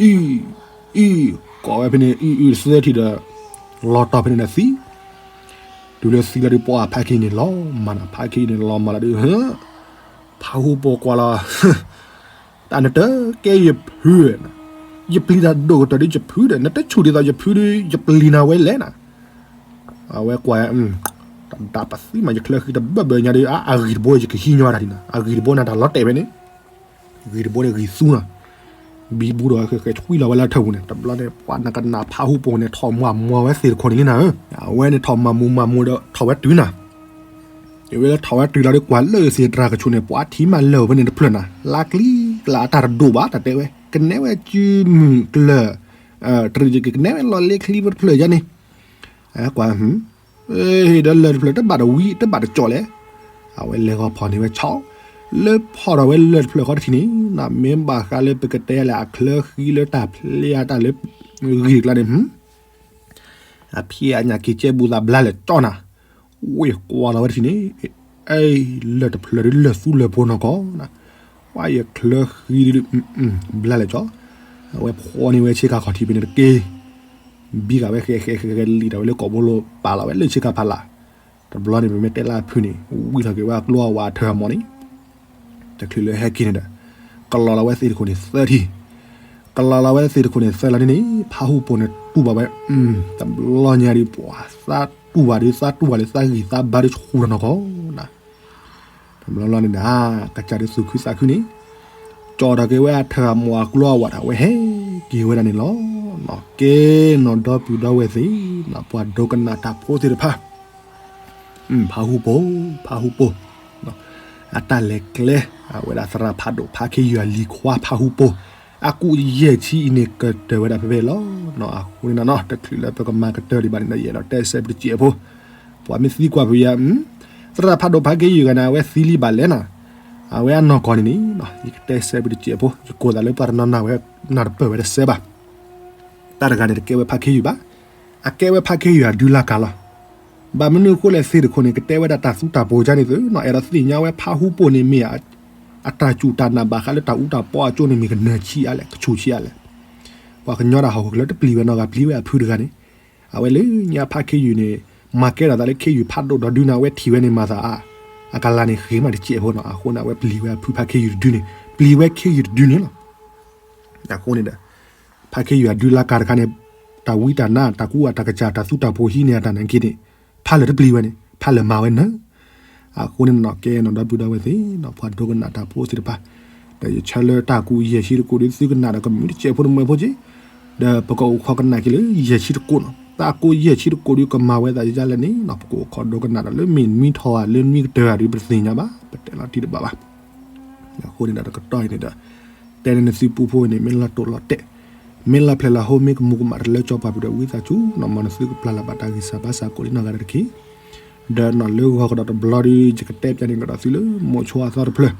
အု အု ကိးဝဲဖဲန့ၣ် အု အု သၢထံၣ်ဒီး လီၤတီၢ်ဖဲန့ၣ်ဒီးသံ, တုၤလၢသံလီၤဒုး ပှၤဖးခ့ယုၢ်န့ၣ် လီၤမၢ်နၤ ဖးခ့ယုၢ်န့ၣ် လီၤမၢ်လီၤဒုး ဖးဟူပိာ်ကွၢ်လီၤ, တၢ်နတကဲယဖု, ယပျံၤတၢ်ဒိၣ်ကတၢၢ်ဒ်ယဖုဒီး နတဆူၣ်ဒ်သိးယဖုဒီး ယပျံၤနၤဝဲလဲၣ်နၤ, အဝဲကွၢ်, တၢ်ဒၣ်ပသံမး ယချၢဃံတဘၢဘၢညါဒီး အဂံၢ်တဘိယကဟံးညီတၢ်ဒ်နၤ အဂံၢ်တဘိန့ၣ် တၢ်လီၤတဲာ်ဖဲန့ၣ်, ဂံၢ်တဘိန့ၣ်ဂံၢ်သူနၤ, ဘံဘူဒီးဃဲၤဃဲၤဆွံလီၤဝဲလၢထၢၣ်ပူၤန့ၣ် တဘျီန့ၣ် ပှၤနကနၣ်ဖးဟူပိာ်န့ၣ် ထီၣ်မၤမူဝဲသ့ၣ်တခိၣ်န့ၣ်လံနၤဧၢ, အဝဲန့ၣ်ထီၣ်မၤမူမၤမူဒီးထီၣ်ဝဲတုၤနၤ ဝဲလၢထီၣ်ဝဲတုၤလီၤဒီးကွၢ်လၢသ့ၣ်တြၢ်ကဆိးန့ၣ် ပှၤထံၣ်မးလၢာ်ဝဲန့ၣ်တဖျၢၣ်နၤ လါကျံကလးအတၢ်တဒိၣ်ဘၣ် တၢ်တဲဝဲ ကနဲဝဲစုမုၢ်ကျၢၢ် တရံး ကနဲဝဲလီၤလ့ချံဖိတဖျၢၣ်ယါန့ၣ် ကွၢ် ဒီးလၢၢ်တဖျၢၣ်တဘၣ်တဝံတဘၣ်တကၠီၣ်လဲၣ်. အဝဲလဲၤဂီၤဖီၣ်န့ၢ်ဝဲဆီ လၢဖီၣ်ထီၣ်ဝဲလၢၢ်တဖျၢၣ်ဃီတထံၣ်န့ၣ် မ့ၢ်ဘၣ်ဃးလၢပကတဲလဲၣ် အချၢဃံလၢတၢ်ဖျဲအတၢ်လၢ ဂ့ၢ်ကျါန့ၣ် အဖံးအညၣ်က့ၤကဲဘူးသးဘျါလဲၣ်ကၠီနၤ, ဝ့ၢ်ကွၢ်လီၤဝဲတထံၣ်န့ၣ်, အဲ လၢၢ်တဖျၢၣ်ဒုးလၢၢ်သူလၢၢ်ဖိနီၢ်ကီၢ်နၤ, ပှၤယချၢဃံဒုး ဘျါလဲၣ်ကၠီ, အဝဲဖီၣ်န့ၢ်ဝဲဆ့ကၤခီၣ်ထံးဖဲန့ၣ်တက့ၢ်, ဘံဂၤဝဲဃဲဃဲဃဲဃဲလံာ်တၢ်ဝဲလၢကိာ်ဘိလိၤ ပာ်လီၤဝဲလၢဆ့ကၤဖးလၢ်, တဘျီန့ၣ် ပမ့ၢ်တဲလၢအဖုၣ်န့ၣ် ဝံၣ်ထီၣ်က့ၤဝဲအကျိအဝးအထၢၣ်အမီၢ်န့ၣ် တချုးလၢဟဲက့ၤန့ၣ်ဒီး ကလီၤလီၤဝဲသ့ၣ်တခိၣ်န့ၣ်သၢထံၣ်, ကလီၤလီၤဝဲသ့ၣ်တခိၣ်န့ၣ်သၢလီၤန့ၣ်န့ၣ် ဖးဟူပိၢ်န့ၣ်တူၢ်ဘၣ်ဝဲ, တဘျီညါဒုး ပှၤသးတူၢ်ဘၣ်ဒုး သးတူၢ်ဘၣ်လၢသးဂံၢ်သးဘါဒုးဆူၣ်လီၤနီၢ်ကီၢ်နၤ, တဘျီလီၤန့ၣ်ဒီး ကစၢ်ဒုးသူၣ်ခုသးခုန့ၣ် ကၠီထီၣ်က့ၤဝဲအထၢၣ်အမီၢ်အကျိအဝးဒၣ်ဝဲဟဲက့ၤဝဲဒၣ်န့ၣ်လီၤ. ကဲနီၢ်ဒီပုၢ်ဒီဝဲၢ်သ့ၣ် ပှၤဒိကနၣ်တၢ်ဖိသ့ၣ်တဖၣ် ဖးဟူပိၢ် ဖးဟူပိၢ်, အတၢ်လဲၤကျဲ အဝဲဒၣ်သရၣ်ဖးဒိၣ်ဖးခ့ယုၢ်အလံၤခွါဖးဟူပိၢ်, အကူးယဲၢ်ဆံအံၤန့ၣ် ကတၢၢ်ဝဲဒၣ်ဖဲဖဲလီၤ. အဃိန့ၣ်နီၤ တချုးလၢပကမၤကတၢၢ်ဒံးဘၣ်န့ၣ်ဒီး ယအဲၣ်ဒိးတဲဆၢပတစဲးဖိ, ပှၤမ့ၢ်သံကွၢ်ဖုးယၤ သရၣ်ဖးဒိၣ်ဖးခ့ယုၢ်ဂၤန့ၣ် အဝဲသံလံဘၣ်လဲၣ်နီၤ, အဝဲအနီၢ်ကီၢ်န့ၣ်န့ၣ် ယကတဲဆၢပတစဲးဖိ ယကိးသးလၢပှၤတနီၤနၢ်ဝဲ နၢ်တပၢၢ်ဝဲတစဲးဘၣ် တၢ်တဂၤန့ၣ် တကဲဝဲဖးခ့ယုၢ်ဘၣ်, အကဲဝဲဖးခ့ယုၢ်အဒုလၢ်ကၤလီၤ. ဘၣ်မနုၤအဃိလဲၣ်သ့ၣ်တခိၣ်န့ၣ် ကတဲဝဲဒၣ်တၢ်သူတၢ်ပိၤကါန့ၣ်သုနီၤ အဲၣ်ဒိးသ့ၣ်ညါဝဲဖးဟူပိၢ်န့ၣ်မ့ၢ် အတၢ်စူၢ်တၢ်နာ်ဘၣ်ဃးလၢတၢ်အူတၢ်ပီအကၠိန့ၣ်မ့ၢ်ကနၢၤဆံးအါလဲၣ် ကဆူၣ်ဆံးအါလဲၣ်. ပှၤကညီတၢ်ဟီၣ်ခိၣ်ချၢတပျံၤဝဲနီတဂၤ ပျံၤဝဲအဖုတဂၤန့ၣ်, အဝဲလၢညါဖးခ့ယုၢ်န့ၣ် မၤကဲထီၣ်သးလၢခ့ယုၢ်ဖးဒိၣ်ဒီးဒုန့ၣ် အဝဲထံၣ်ဝဲန့ၣ်မၤသးအါ, အကလၤန့ၣ်ဃ့မးတစဲးဖိနီၤ အဃိန့ၣ် အဝဲပျံၤဝဲအဖုဖးခ့ယုၢ်တဒုန့ၣ် ပျံၤဝဲခ့ယုၢ်တဒုန့ၣ်လီၤ. အဃိန့ၣ်ဒီး ဖးခ့ယုၢ်အဒုလၢ်ကၤတခါန့ၣ် တၢ်ဝံတၢ်နါ တၢ်ကူအတၢ်ကစၢ် တၢ်သူတၢ်ပိၤဟံးန့ၢ်အတၢ်နာ်က့န့ၣ် ဖးလၢာ်တပျံၤဝဲန့ၣ် ဖးလၢာ်မၤဝဲနၢၤ. အဃိန့ၣ်နီၤ ကဲနီၢ်ဒီပုၢ်ဒီဝဲၢ်သ့ၣ်နီၤ ပှၤဒိကနၣ်တၢ်ဖိသ့ၣ်တဖၣ်, ဒီးယဆၢလၢတၢ်ကူယဲၢ်ဆံတကိးဒုး သုကနၣ်ဒီးကမုာ်တစဲးဖိတမှဲၤဖိက့ၤ, ဒီးပကအိၣ်ခိးကနၣ်က့ၤလၢယဲၢ်ဆံတကိးနီၤ တၢ်ကူယဲၢ်ဆံတကိးဒုးကမၤဝဲသးယလဲၣ်န့ၣ်နီၤ ပကအိၣ်ခိးဒိကနၣ်ဒီးလၢမ့ၢ်နွံထီၣ်ဧါ လၢနွံကတၢၢ်ဧါဒုး ပတသ့ၣ်ညါဘၣ် ပတဲလီၤတံၢ်တဘၣ်ဘၣ်. အဃိန့ၣ်ဒီးတကတီၢ်အံၤန့ၣ်ဒီး တဲန့ၢ်နသုပူဖိအံၤန့ၣ် မ့ၢ်လီၤတိာ်လီၤတဲာ်, မ့ၢ်လီၤဖျဲၣ်လီၤဟိ မ့ၢ်ကမူၤကမၣ်တလၢကၠီပှၤ ပူၤဒီးဝံသးစူၤနီၤ မ်နသုကပျၢ်လၢ်ဘၣ်တၢ်ဂံၢ်စၢ်ဘါစၢ်ကိးဒ်နီၢ်ဂၤဒဲးတက့ၢ်. ဒီးနီၤလၢဂီၤကဒီးတဘျီဒုး ယကတဲပျးန့ၢ်ကဒီးသုလၢ မိၤဆိအသီတဖျၢၣ်,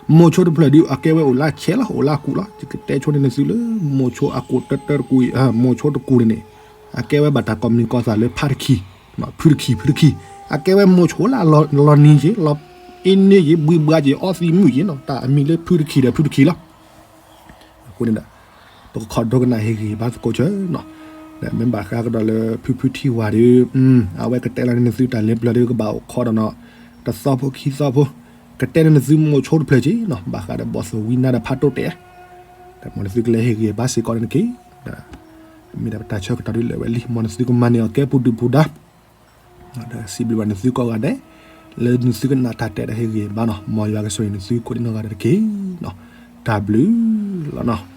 မိၤဆိတဖျၢၣ်ဒုးအကဲဝဲအိၣ်လၢဆဲးလီၤ အိၣ်လၢအကူးလီၤ. ယကတဲဆိန့ၢ်နသုလၢ မိၤဆိအကူးတၢတၢတကူးအံၤ မိၤဆိတကူးန့ၣ်န့ၣ် အကဲဝဲဘၣ်တၢ်ကိးမံၤကိးသၣ်လၢဖါတခံ, ဖုတခံ ဖုတခံ, အကဲဝဲမိၤဆိလၢလီၤနံၤက့ၤ လီၤအ့န့က့ၤ ဘှံးဘှါက့ၤ အီသံးမုၢ်က့ၤနီၤ တၢ်အမံၤလၢဖုတခံဒီးဖုတခံလီၤ. အဃိန့ၣ်ဒီး ပကခိးဒိကနၣ်ဟ့ၣ်ဂံၢ်ဘါသကိးဆၢနီၤ, ဒီးမ့ၢ်ဘၣ်ဃးကဒီးလၢဖုဖုထံဝၤဒုး အဝဲကတဲလီၤန့ၢ်နသုတၢ်လၢပျၢၤဒုးကဘၣ်အိၣ်ခိးဒီးနီၤ, တသီဖိခံသီဖိ, ကတဲန့ၢ်နသုမိၤဆိတဖျၢၣ်က့ၤနီၤ ဘၣ်ဃးဒီးဘီၣ်သိၣ်ဝံနါဒီးဖးတိၢ်တဲာ်, ဒီးမ်နသုကလဲၤဟ့ၣ်ဂံၢ်ဘါစ့ၢ်ကီးန့ၣ်တက့ၢ်. ဒီး မ့ၢ်ဒၣ်ပတၢ်ဆၢကတီၢ်ဒုးလၢာ်ဝဲလံ မ်နသုကမၤန့ၢ်အီၤကဲပူၤဒုၣ်ပူၤဒါ ဒီးစံးဘျုးဘၣ်နသုကိးဂၤဒဲး လၢနသုကနၣ်တၢ်တဲဒီးဟ့ၣ်ဂံၢ်ဘါနီၤ, မ်ယွၤကဆိၣ်ဂ့ၤနသုကိးဒ်နီၢ်ဂၤဒဲးတက့ၢ်နီၤ, တၢ်ဘျုးလီၤနီၤ.